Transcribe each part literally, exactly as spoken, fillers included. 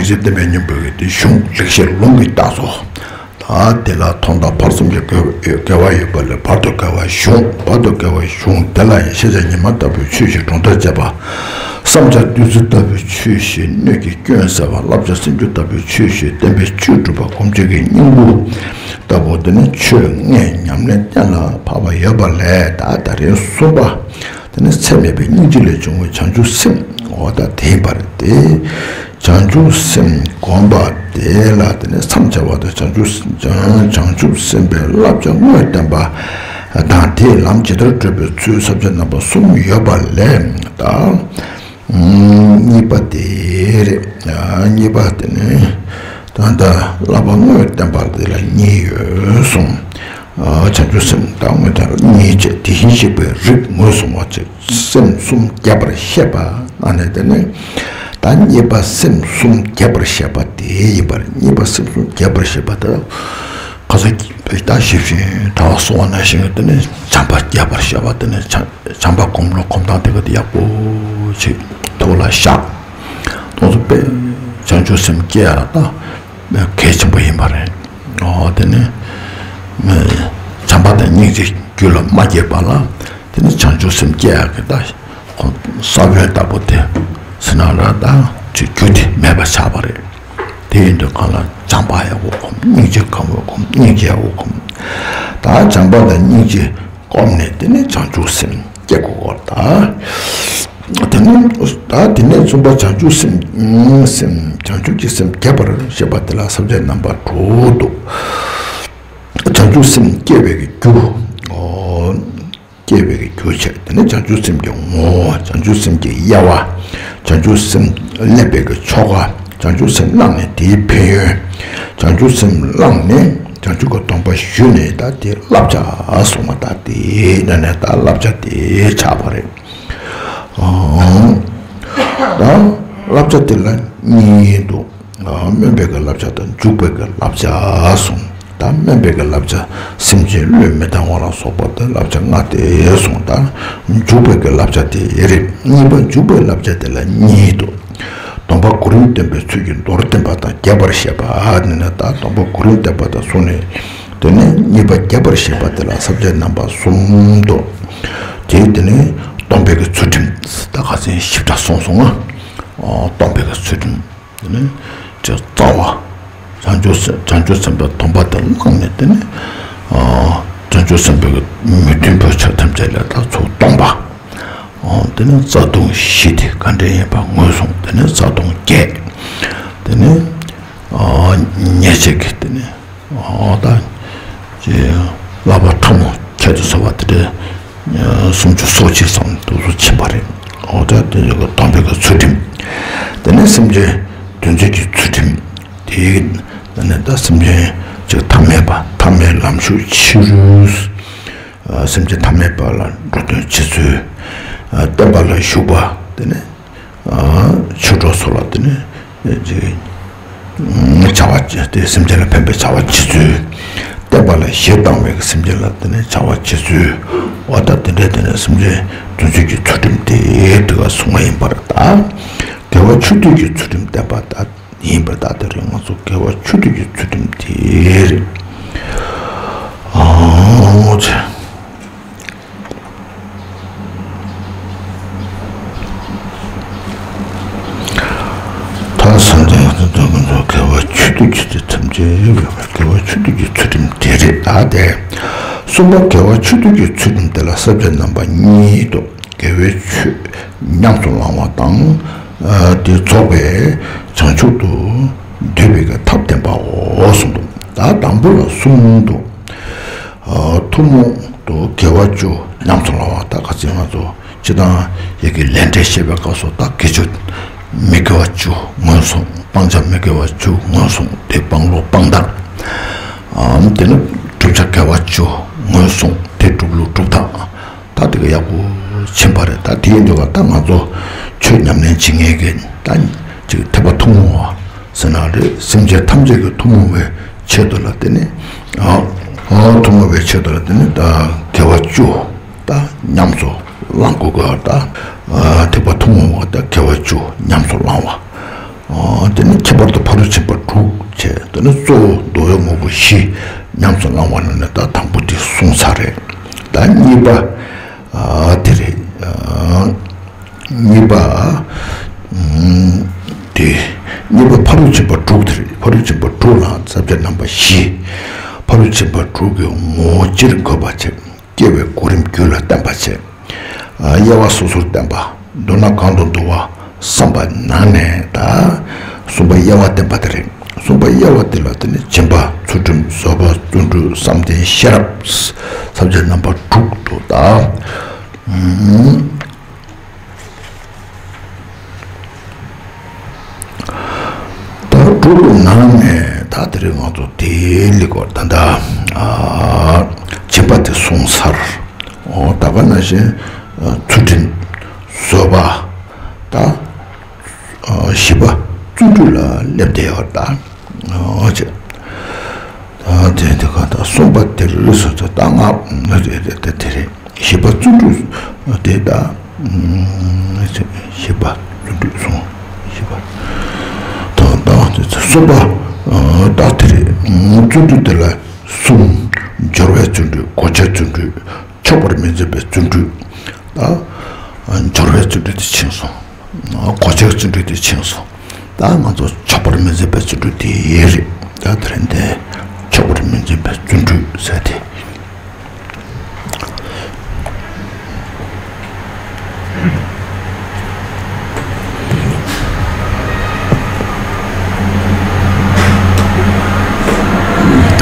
འཇིག་རྟེན་པའི་སྙིང་པོ་གི་དེ་གཞུང་ལེགས་བཤད་ལུང་གི་རྟགས་སོ། ད་དེ་ལ་ཐོག་མཐའ་བར་གསུམ་གྱི་དགེ་དགེ་བ་ཡོད་པ་ལས་བར་དུ་དགེ་བ་གཞུང་བར་དུ་དགེ་བ་གཞུང་དེ་ལ་ཡང་ཤེས་བྱ་ཉི་མ་ལྟ་བུའི་ཆོས་བཞིན་སྒྲོ་འདོགས་བཅད་པ། བསམ་བྱ་བདུད་རྩི་ལྟ་བུའི་ཆོས་བཞིན་སྣོད་ཀྱི་སྐྱོན་བསལ་བ། བསླབ་བྱ་སེམས་རྒྱུད་ལྟ་བུའི་ཆོས་བཞིན་བསྟན་པའི་བཅུད་སྒྲུབ་པ། སྒོམ་བྱེད་ཀྱི་སྙིང་པོ་ལྟ་བུ་དེ་ནི་ཆོས་དངོས་ཉམས་ལེན་གཏན་ལ་ཕབ་པ་ཡོད་པ་ལས། ད་ད་རེས་གསུམ་པ། དེ་ནི་ཚད་མེད་པའི་སྙིང་རྗེ་ལས་བྱུང་བའི་བྱང་ཆུབ་སེམས། འོ་ད་དེ་ཡིན་པ་རེད་དེ། བྱང་ཆུབ་སེམས་བསྒོམ་པ་དེ་ལ་དེ་ནི་མཚམས་སྦྱར་བ་དང་། བྱང་ཆུབ་བྱང་བྱང་ཆུབ་སེམས་དཔའི་བསླབ་བྱ་དངོས་བསྟན་པ་དང་། དེའི་ལམ་ཇི་ལྟར་བགྲོད་པའི་ཚུལ། ས་བཅད་རྣམ་པ་གསུམ་ཡོད་པ་ལས། ད་གཉིས་པ་དེ་རེད། གཉིས་པ་དེ་ནི་ད་ལྟ་བསླབ་པ་དངོས་བསྟན་པ་དེ་ལ་གཉིས་ཡོད་གསུངས། བྱང་ཆུབ་སེམས་དང་དངོས་བསྟན་གཉིས་བྱས། དེ་བཞིན་གཤེགས་པའི་རིགས་ངོས་བཟུང་བ་བྱས། སེམས་གསུམ་རྒྱས་པར་བཤད་པ། ཨ་ནི་དེ་ནི་ད་གཉིས་པ་སེམས་གསུམ་རྒྱས་པར་བཤད་པ་དེ་ཡིན་པར། གཉིས་པ་སེམས་གསུམ་རྒྱས་པར་བཤད་པ་དེ་ཁ་སང་ད་ཞིབ་ཅིང་ཕྲ་བ་གསུངས་པ་ནང་བཞིན་དེ་ནི་བྱམས་པ་རྒྱས་པར་བཤད་པ། དེ་ནི་བྱམས་བྱམས་པ་སྒོམ་ལུགས་སྒོམ་སྟངས་དེ་ག་དེ་ཡག་པོ་ཅིག་ཐུགས་ལ་བཞག་དེ་ཚོ་དཔེ་བྱང་ཆུབ་སེམས་སྐྱེ་ཡ་ད་གལ་ཆེན་པོ་ཡིན་པ་རེད། ཨོ་དེ་ནི་བྱམས་པ་དང་སྙིང་རྗེ་རྒྱུད་ལ་མ་སྐྱེས་པ་ལ་དེ་ནི་བྱང་ཆུབ་སེམས་སྐྱེ་ཡག་གི་ད་ཁོ་ས་བོན་ལྟ་བུ་དེ་ཟེར་ན་ར་ད་ཅིག་རྒྱུ་དེ་མེད་པ་ཆགས་པ་རེད། དེ་ཡིན་དུས་གང་ལ་བྱམས་པ་ཡག་པོ་སྒོམ། སྙིང་རྗེ་གང་བོ་སྒོམ། སྙིང་རྗེ་ཡག་པོ་སྒོམ། ད་བྱམས་པ་དང་སྙིང་རྗེ་སྒོམ་ནས་དེ་ནི་བྱང་ཆུབ་སེམས་སྐྱེ་དགོས་པ་ད། དེ་ནི་ད་དེ་ནས་གསུམ་པ་བྱང་ཆུབ་སེམས་སེམས་བྱང་ཆུབ་ཀྱི་སེམས་རྒྱས་པར་བཤད་པ་དེ་ལ་ས་བཅད་རྣམ་པ་དྲུག་འདུག་བྱང་ཆུབ་སེམས་སྐྱེ་བའི་རྒྱུ། ཨོ། སྐྱེ་བའི་རྒྱུ་བྱས། དེ་ནས་བྱང་ཆུབ་སེམས་ཀྱི་ངོ་བོ། བྱང་ཆུབ་སེམས་ཀྱི་དབྱེ་བ། བྱང་ཆུབ་སེམས་སླེབས་པའི་གི་ཆོ་ག། བྱང་ཆུབ་སེམས་བླངས་ནས་དེའི་ཕན་ཡོན། བྱང་ཆུབ་སེམས་བླངས་ནས་བྱང་ཆུབ་ཀྱི་སྡོམ་པ་ཞུས་ནས་ད་དེ་བསླབ་བྱ་གསུངས་པ། ད་དེ་ནས་ནས་ད་བསླབ་བྱ་དེ་ཆགས་པ་རེད། ཨང་། ད་བསླབ་བྱ་དེ་ལ་གཉིས་འདུག་སྨོན་པའི་གི་བསླབ་བྱ་དང་འཇུག་པའི་གི་བསླབ་བྱ་གསུངས། ད་སྨོན་པའི་གི་བསླབ་བྱ་སེམས་ཅན་བློས་མི་བཏང་བ་ལ་སོགས་པ་དེ་བསླབ་བྱ་ལྔ་སྟེ་གསུངས། ད་འཇུག་པའི་གི་བསླབ་བྱ་དེ་རེད། གཉིས་པ་འཇུག་པའི་བསླབ་བྱ་དེ་ལ་གཉིས་འདུག་སྡོམ་པ་གོ་རིམ་བསྟན་པའི་ཚུལ་གྱིས་མདོར་བསྟན་པ་དང་རྒྱས་པར་བཤད་པ། ཨ་ནི་ནི་ད་སྡོམ་པ་གོ་རིམ་བསྟན་པ་དང་གསུངས་ནས། དེ་ནས་གཉིས་པ་རྒྱས་པར་བཤད་པ་དེ་ལ་ས་བཅད་རྣམ་པ་གསུམ་འདུག་དེ་དེ་ནས་སྡོམ་པའི་གི་ཚུལ་ཁྲིམས། ད་ཁ་སང་ཞིབ་ཕྲ་གསུངས་སོང་ང་། སྡོམ་པའི་གི་ཚུལ་ཁྲིམས། དེ་ནས་ཅིག་རྩ་བ། བྱང་ཆུབ་སེམས་བྱང་ཆུབ་སེམས་དཔའི་སྡོམ་པ་དེ་བླངས་ནས། དེ་ནས་བྱང་ཆུབ་སེམས་དཔའི་མི་མཐུན་ཕྱོགས་ཐམས་ཅད་ལས་ད་ཚུར་སྟོངས་པ། དེ་ནས་རྩ་ལྟུང་བཞི་དེ་ག་འདྲ་ཡིན་པ་ངོས་བཟུང་། དེ་ནས་རྩ་ལྟུང་བརྒྱད། དེ་ནས་ཉེས་བྱས་ཀྱི་དེ་ནས། ཨོ་ད། ཅེས། བསླབ་པ་ཕྲ་མོ་ཁྱད་དུ་གསོད་པ་དེ་འདྲའི། སུམ་ཅུ་སོ་གཅིག་ཙམ་དུ་སུ་ཕྱིན་པ་རེད། ཨོ་ད་དེ་ཚོ་གི་སྡོམ་པའི་གི་ཚུལ་ཁྲིམས། དེ་ནས་སེམས་ཅན་དོན་མཛད་ཀྱི་ཚུལ་ཁྲིམས། དེ་ནས་ད་སེམས་ཅན་ཅིག་ཐ་མལ་པ་ཐ་མལ་ལམ་ཞུགས་ཕྱི་རོལ། སེམས་ཅན་ཐ་མལ་པ་ལ་འགྲོ་དོན་བྱེད་ཚུལ། བསྟན་པ་ལ་ཞུགས་པ་དེ་ནས། ཆོས་གྲོགས་ཚོ་ལ་དེ་ནས་ཅིག་བྱ་བ་བྱེད་དེ། སེམས་ཅན་ལ་ཕན་པའི་བྱ་བ་བྱེད་ཚུལ། བསྟན་པ་ལ་གཞི་བཏང་བའི་སེམས་ཅན་ལ་དེ་ནས་བྱ་བ་བྱེད་ཚུལ། འོ་ད་དེ་འདྲའི་དེ་ནས་སེམས་ཅན་དོན་མཛད་ཀྱི་ཚུལ་ཁྲིམས་དེ་དེ་ག་གསུངས་པ་ཡིན་པར་ད། དགེ་བ་ཆོས་སྡུད་ཀྱི་ཚུལ་ཁྲིམས་བསྟན་པ་ད་ཡིན་པར་ད། དེ་རིང་ང་ཚོ་དགེ་བ་ཆོས་སྡུད་ཀྱི་ཚུལ་ཁྲིམས་དེ་རེད། ཨོ་ཆེ། ད་སེམས་ཅན་དགེ་བ་ཆོས་སྡུད་ཀྱི་ཚུལ་ཁྲིམས་དེ་རེད། དགེ་བ་ཆོས་སྡུད་ཀྱི་ཚུལ་ཁྲིམས་དེ་རེད། ད་དེ་གསུམ་པ་དགེ་བ་ཆོས་སྡུད་ཀྱི་ཚུལ་ཁྲིམས་དེ་ལ་ས་བཅད་རྣམ་པ་གཉིས་འདུག་དགེ་བའི་ཆོས་ཉམས་སུ་བླང་བ་དང་། དེ་རྫོགས་པའི་བྱང་ཆུབ་ཏུ་འདོད་པའི་ཐབས་བསྟན་པའོ་གསུངས་འདུག་ད་དང་པོ་ལ་གསུམ་འདུག་ཐུན་མོང་དུ་དགེ་བ་བཅུ་ཉམས་སུ་བླང་བ། ད་ག་ཚོད་ང་ཚོ་སྤྱིར་བཏང་ཡི་གེ་ལས་འབྲས་བཤད་པའི་སྐབས་སུ་ད་དགེ་བཅུ། མི་དགེ་བ་བཅུ་ངོས་བཟུང་། སྤང་བྱ་མི་དགེ་བ་བཅུ་ངོས་བཟུང་། དེ་སྤང་བློ་སྤང་ཐབས། དེ་ནི་བསྒྲུབ་བྱ་དགེ་བ་བཅུ་ངོས་བཟུང་། དེ་སྒྲུབ་ལུགས་སྒྲུབ་ཐབས། ད་དེ་ག་ཡག་པོ་ཕྱིན་པ་རེད། ད་དེ་ཡིན་དུས་ད་ང་ཚོ་ཆོས་ཉམས་ལེན་བྱེད་མཁན་གྱི་ད་ཅིག་ཐེག་པ་ཐུན་མོང་བ་ཟེར་ན་རེད། སེམས་ཅན་ཐམས་ཅད་ཀྱི་ཐུན་མོང་བའི་ཆེད་དུ་ལ་དེ་ནི་ཨ་ཨ་ཐུན་མོང་བའི་ཆེད་དུ་ལ་དེ་ནི་ད་དགེ་བ་བཅུ་ད་ཉམས་སུ་བླང་དགོས་གི། ད་ཐེག་པ་ཐུན་མོང་བ་ད་དགེ་བ་བཅུ་ཉམས་སུ་བླང་བ། དེ་ནས་ཁྱད་པར་དུ་ཕ་རོལ་ཕྱིན་པ་དྲུག་བྱས། དེ་ནས་གཙོ་བོ་འདུལ་བའི་དངོས་པོ་བཞི་ཉམས་སུ་བླང་བ་ནང་ནས་ད་དང་པོ་དེ་གསུངས་ཚར་རེད། ད་གཉིས་པ་དེ་རེད། གཉིས་པ་དེ་གཉིས་པ་ཕ་རོལ་ཕྱིན་པ་དྲུག་དེ་རེད། ཕ་རོལ་ཕྱིན་པ་དྲུག་ལ་ས་བཅད་རྣམ་པ་བཞི། ཕ་རོལ་ཕྱིན་པ་དྲུག་གི་ངོ་བོ་སྤྱིར་འགོད་པ་བྱས། སྐྱེ་བའི་གོ་རིམ་རྒྱུད་ལ་བསྟན་པ་བྱས། དབྱེ་བ་སོ་སོར་བསྟན་པ། མདོར་ན་གང་དུ་འདུལ་བ་བསམ་པ་ནང་ནས་ད་གསུམ་པ་དབྱེ་བ་བསྟན་པ་དེ་རེད། གསུམ་པ་དབྱེ་བ་དེ་ལ་དེ་ནི་སྦྱིན་པ་ཚུལ་ཁྲིམས་བཟོད་པ་བརྩོན་འགྲུས་བསམ་གཏན་ཤེས་རབ་ས་བཅད་རྣམ་པ་དྲུག་ཏུ་ད། ད་དྲུག་ཏུ་ནང་ནས་ད་དེ་རིང་ང་ཚོ་དེའི་ལི་སྐོར་ད་ལྟ་ཨ་སྦྱིན་པ་དེ་གསུངས་ཚར། ཨོ་ད་ག་ནང་བཞིན་ཨ་ཚུལ་ཁྲིམས་བཟོད་པ་ད་ཨ་བཞི་པ་བརྩོན་འགྲུས་ལ་སླེབས་བསྡད་ཡོད་ད། ཨོ་ཅེ། ད་དེ་དེ་ག་ད་གསུམ་པ་དེ་རེད་སོ་སོ་ད་ང་དེ་རེད་དེ་དེ་རེད། བཞི་པ་བརྩོན་འགྲུས་དེ་ད། བཞི་པ་བརྩོན་འགྲུས་སོང་། བཞི་པ། ད་ད་གསུམ་པ་ད་དེ་རེད། བརྩོན་འགྲུས་དེ་ལ་གསུམ། སྦྱོར་བའི་བརྩོན་འགྲུས། གོ་ཆའི་བརྩོན་འགྲུས། ཆོག་པར་མི་འཛིན་པའི་བརྩོན་འགྲུས། ད་སྦྱོར་བའི་བརྩོན་འགྲུས་དེ་ཕྱིན་སོང་། གོ་ཆའི་བརྩོན་འགྲུས་དེ་ཕྱིན་སོང་། ད་ང་ཚོ་ཆོག་པར་མི་འཛིན་པའི་བརྩོན་འགྲུས་དེ་རེད། ད་དེ་རིང་དེ་ཆོག་པར་མི་འཛིན་པའི་བརྩོན་འགྲུས་ཟེར་དེ།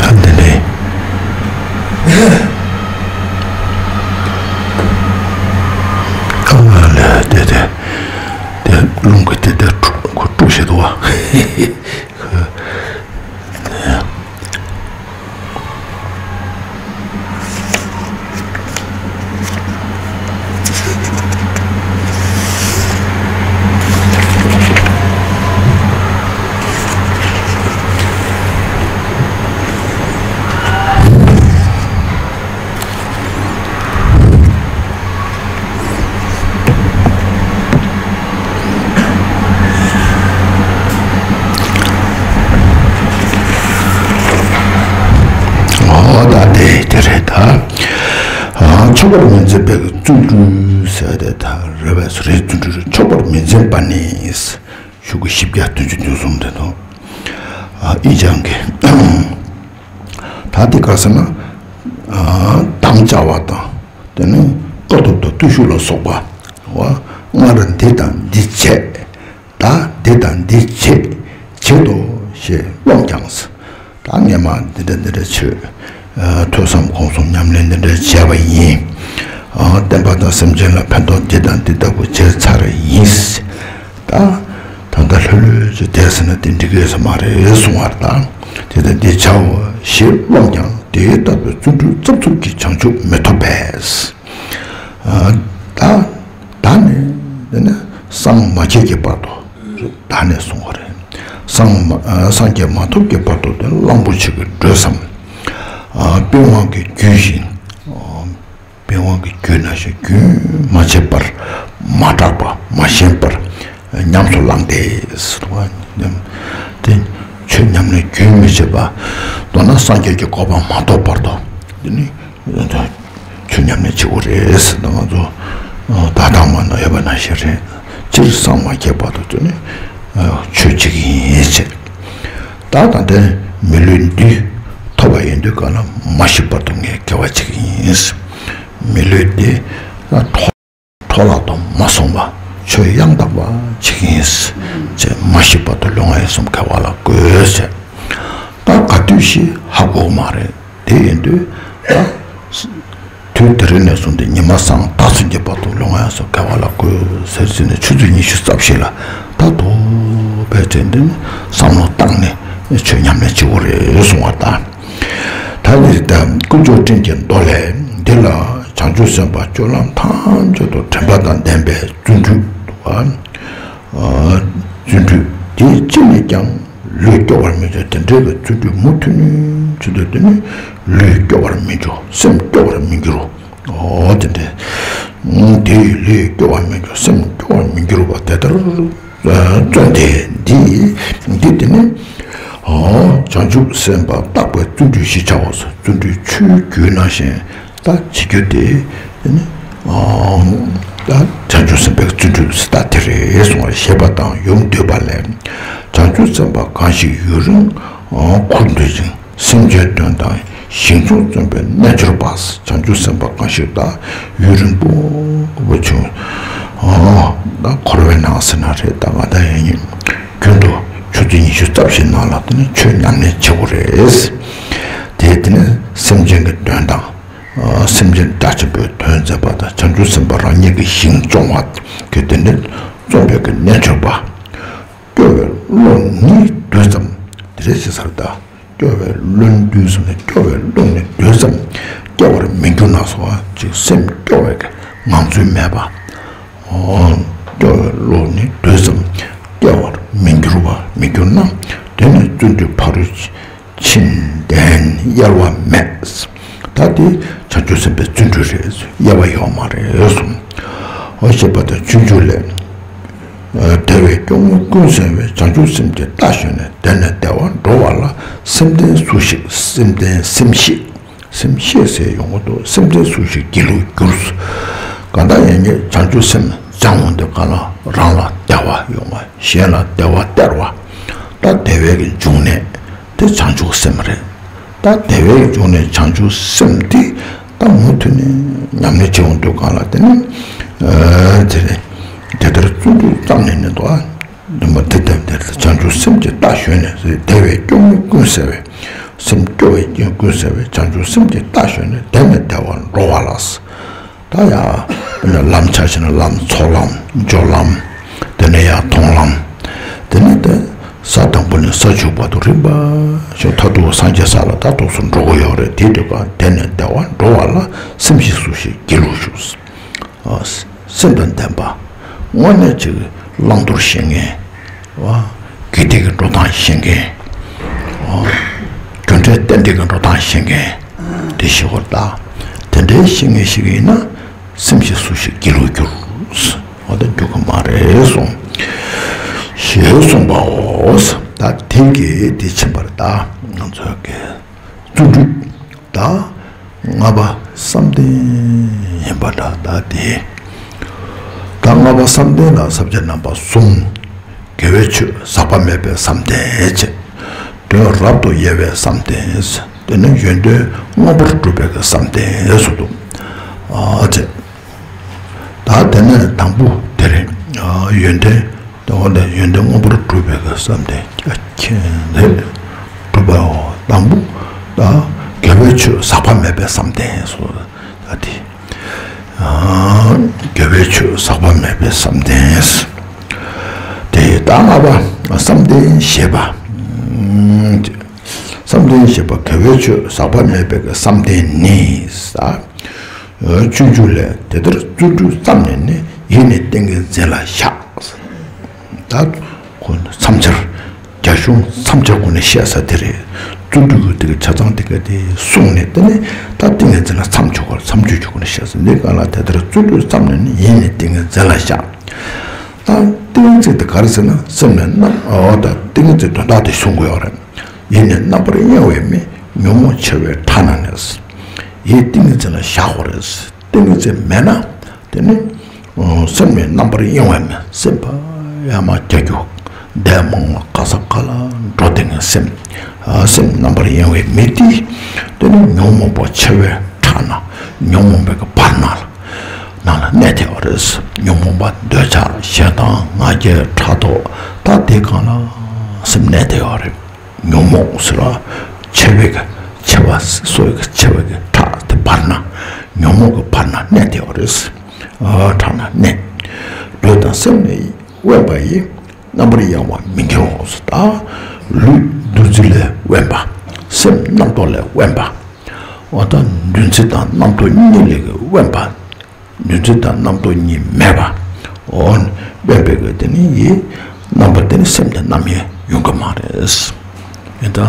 ཨ་འདི་ནས། ཨ་ལས་དེ་དེ། དེ་རླུང་གི་དེ་དེ་དཀྲུག་ཁོ་དཀྲུག་བྱེད་དོ་བ། ཨོ་ད་དེ་དེ་རེད་ད། ཨ་ཆོག་པར་མི་འཛིན་པའི་བརྩོན་འགྲུས་ཟེར་དེ་ད་རེད་པས། རེད། བརྩོན་འགྲུས་ཆོག་པར་མི་འཛིན་པ་ནི། ཤོག་གུ་བཞི་བརྒྱ་བདུན་ཅུ་དོན་གསུམ་དེ་དང་། ཨ་ཨི་ཅང་གི་ད་དེ་ག་ཟེར་ན། ཨ་དམ་བཅའ་བ་དང་། དེ་ནས་དཀའ་ཐུབ་དང་བརྟུལ་ཞུགས་ལ་སོགས་པ། བ་སྔར་འདི་དང་འདི་བྱས། ད་འདི་དང་འདི་བྱེད་བྱེད་དོ་ཞེས་རློམ་ཀྱང་། ད་ངས་མ་འདི་འདྲ་འདི་འདྲ་བྱོས། ཨ་ཐོས་བསམ་སྒོམ་གསུམ་ཉམས་ལེན་འདི་འདྲ་བྱས་པ་ཡིན། ཨ་བསྟན་པ་དང་སེམས་ཅན་ལ་ཕན་ཐོགས་འདི་དང་འདི་ལྟ་བུ་བྱས་ཚར་ཡིན། ད་ད་ལྟ་ལྷོད་ལྷོད་ཅིག་བསྡད་ཟེར་ན་དེ་འགྲིག་གི་ཡོད་ས་མ་རེད་གསུང་བར་ད། དེ་ལྟ་འདི་བྱའོ་ཞེས་རློམ་ཀྱང་དེ་ལྟ་བུའི་བརྩོན་འགྲུས་རྩབ་རྩུབ་ཀྱིས་བྱང་ཆུབ་མི་ཐོབ་པས། ཨ་ད་ད་ནི་དེ་ནི་སངས་མ་རྒྱས་ཀྱི་བར་དུ་ད་ནས་གསུང་བ་རེད། སངས་མ་ཨ་སངས་རྒྱས་མ་ཐོབ་ཀྱི་བར་དུ་དེ་གླང་པོ་ཆེ་གི་འགྲོས་སམ། ཨ་པི་ཝང་གི་རྒྱུད་བཞིན། ཨ་པི་ཝང་གི་རྒྱུད་ནང་བཞིན་རྒྱུན་མ་ཆད་པར་མ་སྐྲག་པ་མ་ཞན་པར་ཉམས་སུ་བླངས་ཏེ་ཟེར་བ་ཉམས་ཏེ་ཆོས་ཉམས་ལེན་རྒྱུན་མི་ཆད་པ། མདོར་ན་སངས་རྒྱས་ཀྱི་གོ་འཕང་མ་ཐོབ་བར་དུ་འདི་ནི་ཆོས་ཉམས་ལེན་བྱེད་དགོས་རེད་ཟེར་ན། ང་ཚོ་ད་ལྟ་མ་ན་ཡོད་པ་ནང་བཞིན་རེད། སྤྱིར་སངས་མ་རྒྱས་བར་དུ་འདི་ནི་ཆོས་བྱེད་ཀྱི་ཡིན་ཟེར། ད་ད་ལྟའི་མི་ལུས་འདི་ཐོབ་པ་ཡིན་དུས་ག་ལ་མ་ཤི་བར་དུ་ངས་དགེ་བ་བྱེད་ཀྱི་ཡིན། མི་ལུས་འདི་འཕྲོ་བརླག་ཏུ་མ་སོང་བ་ཆོས་ཡང་དག་པ་བྱེད་ཀྱི་ཡིན་ཅེས། མ་ཤི་བར་དུ་ལུས་ངག་ཡིད་གསུམ་དགེ་བ་ལ་བཀོལ་ཟེར། ད་ག་དུས་ཤི་ཧ་གོ་གི་མ་རེད། དེ་ཡིན་དུས་ད། དུས་དེ་རིང་ནས་བཟུང་སྟེ་ཉི་མ་སངས་ད་ཚུན་གྱི་བར་དུ་ལུས་ངག་ཡིད་གསུམ་དགེ་བ་ལ་བཀོལ་ཟེར་ཟེར་ནས་ཆུ་ཚོད་ཉི་ཤུ་རྩ་བཞི་ལ་ད་དུ་བས་དྲན་དེ་ནས་བསམ་བློ་བཏང་ནས་ཆོས་ཉམས་ལེན་བྱེད་དགོས་རེད་གསུང་བ་དང་། ད་ནི་ད་ཀུན་མཆོག་སྤྲིན་གྱི་མདོ་ལས་འདི་ལ་བྱང་ཆུབ་སེམས་དཔའ་སྤྱོད་ལམ་ཐམས་ཅད་དུ་དྲན་པ་དང་ལྡན་པའི་བརྩོན་འགྲུས། བརྩོན་འགྲུས་དེ་ཅི་ནས་ཀྱང་ལུས་སྐྱོ་བར་མི་འགྱུར། དེ་འདྲའི་བརྩོན་འགྲུས་མུ་མཐུད་ནས་བྱེད་དུས་དེ་ནི་ལུས་སྐྱོ་བར་མི་འགྱུར། སེམས་སྐྱོ་བར་མི་འགྱུར། འོ་དེ་འདྲའི་དེ་ཡི་ལུས་སྐྱོ་བར་མི་འགྱུར། སེམས་སྐྱོ་བར་མི་འགྱུར་བ་དེ་ལྟར་བརྩོན་ཏེ་འདི་ སེམས་པ་རྟག་པའི་བརྩོན་འགྲུས་ཞེས་བྱའོ། བརྩོན་འགྲུས་ཆུའི་རྒྱུན་ནང་བཞིན་ད་བྱེད་རྒྱུ་དེ་དེ་ནི་ད་བྱང་ཆུབ་སེམས་དཔའི་བརྩོན་འགྲུས་ད་དེ་རེད་གསུངས་པ། ཞེས་པ་དང་ཡུམ་འདུས་པ་ལས། བྱང་ཆུབ་སེམས་དཔའ་གང་ཞིག་ཡུན་རིང་ཁུར་འདུ་ཞིང་། སེམས་ཅན་དོན་དང་ཞིང་སྐྱོང་བརྩོན་པའི་རྣལ་འབྱོར་པ། བྱང་ཆུབ་སེམས་དཔའ་གང་ཞིག་ད་ཡུན་རིང་པོ་བྱུང་། ད་འཁོར་བའི་ནང་ཟེར་ན་རེད། ད་ང་ད་ཡིན་རྒྱུན་དུ་ཆུ་ཚོད་ཉི་ཤུ་རྩ་བཞི་ནང་ལ་དེ་ནི་ཆོས་ཉམས་ལེན་བྱེད་དགོས་རེད། དེ་དེ་ནི་སེམས་ཅན་གྱི་དོན་དང་། སེམས་ཅན་རྒྱ་ཆེན་པོའི་དོན་མཛད་པ་དང་བྱང་ཆུབ་སེམས་དཔའ་རང་ཉིད་ཀྱི་ཞིང་སྐྱོང་བ་གི་དེ་ནི་བརྩོན་པའི་གི་རྣལ་འབྱོར་པ། སྐྱོ་བའི་བློ་ནི་དུས་ཙམ། དེ་རེད་ཅེས་ཟེར་ད། སྐྱོ་བའི་བློ་ནི་དུས་ཙམ་ནས་སྐྱོ་བའི་བློ་ནི་དུས་ཙམ་སྐྱེ་བར་མི་འགྱུར་ན་སོ། ཅིག་སེམས་སྐྱོ་བའི་གི་ངང་ཚུལ་མེད་པ། སྐྱོ་བའི་བློ་ནི་དུས་ཙམ་སྐྱེ་བར་མི་འགྱུར་བ་མི་འགྱུར་ན། དེ་ནི་བརྩོན་འགྲུས་ཕ་རོལ་ཕྱིན། དེ་ནི་གཡེལ་བ་མེད། ད་དེ་བྱང་ཆུབ་སེམས་དཔའི་བརྩོན་འགྲུས་རེད། གཡེལ་བ་ཡོད་མ་རེད་གསུངས། འོ་ཞེས་པ་དང་སྤྱོད་འཇུག་ལས། དེ་བས་སྐྱོ་ངལ་ཀུན་སེལ་བའི། བྱང་ཆུབ་སེམས་ཀྱི་རྟ་ཞོན་ནས། དེ་ནས་བདེ་བར་འགྲོ་བ་ལ། སེམས་ལྡན་སུ་ཞིག་སེམས་ལྡན་སེམས་ཤེས། སེམས་ཤེས་ཟེར་ཡོང་གི་འདུག་སེམས་ལྡན་སུ་ཞིག་སྒྱིད་ལུག་འགྱུར། གང་ལྟར་ཡང་ཉིད་བྱང་ཆུབ་སེམས་སྦྱང་འོང་དུས་གང་ལ་རང་ལ་བདེ་བ་ཡོང་བ། གཞན་ལ་བདེ་བ་སྟེར་བ། ད་བདེ་བའི་གི་འབྱུང་གནས་དེ་བྱང་ཆུབ་སེམས་རེད། ད་བདེ་བའི་འབྱུང་གནས་བྱང་ཆུབ་སེམས་དེ་ད་མུ་མཐུད་ནས་ཉམས་ལེན་བྱེད་འོང་དུས་གང་ལ་དེ་ནི་དེ་རེད། དེ་ལྟར་བརྩོན་འགྲུས་བརྩམས་ནས་ནི་དོ། འདུན་པ་དེ་ལྟར་དེ་ལ་བྱང་ཆུབ་སེམས་ཀྱི་རྟ་ཞོན་ནས་ཟེར། དེ་བས་སྐྱོ་ངལ་ཀུན་སེལ་བའི། སེམས་སྐྱོ་བའི་རྐྱེན་ཀུན་སེལ་བའི་བྱང་ཆུབ་སེམས་ཀྱི་རྟ་ཞོན་ནས། དེ་ནས་བདེ་བར་འགྲོ་བ་ལ། ད་ཡང་ལམ་ཆ་བཞག་ན་ལམ་ཚོགས་ལམ་སྦྱོར་ལམ། དེ་ནས་ཡང་མཐོང་ལམ། དེ་ནས་དེ་ས་དང་པོ་ནས་ས་བཅུ་བར་དུ་རིམ་པ་བཞིན་མཐར་ཐུག་སངས་རྒྱས་ས་ལ་ད་ཐུགས་སུ་འགྲོ་གི་ཡོད་རེད། དེ་དུས་གང་དེ་ནས་བདེ་བར་འགྲོ་བ་ལ། སེམས་ཤེས་སུ་ཞིག་སྒྱིད་ལུག་ཞུགས། སེམས་དང་ལྡན་པ། དངོས་གནས་ཅིག་བླང་དོར་ཤེས་མཁན། དགེ་སྡིག་གི་འགྲོ་སྟངས་ཤེས་མཁན། རྒྱུ་འབྲས་གཏན་བདེ་གི་འགྲོ་སྟངས་ཤེས་མཁན། དེ་ཤེས་དགོས་ད། དེ་འདྲའི་ཤེས་མཁན་ཞིག་ཡིན་ན་སེམས་ཤེས་སུ་ཞིག་སྒྱིད་ལུག་འགྱུར། འོ་ད་འགྱུར་གི་མ་རེད་གསུངས། ཞེས་གསུངས་པའོ། ད་དེ་གིས་དེ་ཕྱིན་པར་ད་ང་ཚོ་གི་བརྩོན་འགྲུས་ད་ལྔ་པ་བསམ་གཏན་ཡིན་པ་འདྲ། ད་དེ་ད་ལྔ་པ་བསམ་གཏན་ལ་ས་བཅད་རྣམ་པ་གསུམ། དགེ་བའི་ཆོས་ཟག་པ་མེད་པའི་བསམ་གཏན་བྱས། དོན་རབ་ཏུ་དབྱེ་བའི་བསམ་གཏན། དེ་ནས་ཡོན་ཏན་དངོས་པོར་གྲུབ་པའི་བསམ་གཏན་སོགས་འདུག་ཨ་ཙི། ད་དེ་ནས་དང་པོ་དེ་རེད། ཡོན་ཏན་དེ་འོ་དེ་ཡོན་ཏན་དངོས་པོར་གྲུབ་པའི་བསམ་གཏན་རྒྱ་ཆེན་རེད། གྲུབ་པའོ། དང་པོ་ད་དགེ་བའི་ཆོས་ཟག་པ་མེད་པའི་བསམ་གཏན་སོགས་ད་དེ། དགེ་བའི་ཆོས་ཟག་པ་མེད་པའི་བསམ་གཏན། དེ་ཡི་ད་ལྔ་པ་བསམ་གཏན་བཞི་པ། བསམ་གཏན་བཞི་པ་དགེ་བའི་ཆོས་ཟག་པ་མེད་པའི་བསམ་གཏན་ནི། སྤྱོད་འཇུག་ལས། དེ་ལྟར་བརྩོན་འགྲུས་བརྩམས་ནས་ནི། ཡིད་ནི་ཏིང་ངེ་འཛིན་ལ་བཞག་ད་ཁོ་མཚམས་སྦྱར། རྒྱ་གཞུང་མཚམས་སྦྱར་སྒོ་ནས་བཤད་ས་དེ་རེད། བརྩོན་འགྲུས་ཀྱི་དེ་གི་ཆ་ཚང་དེ་ག་དེ་གསུངས་ནས་དེ་ནས་ད་ཏིང་ངེ་འཛིན་ལ་མཚམས་སྦྱར་སྒོ་མཚམས་སྦྱར་སྒོ་ནས་བཤད་ས་འདི་ག་ལ། དེ་ལྟར་བརྩོན་འགྲུས་བརྩམས་ནས་ནི། ཡིད་ནི་ཏིང་ངེ་འཛིན་ལ་བཞག་ད་ཏིང་ངེ་འཛིན་དེ་ག་རེ་ཟེར་ན་སེམས་ནི་རྣམ་འོ་ད་ཏིང་ངེ་འཛིན་དོན་དག་དེ་གསུང་གི་ཡོད་རེད། ཡིད་ནི་རྣམ་པར་གཡེང་བའི་མི། ཉོན་མོངས་འཆི་བའི་ཁྲག་ན་ནི། ཡིད་ཏིང་ངེ་འཛིན་ལ་བཞག་དགོས་རེད། ཏིང་ངེ་འཛིན་མེད་ན་དེ་ནི་སེམས་ནི་རྣམ་པར་གཡེང་བའི་མི། སེམས་པ་ཡར་མར་རྒྱག་རྒྱུ། འདས་མ་འོངས་ག་ས་ག་ལ་འགྲོ་བསྡད་མཁན་སེམས། སེམས་རྣམ་པར་གཡེང་བའི་མི་དེ་དེ་ནི་ཉོན་མོངས་པ་འཆི་བའི་ཁྲག་ན། ཉོན་མོངས་པའི་གི་བར་སྣང་ལ་ནང་ལ་གནས་བསྡད་པ་རེད། ཉོན་མོངས་པ་འདོད་ཆགས་ཞེ་སྡང་ང་རྒྱལ་ཕྲག་དོག་ད་དེ་གང་ལ་སེམས་གནས་བསྡད་པ་རེད། ཉོན་མོངས་ཟེར་བ་འཆི་བའི་གི་འཆི་བ་སོ་ཡི་གི་འཆི་བའི་གི་ཁྲག་དེ་བར་སྣང་། ཉོན་མོངས་གི་བར་སྣང་གནས་བསྡད་པ་རེད། ཨ་ཁྲག་ན་གནས། ལུས་དང་སེམས་ནི་དབེན་པ་ཡིས། རྣམ་པར་གཡེང་བར་མི་འགྱུར་རོ། ད་ལུས་འདུ་འཛི་ལས་དབེན་པ། སེམས་རྣམ་རྟོག་ལས་དབེན་པ། འོ་ད་འདུ་འཛི་དང་རྣམ་རྟོག་གཉིས་ལས་དབེན་པ། འདུ་འཛི་དང་རྣམ་རྟོག་གཉིས་མེད་པ། འོ་དབེན་པའི་གི་དེ་ནི་ཡིད་རྣམ་པ་དེ་ནི་སེམས་དེ་རྣམ་གཡེང་ཡོང་གི་མ་རེད། ཡིན་ད་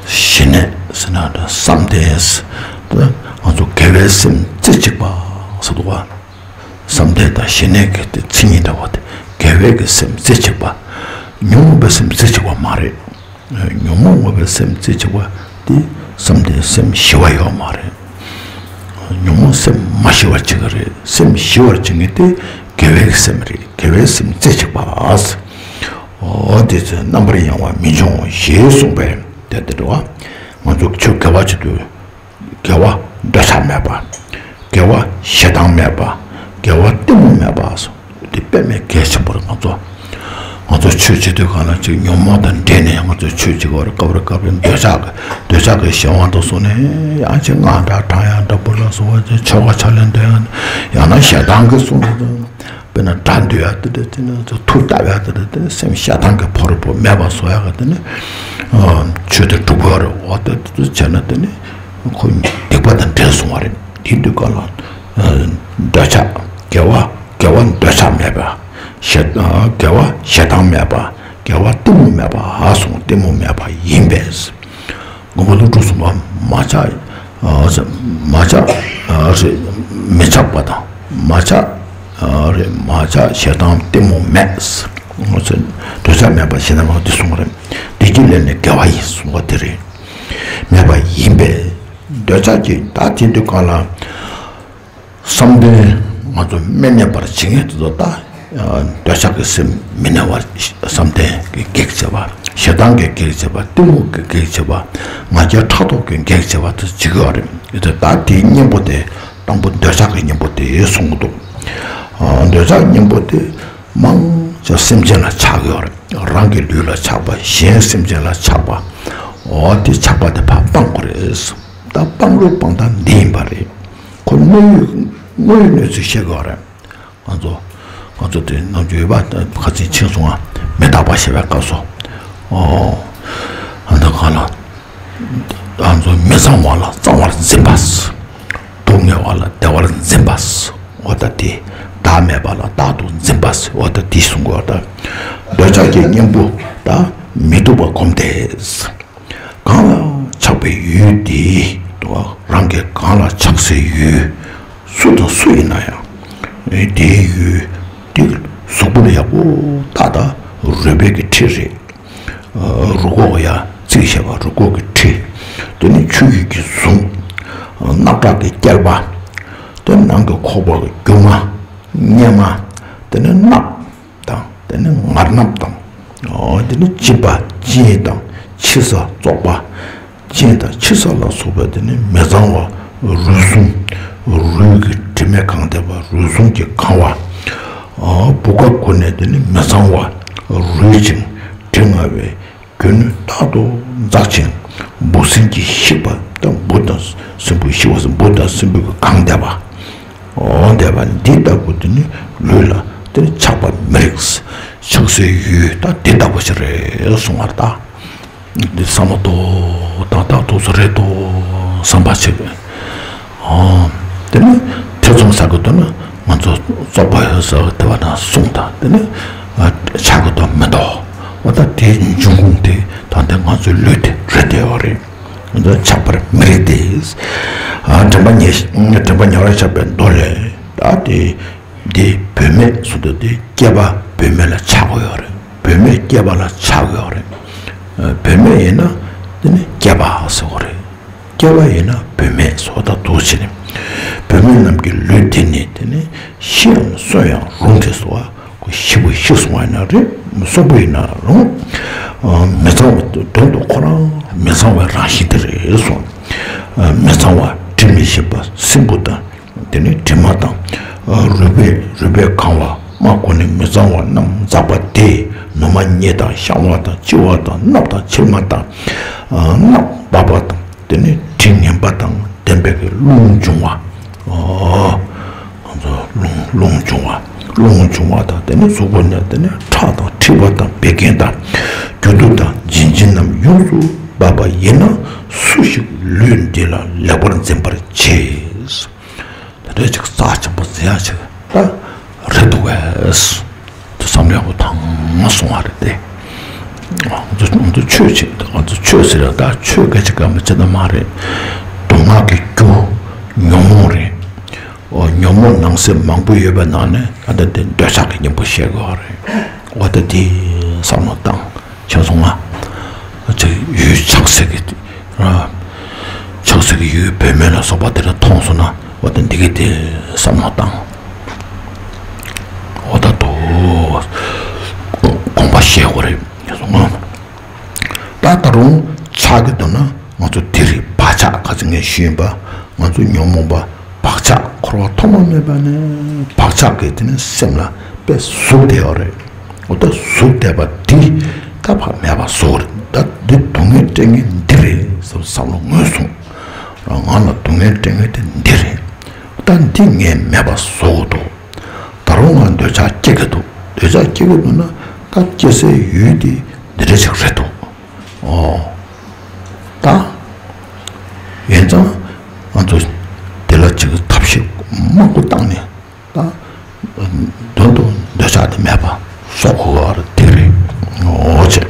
ཞི་གནས་ཟེར་ན་ད་བསམ་གཏན་ད་ང་ཚོ་དགེ་བའི་སེམས་རྩེ་གཅིག་པ་ཟེར་འདུག་བ། བསམ་གཏན་དང་ཞི་གནས་ཀྱི་དེ་མཚན་ཉིད་འདྲ་བ་དེ་དགེ་བའི་གི་སེམས་རྩེ་གཅིག་པ། ཉོན་མོངས་པའི་སེམས་རྩེ་གཅིག་པ་མ་རེད། ཉོན་མོངས་འོག་པའི་སེམས་རྩེ་གཅིག་པ་དེ་བསམ་གཏན་སེམས་ཞི་བ་ཡོད་མ་རེད། ཉོན་མོངས་སེམས་མ་ཞི་བར་བྱེད་ཀྱི་རེད། སེམས་ཞི་བར་བྱེད་མཁན་དེ་དགེ་བའི་སེམས་རེད། དགེ་བའི་སེམས་རྩེ་གཅིག་པ། འོ་དེ་ཚེ་རྣམ་པར་གཡེང་བ་མི་འབྱུང་ཞེས་གསུངས་པས། དེ་ལྟར་བ་ང་ཚོ་ཆོས་དགེ་བ་བྱེད་དུས། དགེ་བ་འདོད་ཆགས་མེད་པ། དགེ་བ་ཞེ་སྡང་མེད་པ། དགེ་བ་གཏི་མུག་མེད་པ་སོགས་དེ་དཔེ་མེད་གལ་ཆེན་པོ་རེད། ང་ཚོ་ང་ཚོ་ཆོས་བྱེད་དུས་གང་ལ་ཅིག་ཉོན་མོངས་དང་འདྲེས་ནས་ང་ཚོ་ཆོས་བྱེད་དགོས་རེད། སྐབས་རེ་སྐབས་རེ་འདོད་ཆགས་ཀྱི་འདོད་ཆགས་ཀྱི་གཞན་དབང་དུ་སོང་ནས་ཡང་ཅིག་སྔགས་འདྲ་བགྲང་ཡག་འདྲ་པོ་ལ་སོགས་པ་ཅིག་ཆོ་ག་ཕྱག་ལེན་འདོན་ཡག་ཡང་ན་ཞེ་སྡང་གིས་སོང་ནས། དཔེར་ན་དགྲ་འདུལ་ཡག་དེ་འདྲ་དེ་ནི་མཐུ་བཏབ་ཡག་དེ་འདྲ་དེ་ནི་སེམས་ཞེ་སྡང་གི་ཕོ་རོག་པོ་མེད་པ་བཟོ་ཡག་གི་དེ་ནི་ཆོས་དེ་སྒྲུབ་དགོས་རེད། འོ་དེ་དེ་བྱས་ན་དེ་ནི་ཁོ་སྡིག་པ་དང་འདྲེས་སོང་བ་རེད། དེ་དུས་ག་ལ་འདོད་ཆགས་དགེ་བ་དགེ་བ་འདོད་ཆགས་མེད་པ། ཞེ་དགེ་བ་ཞེ་སྡང་མེད་པ། དགེ་བ་གཏི་མུག་མེད་པ། ཨ་སོང་གཏི་མུག་མེད་པ་ཡིན་པས། མགོན་པོ་ཀླུ་སྒྲུབ་གསུངས་པ། མ་ཆགས་མ་ཆགས་རེད། མི་ཆགས་པ་དང་མ་ཆགས་རེད། མ་ཆགས་ཞེ་སྡང་གཏི་མུག་མེད། འདོད་ཆགས་མེད་པ་ཞེ་སྡང་མེད་པ་དེ་གསུངས་པ་རེད། བདེ་སྐྱིད་ལས་ནི་དགེ་བ་ཡིན་གསུངས་པ་དེ་རེད། མེད་པ་ཡིན་པས། འདོད་ཆགས་ཀྱི་ད་དེ་དུས་གང་ལ། བསམ་གཏན་ང་ཚོ་མི་གནས་པར་བྱེད་མཁན་དེ་ཚོ་ད། འདོད་ཆགས་ཀྱི་སེམས་མི་གནས་པར་བསམ་གཏན་གྱི་གེགས་བྱེད་པ། ཞེ་སྡང་གི་གེགས་བྱེད་པ། གཏི་མུག་གི་གེགས་བྱེད་པ། ང་རྒྱལ་ཕྲག་དོག་གི་གེགས་བྱེད་པ་དེ་བྱེད་ཀྱི་ཡོད་རེད། དེ་ད་དེའི་གཉེན་པོ་དེ་དང་པོ་འདོད་ཆགས་ཀྱི་གཉེན་པོ་དེ་གསུང་གི་འདུག་འདོད་ཆགས་གཉེན་པོ་དེ་མང་ཆེ་སེམས་ཅན་ལ་ཆགས་ཀྱི་ཡོད་རེད། རང་གི་ལུས་ལ་ཆགས་པ། གཞན་སེམས་ཅན་ལ་ཆགས་པ། འོ་དེ་ཆགས་པ་དེ་ཕར་སྤང་དགོས་རེད། ད་སྤང་རུ་སྤང་སྟངས་འདི་ཡིན་པ་རེད། ཁོ་དངོས་ཡོད་དངོས་ཡོད་གནས་ཚུལ་བཤད་དགོས་རེད། ང་ཚོ་ང་ཚོ་དེ་ནམ་རྒྱུན་ཡོད་པ་ཁ་ཚིག་ཕྱིན་སོང་ང་། མི་རྟག་པ་ཞེས་པའི་སྐབས་སུ། ཨོ། ཨ་ད་ག་ལ། ང་ཚོ་མི་གཙང་བ་ལ་གཙང་བར་འཛིན་པ། སྡུག་བསྔལ་བ་ལ་བདེ་བར་འཛིན་པ། འོ་ད་དེ། བདག་མེད་པ་ལ་བདག་ཏུ་འཛིན་པ། འོ་ད་དེ་གསུང་དགོས་པ་ད། འདོད་ཆགས་ཀྱི་གཉེན་པོ་ད་མི་སྡུག་པ་སྒོམ་སྟེ། གང་ལ་ཆགས་པའི་ཡུལ་དེ། དུ་བ་རང་གིས་གང་ལ་ཆགས་སའི་ཡུལ། སུ་དང་སུ་ཡིན་ན་ཡང་། དེའི་ཡུལ་དེ་གཟུགས་པོ་ལ་ཡག་པོ་ཏག་ཏག་རུས་པའི་གི་འཁྲིས་རེད། རུས་ཁོག་ཡ་རྩིས་བྱས་པ་རུས་ཁོག་གི་འཁྲིས། དེ་ནི་ཆུ་ཡི་གི་ཟུངས། རྣག་ཁྲག་གི་སྐྱེལ་པ། དེ་ནང་གི་ཁོག་པ་གི་རྒྱུ་མ། གཉེར་མ། དེ་ནི་རྣག་དང་། དེ་ནི་ངར་སྣབས་དང་། འོ་དེ་ནི་གཅིན་པ་གཅིན་དང་། ཕྱི་ས་བཙོག་པ། གཅིན་དང་ཕྱི་ས་ལ་སོགས་པའི་དེ་ནི་མི་གཙང་བ་རུལ་སུངས། རུལ་གྱི་དྲི་མས་གང་བསྡད་པ་རུལ་སུངས་ཀྱིས་གང་བ། འོ་བུ་ག་ཀུན་ནས་དེ་ནི་མི་གཙང་བ་རུལ་ཅིང་དྲི་ང་བའི་རྒྱུ་ནི་རྟག་ཏུ་འཛག་ཅིང་འབུ་སྲིན་གྱིས་བཤིག་པ་དང་། འབུ་དང་སྲིན་པོས་བཤིག་པ། འབུ་དང་སྲིན་པོས་གང་བསྡད་པ། འོ་འདས་པ་འདི་ལྟ་བུ་དེ་ནི་ལུས་ལ་དེ་ནི་ཆགས་པ་མི་རིགས། ཆགས་སའི་ཡུལ་ད་འདི་ལྟ་བུ་ཞིག་རེད་གསུང་བར་ད། འདི་བསམ་བློ་ཏོག་ཏག་ཏག་ཏོག་ཙམ་རེད་དོ་བསམ་པ་ཞིག་ཨོ། དེ་ནི་ཐེ་ཚོམ་ཟ་གི་འདུག་ན་ང་ཚོ་བཙོག་པ་ཡོད་ཟེར་བ་དེ་བ་ན་གསུངས་དང་། དེ་ནི་ཆགས་གི་འདུག་མི་འདུག་འོ་ད་དེའི་འབྱུང་ཁུངས་དེ་ད་ལྟ་ང་ཚོའི་ལུས་དེ་རེད་དེ་ཡོད་རེད། ཆགས་པར་མི་རིགས་ཏེ། དྲན་པ་ཉེ་དྲན་པ་ཉེ་བར་བྱ་བའི་མདོ་ལས། ད་དེ་འདི་བུད་མེད་གསུངས་དུས་དེ་སྐྱེས་པ་བུད་མེད་ལ་ཆགས་ཀྱི་ཡོད་རེད། བུད་མེད་སྐྱེས་པ་ལ་ཆགས་ཀྱི་ཡོད་རེད། བུད་མེད་ཡིན་ན་དེ་ནི་སྐྱེས་པ་ཟེར་གྱི་རེད། སྐྱེས་པ་ཡིན་ན་བུད་མེད་ཟེར་བ་དང་འདུག་བྱས་ནས། བུད་མེད་རྣམས་ཀྱི་ལུས་འདི་ནི་དེ་ནི་ཤི་ཡང་གསོན་ཡང་རུང་སྟེ་ཟེར་བ། ཁོ་ཤི་བོ་ཤི་སོང་བ་ཡིན་ན་རེད། གསོན་པོ་ཡིན་ན་རུང་། མི་གཙང་བ་དོན་དུ་ཁོ་རང་མི་གཙང་བའི་རང་བཞིན་དེ་རེད་གསུངས། མི་གཙང་བ་དྲི་མི་ཞིམ་པ་སྲིན་བུ་དང་། དེ་ནི་དྲི་མ་དང་། རུས་པས་རུས་པས་གང་བ་སྨྲ་སྒོ་ནས་མི་གཙང་བ་རྣམས་འཛག་པ་དེས་ནུ་མ་སྙེ་དང་བཤང་བ་དང་གཅི་བ་དང་སྣབས་དང་མཆིལ་མ་དང་། རྣག་འབབ་པ་དང་། དེ་ནི་དྲི་ངན་པ་དང་ལྡན་པའི་གི་རླུང་འབྱུང་བ། ཨོ། ང་ཚོ་རླུང་རླུང་འབྱུང་བ། རླུང་འབྱུང་བ་དང་དེ་ནི་གཟུགས་པོ་ནས་དེ་ནི་ཁྲག་དང་མཁྲིས་པ་དང་བད་ཀན་དང་། རྒྱུ་དུག་དང་ལྗན་ལྗིན་རྣམས་ཡོངས་སུ་འབབ་པ་ཡིན་ན། སུ་ཞིག་ལུས་འདི་ལ་ལེགས་པར་འཛིན་པར་བྱེད། དེ་འདྲ་ཅིག་རྩ་ཆེན་པོ་འཛིན་ཡ་ཅིག་ད་རེད་འདུག་གས། དེ་བསམ་བློ་ཡག་པོ་བཏང་སོང་བ་རེད་དེ། ང་ཚོ་ང་ཚོ་ཆོས་བྱེད། ང་ཚོ་ཆོས་ཟེར་ཡ་ད་ཆོས་སྐད་ཆ་གང་མི་བྱེད་ད་མ་རེད། སྡུག་བསྔལ་གྱི་རྒྱུ། ཉོན་མོངས་རེད། འོ་ཉོན་མོངས་ནང་གསེས་མང་པོ་ཡོད་པའི་ནང་ནས་ད་ལྟ་དེ་འདོད་ཆགས་ཀྱི་གཉེན་པོ་བཤད་དགོས་པ་རེད། འོ་ད་དེ་བསམ་བློ་བཏང་ཆོག་སོང་ང་། ཅིག་ཡུལ་ཆགས་སྲེད་ཀྱི་ར། ཆགས་སྲེད་ཀྱི་ཡུལ་བུད་མེད་ལ་སོགས་པ་དེ་འདྲ་མཐོང་སོང་ན། འོ་ད་འདི་གི་དེ་བསམ་བློ་བཏང་། འོ་ད་དོ། དགོངས་པ་བཞེས་དགོས་རེད་གསུངས། ད་ད་རུང་ཆགས་ཀྱི་འདུག་ན། ང་ཚོ་དེ་རིང་བག་ཆགས། ཁ་སང་ངས་ཞུས་ཡིན་པ། ང་ཚོ་ཉོན་མོངས་པ་བག་ཆགས། འཁོར་བ་ཐོག་མ་མེད་པ་ནས་བག་ཆགས་ཀྱིས་དེ་ནི་སེམས་ལ་དཔེ་ཟུག་བསྡད་ཡོད་རེད། འོ་ད་ཟུག་བསྡད་པ་འདི་ད་ཕར་མེད་པ་བཟོ་དགོས་རེད། ད་འདི་སྡུག་བསྔལ་སྤྲད་མཁན་འདི་རེད་ཟེར་བསམ་བློ་ངོས་བཟུང་། རང་ང་ལ་སྡུག་བསྔལ་སྤྲད་མཁན་དེ་འདི་རེད། ད་འདི་ངས་མེད་པ་བཟོ་དགོས་འདུག་ད་རུང་ང་འདོད་ཆགས་སྐྱེ་གི་འདུག་འདོད་ཆགས་སྐྱེ་གི་འདུག་ན། ད་སྐྱེ་སའི་ཡུལ་དེ་འདི་འདྲ་ཞིག་རེད་འདུག་འོ། ད། ཡིན་ཙང་། ང་ཚོ་དེ་ལ་ཅིག་ཐབས་ཤེས་མང་པོ་བཏང་ནས། ད། མདུན་དུ་འདོད་ཆགས་དེ་མེད་པ་བཟོ་དགོས་པ་དེ་རེད། འོ་བྱས།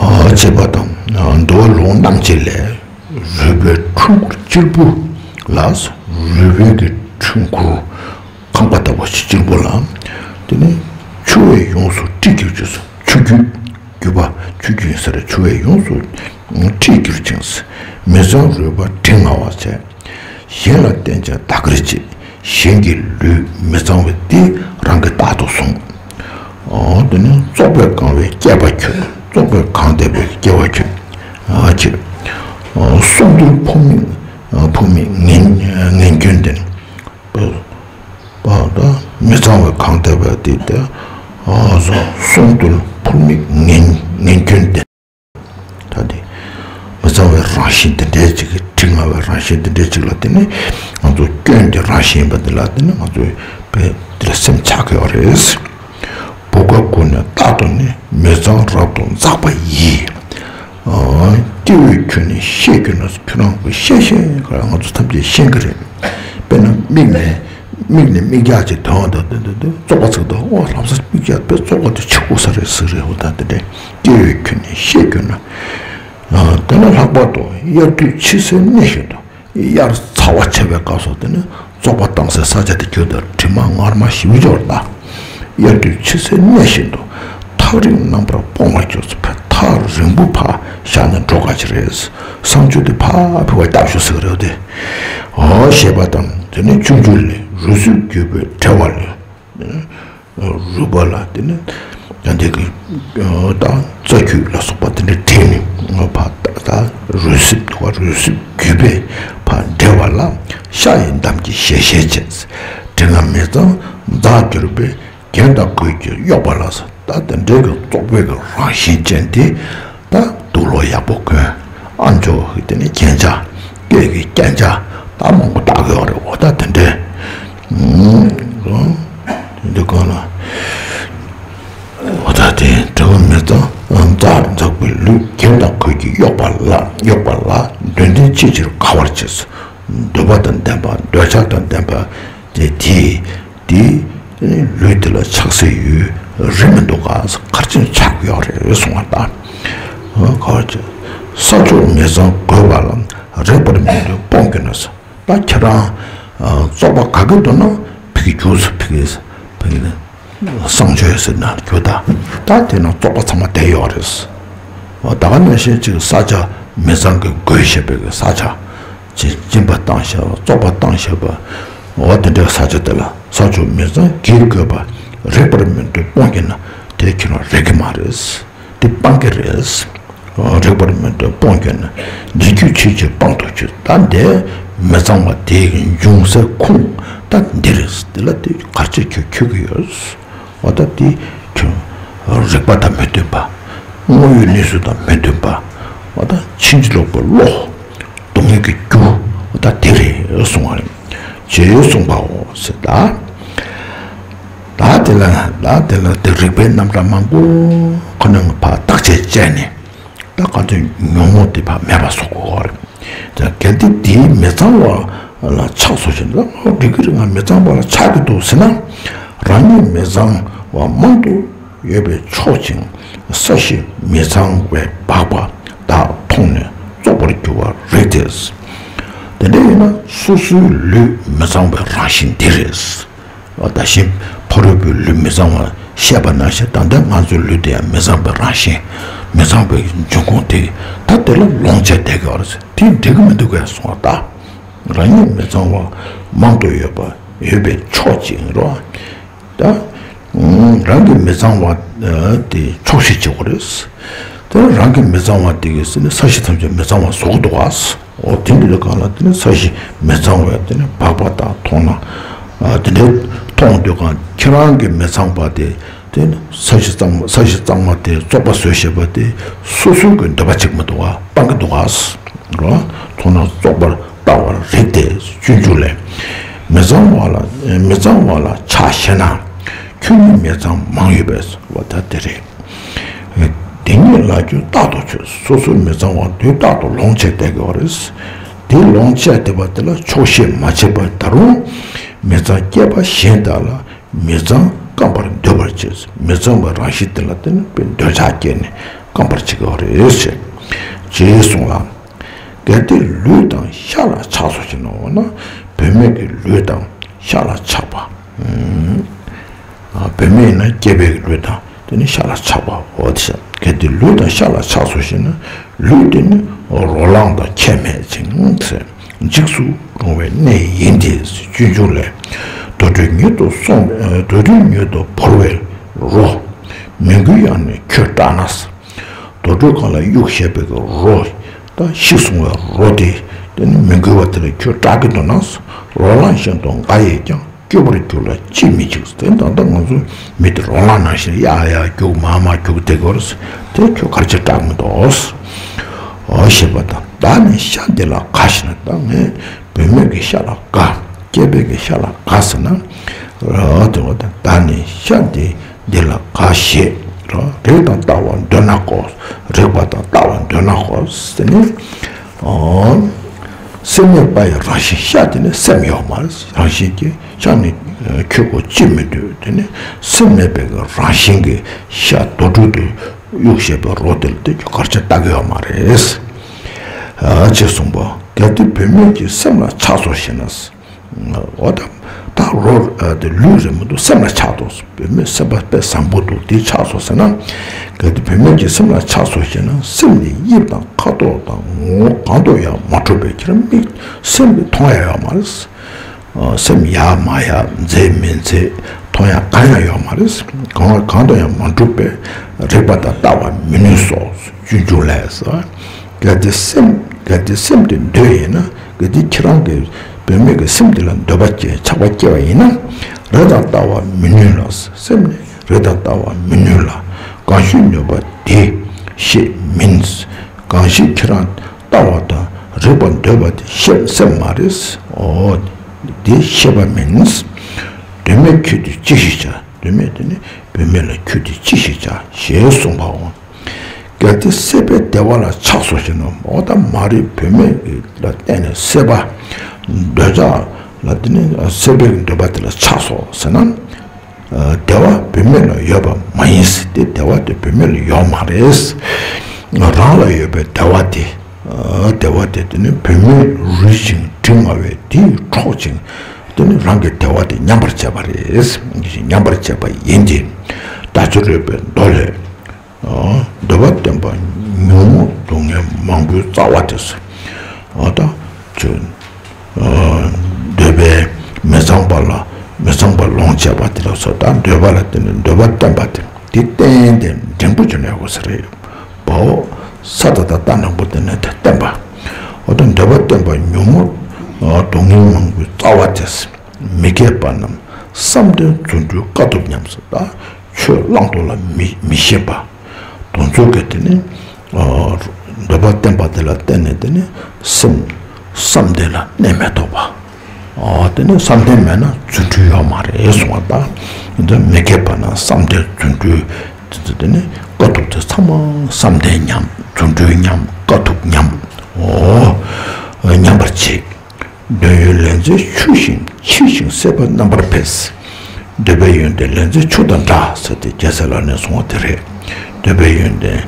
འོ་བྱས་པ་དང་། འདུལ་བ་ལུང་རྣམ་འབྱེད་ལས། རུས་པའི་འཕྲུལ་འཁོར་གཅེར་བུ་ལ། རུས་པའི་གི་འཕྲུལ་འཁོར་ཁང་པ་ལྟ་བུ་ཞིག་གཅེར་བུ་ལ། དེ་ནས་ཆུ་བས་ཡོངས་སུ་དཀྲིས་གྱུར་ཅིང་། ཆུ་རྒྱུས། རྒྱུས་པ། ཆུ་རྒྱུས་ཟེར། ཆུ་བས་ཡོངས་སུ་དཀྲིས་གྱུར་ཅིང་། མི་གཙང་རུས་པ་དྲི་ང་བ་བྱས། གཞན་ལ་བསྟན་ཅིང་བདག་གིར་བྱེད། གཞན་གྱི་ལུས་མི་གཙང་བ་དེ་རང་གིས་བདག་ཏུ་བཟུང་། འོ། དེ་ནས་བཙོག་པས་གང་བའི་བསྐལ་པ་ཁྱོད། བཙོག་པས་གང་བསྡད་པའི་བསྐལ་པ་ཁྱོད། ཨ་ཁྱོད། གསུམ་འདུལ་ཕུང་མེད། ཕུང་མེད་ངན་ངན་སྐྱོན་ལྡན། པ་དང་མི་གཙང་བས་གང་བསྡད་པ་དེ་དེ། གསུམ་འདུལ་ཕུང་མེད་ངན་ངན་སྐྱོན་ལྡན། ད་དེ། མི་གཙང་བའི་རང་བཞིན་དེ་འདྲའི་ཅིག་གི། དྲི་ང་བའི་རང་བཞིན་དེ་འདྲའི་ཅིག་ལ་བརྟེན་ནས། ང་ཚོ་སྐྱོན་གྱི་རང་བཞིན་ཡིན་པ་འདི་ལ་བརྟེན་ནས་ང་ཚོའི་དཔེ་འདིར་སེམས་ཆགས་ཀྱི་ཡོད་རེད། བུ་ག་ཀུན་ནས་རྟག་ཏུ་ནི། མི་གཙང་རབ་ཏུ་འཛག་པ་ཡི། སྐྱེ་བོས་ཁྱོད་ནི་ཤེས་གྱུར་ན། ཁྱོད་རང་གིས་ཤེས་ཤེས་ག་ང་ཚོ་ཐམས་ཅད་ཤེས་ཀྱི་རེད། དཔེར་ན་མིག་ནས། མིག་ནས་མིག་རྒྱག་ཅིག་དོན་དང་དོན་དུ་དུ་བཙོག་པ་ཚིག་དང་། ཨོ་ལྷ་ས་མིག་རྒྱག་དཔེ་བཙོག་པ་དེ་ཆགས་ཀྱི་ས་རེད་ཟེར་རེད། འོ་ད་དེ་འདྲ་སྐྱེ་བོས་ཁྱོད་ནི་ཤེས་གྱུར་ན། དེ་ན་ལྷག་པར་དུ་དབྱར་དུས་ཕྱི་སའི་གནས་བཞིན་དུ། དབྱར་ཚ་བ་ཆེ་བའི་སྐབས་སུ་དེ་ནི་བཙོག་པ་བཏང་སའི་ས་ཆ་དེ་གྱུར་ཏེ་དྲི་མ་ངར་མ་ཞེ་པོ་ཅིག་ཡོད་རེད་ད། དབྱར་དུས་ཕྱི་སའི་གནས་བཞིན་དུ། ཐག་རིང་རྣམ་པར་སྤོང་བར་གྱུར། ཚེ་ཐག་རིང་པོ་ཕར་བཞག་ནས་འགྲོ་ག་ཅི་རེད། བསང་མཆོད་དེ་ཕར་ཕུལ་བ་སྐྱབས་ཞུ་ཟེར་གི་རེད་དེ། འོ་ཞེས་པ་དང་། དེ་ནས་སྤྱོད་འཇུག་ལས། རུས་སྲིབ་རྒྱུས་པའི་བྲེ་བ་ལས། རུས་པ་ལ་དེ་ནས་ཡང་དེ་གི་ད་རྩ་རྒྱུས་ལ་སོགས་པ་དེ་འདྲ་བྲེས་ནས་ཕར་ད་རུས་སྲིབ་འདུག་པ། རུས་སྲིབ་རྒྱུས་པའི་ཕར་བྲེ་བ་ལ། ཤ་ཡི་འདམ་གྱིས་ཞལ་ཞལ་བྱས། དྲི་ང་མི་གཙང་འཛག་གྱུར་པའི། རྒྱན་དང་གོས་ཀྱིས་གཡོགས་པ་ལ། ད་དེ་འདྲའི་གི་བཙོག་པའི་གི་རང་བཞིན་ཅན་དེ། ད་དུག་ལོག་ཡག་པོ་གོན། ཨ་མཆོག་གི་དེ་ནས་རྒྱན་ཆ། སྐེ་གི་རྒྱན་ཆ་ད་མང་པོ་བཏགས་ཀྱི་ཡོད་རེད། འོ་ད་དེ་འདྲའི། ཨུམ། འདི་གང་ལ། འོ་ད་དེ་དྲི་ང་མི་གཙང་འཛག་འཛག་པའི་ལུས། རྒྱན་དང་གོས་ཀྱིས་གཡོགས་པ་ལ། གཡོགས་པ་ལ། འདོད་ལྡན་ཅི་ཕྱིར་དགའ་བར་བྱེད། འདོད་པ་དང་ལྡན་པ། འདོད་ཆགས་དང་ལྡན་པ་དེ་དེས། དེའི་ལུས་དེ་ལ་ཆགས་སའི་ཡུལ་རེ་མི་འདུག་ག་ག་རེ་བྱས་ནས་ཆགས་ཀྱི་ཡོད་རེད་གསུངས་པ་ལྟར། ག་བར་བྱེད། ས་ཕྱོགས་མི་གཙང་བགོས་པ་ལ། རེག་པར་མི་འདོད་སྤོང་གྱུར་ན། ད་ཁྱེད་རང་བཙོག་པ་ག་གི་འདུག་ན་ཕ་གི་རྒྱུགས་སོང་། ཕ་གི་ཕ་གི་བསང་མཆོད་ཟེར་ན་རྒྱུགས་ད། ད་དེ་ན་བཙོག་པ་ཚང་མ་བསྡད་ཡོད་རེད། ད་ག་ནང་བཞིན་ཅིག་ས་ཆ་མི་གཙང་གི་བགོས་བཞག་པའི་ས་ཆ། སྦྱིན་སྦྱིན་པ་བཏང་བཞག་པ། བཙོག་པ་བཏང་བཞག་པ། འོ་དེ་འདྲའི་ས་ཆ་དེ་ལ་ས་ཕྱོགས་མི་གཙང་གིས་བགོས་པ། རེག་པར་མི་འདོད་སྤོང་གྱུར་ན། དེ་ཁྱེད་རང་རེག་གི་མ་རེད། དེ་སྤང་གི་རེད། རེག་པར་མི་འདོད་སྤོང་གྱུར་ན། འདི་རྒྱུ་ཆོས་ཀྱིས་སྤང་དུ་གྱུར། ད་འདི་མི་གཙང་བ་དེ་གི་འབྱུང་སའི་ཁུངས་ད་འདི་རེད། དེ་ལ་དེ་ག་རེ་བྱས་ཁྱོད་འཁྱོག་གི་ཡོད། འོ་ད་དེ་ཁྱོད་རེག་པ་དང་མི་མཐུན་པ། དངོས་ཡོད་གནས་ཚུལ་དང་མི་མཐུན་པ། འོ་ད་ཕྱིན་ཅི་ལོག་པའི་བློ། སྡུག་བསྔལ་གྱི་རྒྱུ། འོ་ད་དེ་རེད་གསུངས་པ་རེད། ཅེས་གསུངས་པའོ་ཟེར་ད། ད་དེ་ལ་ད་དེ་ལ་དེ་རིགས་པའི་རྣམ་གྲངས་མང་པོ་ཁོ་ན་ཕར་བརྟག་དཔྱད་བྱས་ནས། ད་ག་ཚོད་ཉོན་མོངས་དེ་ཕར་མེད་པ་བཟོ་དགོས་པ་རེད། ད་གལ་ཏེ་དེའི་མི་གཙང་བ་ལ་ཆགས་སོང་ཞེ་ན། ཨོ་འགྲིག་གི་རེད། ང་མི་གཙང་བ་ལ་ཆགས་ཀྱི་འདུག་ཟེར་ན། རང་ཉིད་མི་གཙང་བ་མང་དུ་ཡོད་པའི་ཕྱོགས་ཅིག་ས་གཞི་མི་གཙང་བས་སྦགས་པ་དག་མཐོང་ནས་བཙོག་པར་གྱུར་པ་རེད་དེ། དེ་འདྲ་ཡིན་ན་སོ་སོའི་ལུས་མི་གཙང་བའི་རང་བཞིན་འདི་རེད། ད་གིན་ཕ་རོལ་པོའི་ལུས་མི་གཙང་བ་བཤད་པ་ནང་བཞིན། ད་ལྟ་ང་ཚོའི་ལུས་དེ་ཡང་མི་གཙང་བའི་རང་བཞིན། མི་ཚངས་པའི་འབྱུང་ཁུངས་དེ་ད་དེ་ལ་ལོངས་སྤྱད་བསྡད་དགོས་རེད། དེ་འགྲིག་གི་མི་འདུག་གས་གསུངས་པ། ད་རང་ཉིད་མི་ཚངས་པ་མང་དུ་ཡོད་པ་ཡོད་པའི་ཕྱོགས་གཅིག་རོ། ད་རང་གི་མི་ཚངས་པ་དེ་ཆོག་ཤེས་བྱེད་དགོས་རེད། དེ་རང་གི་མི་ཚངས་པ་དེ་གིས་ནི་ས་གཞི་ཐམས་ཅད་མི་ཚངས་པ་བཟོ་གི་འདུག་ག། འོ་དེ་འདྲ་གང་ལ་དེ་ནི་ས་གཞི་མི་ཚངས་པའི་དེ་ནི་འབག་པ་དང་མཐོང་ན། དེ་འདྲའི་མཐོང་དུས་གང་ཁྱེད་རང་གི་མི་ཚངས་པ་དེ་དེ་ནི་ས་གཞི་གཙང་མ་ས་གཞི་གཙང་མ་དེ་བཙོག་པ་བཟོས་བཞག་པ་དེ་སོ་སོའི་གི་འདོད་པ་གཅིག་མི་འདུག་ག། སྤང་གི་འདུག་ག་རོ། མཐོང་ན་བཙོག་པར་ལྟ་བར་རིགས་ཏེ། སྤྱོད་འཇུག་ལས། མི་གཙང་བ་ལ་མི་གཙང་བ་ལ་ཆགས་ཞེ་ན། ཁྱོད་ཉིད་མི་ཚངས་མང་ཡོད་པས་བ་ད་དེ་རེད། དེ་ཉིད་ལ་རྒྱུ་རྟག་ཏུ་ཆོད། སོ་སོའི་མི་གཙང་བ་དུས་རྟག་ཏུ་ལོངས་སྤྱད་བསྡད་དགོས་པ་རེད། དེ་ལོངས་སྤྱད་བསྡད་པ་དེ་ལ་ཆོག་ཤེས་མ་བྱས་པར་ད་རུང་མི་ཚངས་སྐྱེས་པ་གཞན་དག་ལ་མི་གཙང་སྐམ་པར་འདོད་པར་བྱེད། མི་གཙང་བའི་རང་བཞིན་དེ་ལ་བརྟེན་ནས་འདོད་ཆགས་སྐྱེས་ནས་སྐམ་པར་བྱེད་དགོས་པ་རེད། ཅེས་གསུངས་ལ། གལ་ཏེ་ལུས་དང་ཤ་ལ་ཆགས་སོ་ཞེ་ན། འོ་ན་བུད་མེད་ཀྱི་ལུས་དང་ཤ་ལ་ཆགས་པ། ཨ། བུད་མེད་ཡིན་ན་སྐྱེས་པའི་ལུས་དང་དེ་ནི་ཤ་ལ་ཆགས་པ། འོ་དེ་བྱས། གལ་ཏེ་ལུས་དང་ཤ་ལ་ཆགས་སོ་ཞེ་ན། ལུས་དེ་ནི་རོ་ལངས་དང་ཁྱད་མེད་ཅིང་ཟེར། འཇིགས་སུ་རུང་བའི་གནས་ཡིན་ཏེ། སྤྱོད་འཇུག་ལས། དུར་ཁྲོད་ཉིད་དུ་སོང་། དུར་ཁྲོད་ཉིད་དུ་བོར་བའི་རོ། མི་འགུལ་ཡང་ནི་ཁྱོད་སྐྲག་ན། དུར་ཁྲོད་གང་ལ་གཡུགས་བཞག་པའི་རོ། ད་ཤི་སོང་བའི་རོ་དེ་དེ་ནི་མི་འགུལ་བ་དེ་ལ་ཁྱོད་སྐྲག་གི་འདུག་ན། རོ་ལངས་བཞིན་དུ་འགའ་ཡིས་ཀྱང་། སྐྱོ་བར་གྱུར་ལ་ཅིས་མི་འཇིགས། དེ་ད་ལྟ་ང་ཚོ་མི་དེ་རོ་ལངས་ནང་བཞིན་ཡར་ཡར་རྒྱུག་མར་མར་རྒྱུག་བསྡད་ཀྱི་ཡོད་རེད། དེ་ཁྱོད་ག་རེ་བྱས་སྐྲག་མི་འདུག། འོ་ཞེས་པ་དང་། བདག་ནི་ཤ་འདི་ལ་དགའ་ཞེ་ན། ད་ངས་བུད་མེད་ཀྱི་ཤ་ལ་དགའ། སྐྱེས་པའི་གི་ཤ་ལ་དགའ་ཟེར་ན། རོ་དེ་བ་དང་བདག་ནི་ཤ་འདི་འདི་ལ་དགའ་ཞེས་རོ། རེག་དང་ལྟ་བར་འདོད་ན་གོ། རེག་པ་དང་ལྟ་བར་འདོད་ན་གོ་ཟེར་ནས། ཨོ། སེམས་མེད་པ་ཡི་རང་བཞིན། ཤ་དེ་ནི་སེམས་ཡོད་མ་རེད། རང་བཞིན་གྱིས་ཤ་ནི་ཁྱོད་ཁོ་ཅི་མི་འདོད། དེ་ནི་སེམས་མེད་པའི་རང་བཞིན་གྱིས་ཤ་དུར་ཁྲོད་དུ་གཡུགས་བཞག་པའི་རོ་དེ་ལ་དེ་གར་ཆ་ལྟ་གི་ཡོད་མ་རེད། ཨ་ཅེས་གསུངས་པ། གལ་ཏེ་བུད་མེད་ཀྱི་སེམས་ལ་ཆགས་སོ་ཞེ་ན། འོ་ད་ད་རོ་དེ་ལུས་རེད་མི་འདུག། སེམས་ལ་ཆགས་འདུག། བུད་མེད་སེམས་པ་དཔེ་བཟང་པོ་འདུག། དེ་ཆགས་སོ་ཟེར་ན། གལ་ཏེ་བུད་མེད་ཀྱི་སེམས་ལ་ཆགས་སོ་ཞེ་ན། སེམས་ནི་དབྱིབས་དང་ཁ་དོག་དང་ངོ་བོ་གང་དུ་ཡང་མ་གྲུབ་པས། ཁྱེད་རང་མིག་སེམས་ཀྱིས་མཐོང་ཡ་ཡོད་མ་རེད། སེམས་ཡར་མར་ཡར་མཛེས་མི་མཛེས་མཐོང་ཡ་གང་ཡང་ཡོད་མ་རེད། གང་བ་གང་དུ་ཡང་མ་གྲུབ་པས། རེག་པ་དང་ལྟ་བར་མི་ནུས་སོ། སྤྱོད་འཇུག་ལས་ཟེར། གལ་ཏེ་སེམས་གལ་ཏེ་སེམས་དེ་འདོད་ཡིན་ན། གལ་ཏེ་ཁྱེད་རང་གི་བུད་མེད་ཀྱི་སེམས་དེ་ལ་འདོད་པ་སྐྱེ་ཆགས་པ་སྐྱེ་བ་ཡིན་ན། རེག་དང་ལྟ་བར་མི་ནུས་ལ། སེམས་ནི་རེག་དང་ལྟ་བར་མི་ནུས་ལ། གང་ཞིག་ནུས་པ་དེ་ཤེས་མིན། གང་ཞིག་ཁྱེད་རང་ལྟ་བ་དང་རེག་པར་འདོད་པ་དེ་ཤེས་སེམས་མ་རེད། འོ་དེ་ཤེས་པ་མིན། དོན་མེད་ཁྱོད་དེ་ཅི་ཞིག་བྱ། དོན་མེད་དེ་ནི་བུད་མེད་ལ་ཁྱོད་དེ་ཅི་ཞིག་བྱ་ཞེས་གསུངས་པའོ། གལ་ཏེ་སྲེད་པའི་བདེ་བ་ལ་ཆགས་སོ་ཞེ་ན། འོ་ད་མ་རེད། བུད་མེད་ལ་བརྟེན་ནས་སྲེད་པ་འདོད་ཆགས་ལ་དེ་ནི་སྲེད་པའི་འདོད་པ་དེ་ལ་ཆགས་སོ་ཟེར་ན། བདེ་བ་བུད་མེད་ལ་ཡོད་པ་མ་ཡིན། དེ་བདེ་བ་དེ་བུད་མེད་ལ་ཡོད་མ་རེད། རང་ལ་ཡོད་པའི་བདེ་བ་དེ། བདེ་བ་དེ་དེ་ནི་བུད་མེད་རུལ་ཞིང་དྲི་ང་བས་དེས་འཕྲོག་ཅིང་། དེ་ནི་རང་གི་བདེ་བ་དེ་ཉམས་པར་བྱས་པ་རེད། ཉམས་པར་བྱས་པ་ཡིན་ཏེ། ད་ཅི་རོལ་པའི་མདོ་ལས། འདོད་པ་བརྟན་པ་ཉོན་མོངས་སྡུག་བསྔལ་མང་པོའི་རྩ་བ་དེ། ད་ཅི། འདོད་པའི་མི་ཚངས་པ་ལ་མི་ཚངས་པ་ལོངས་སྤྱད་པ་དེ་ལ་སོགས། ད་འདོད་པ་ལ་བརྟེན་ནས་འདོད་པ་བརྟན་པ་དེ་དེ་བརྟན་ཏེ་འབྲིང་པོ་ཅིག་ནས་ཡོད་ས་རེད། བའོ། ས་ད་ད་ལྟ་འབྲིང་པོ་དེ་ནས་དེ་བརྟན་པ། འོ་ད་འདོད་པ་བརྟན་པ་ཉོན་མོངས་སྡུག་བསྔལ་མང་པོའི་རྩ་བ་དེ། མི་དགེ་བ་རྣམས་བསམ་གཏན་རྫུ་འཕྲུལ་དཀའ་ཐུབ་ཉམས་སོ། ད་ཆོས་བླང་དོར་ལ་མི་མི་ཤེས་པ། དེ་ཚོ་གིས་དེ་ནི་འདོད་པ་བརྟན་པ་དེ་ལ་བརྟེན་ནས་དེ་ནི་སེམས་བསམ་གཏན་ལ་གནས་མི་ཐུབ་པ། དེ་ནི་བསམ་གཏན་མེད་ན་རྫུ་འཕྲུལ་ཡོད་མ་རེད་གསུངས་པ། ད་འདི་མི་དགེ་བ་རྣམས་བསམ་གཏན་རྫུ་འཕྲུལ་དེ་ཚོ་དེ་ནི་དཀའ་ཐུབ་དེ་ཚང་མ་བསམ་གཏན་ཉམས། རྫུ་འཕྲུལ་ཉམས། དཀའ་ཐུབ་ཉམས། འོ། ཉམས་པར་བྱེད། འདོད་ཡོན་ལེན་ཚད་ཆུ་བཞིན་འཁྱིལ་ཞིང་སྲེད་པ་རྣམ་པར་འཕེལ། འདོད་པའི་ཡོན་ཏན་ལེན་ཚད་ཆུ་དང་འདྲ་ཟེར་ཏེ་རྒྱལ་སྲས་ལག་ལེན་གསུངས་པ་དེ་རེད། འདོད་པའི་ཡོན་ཏན་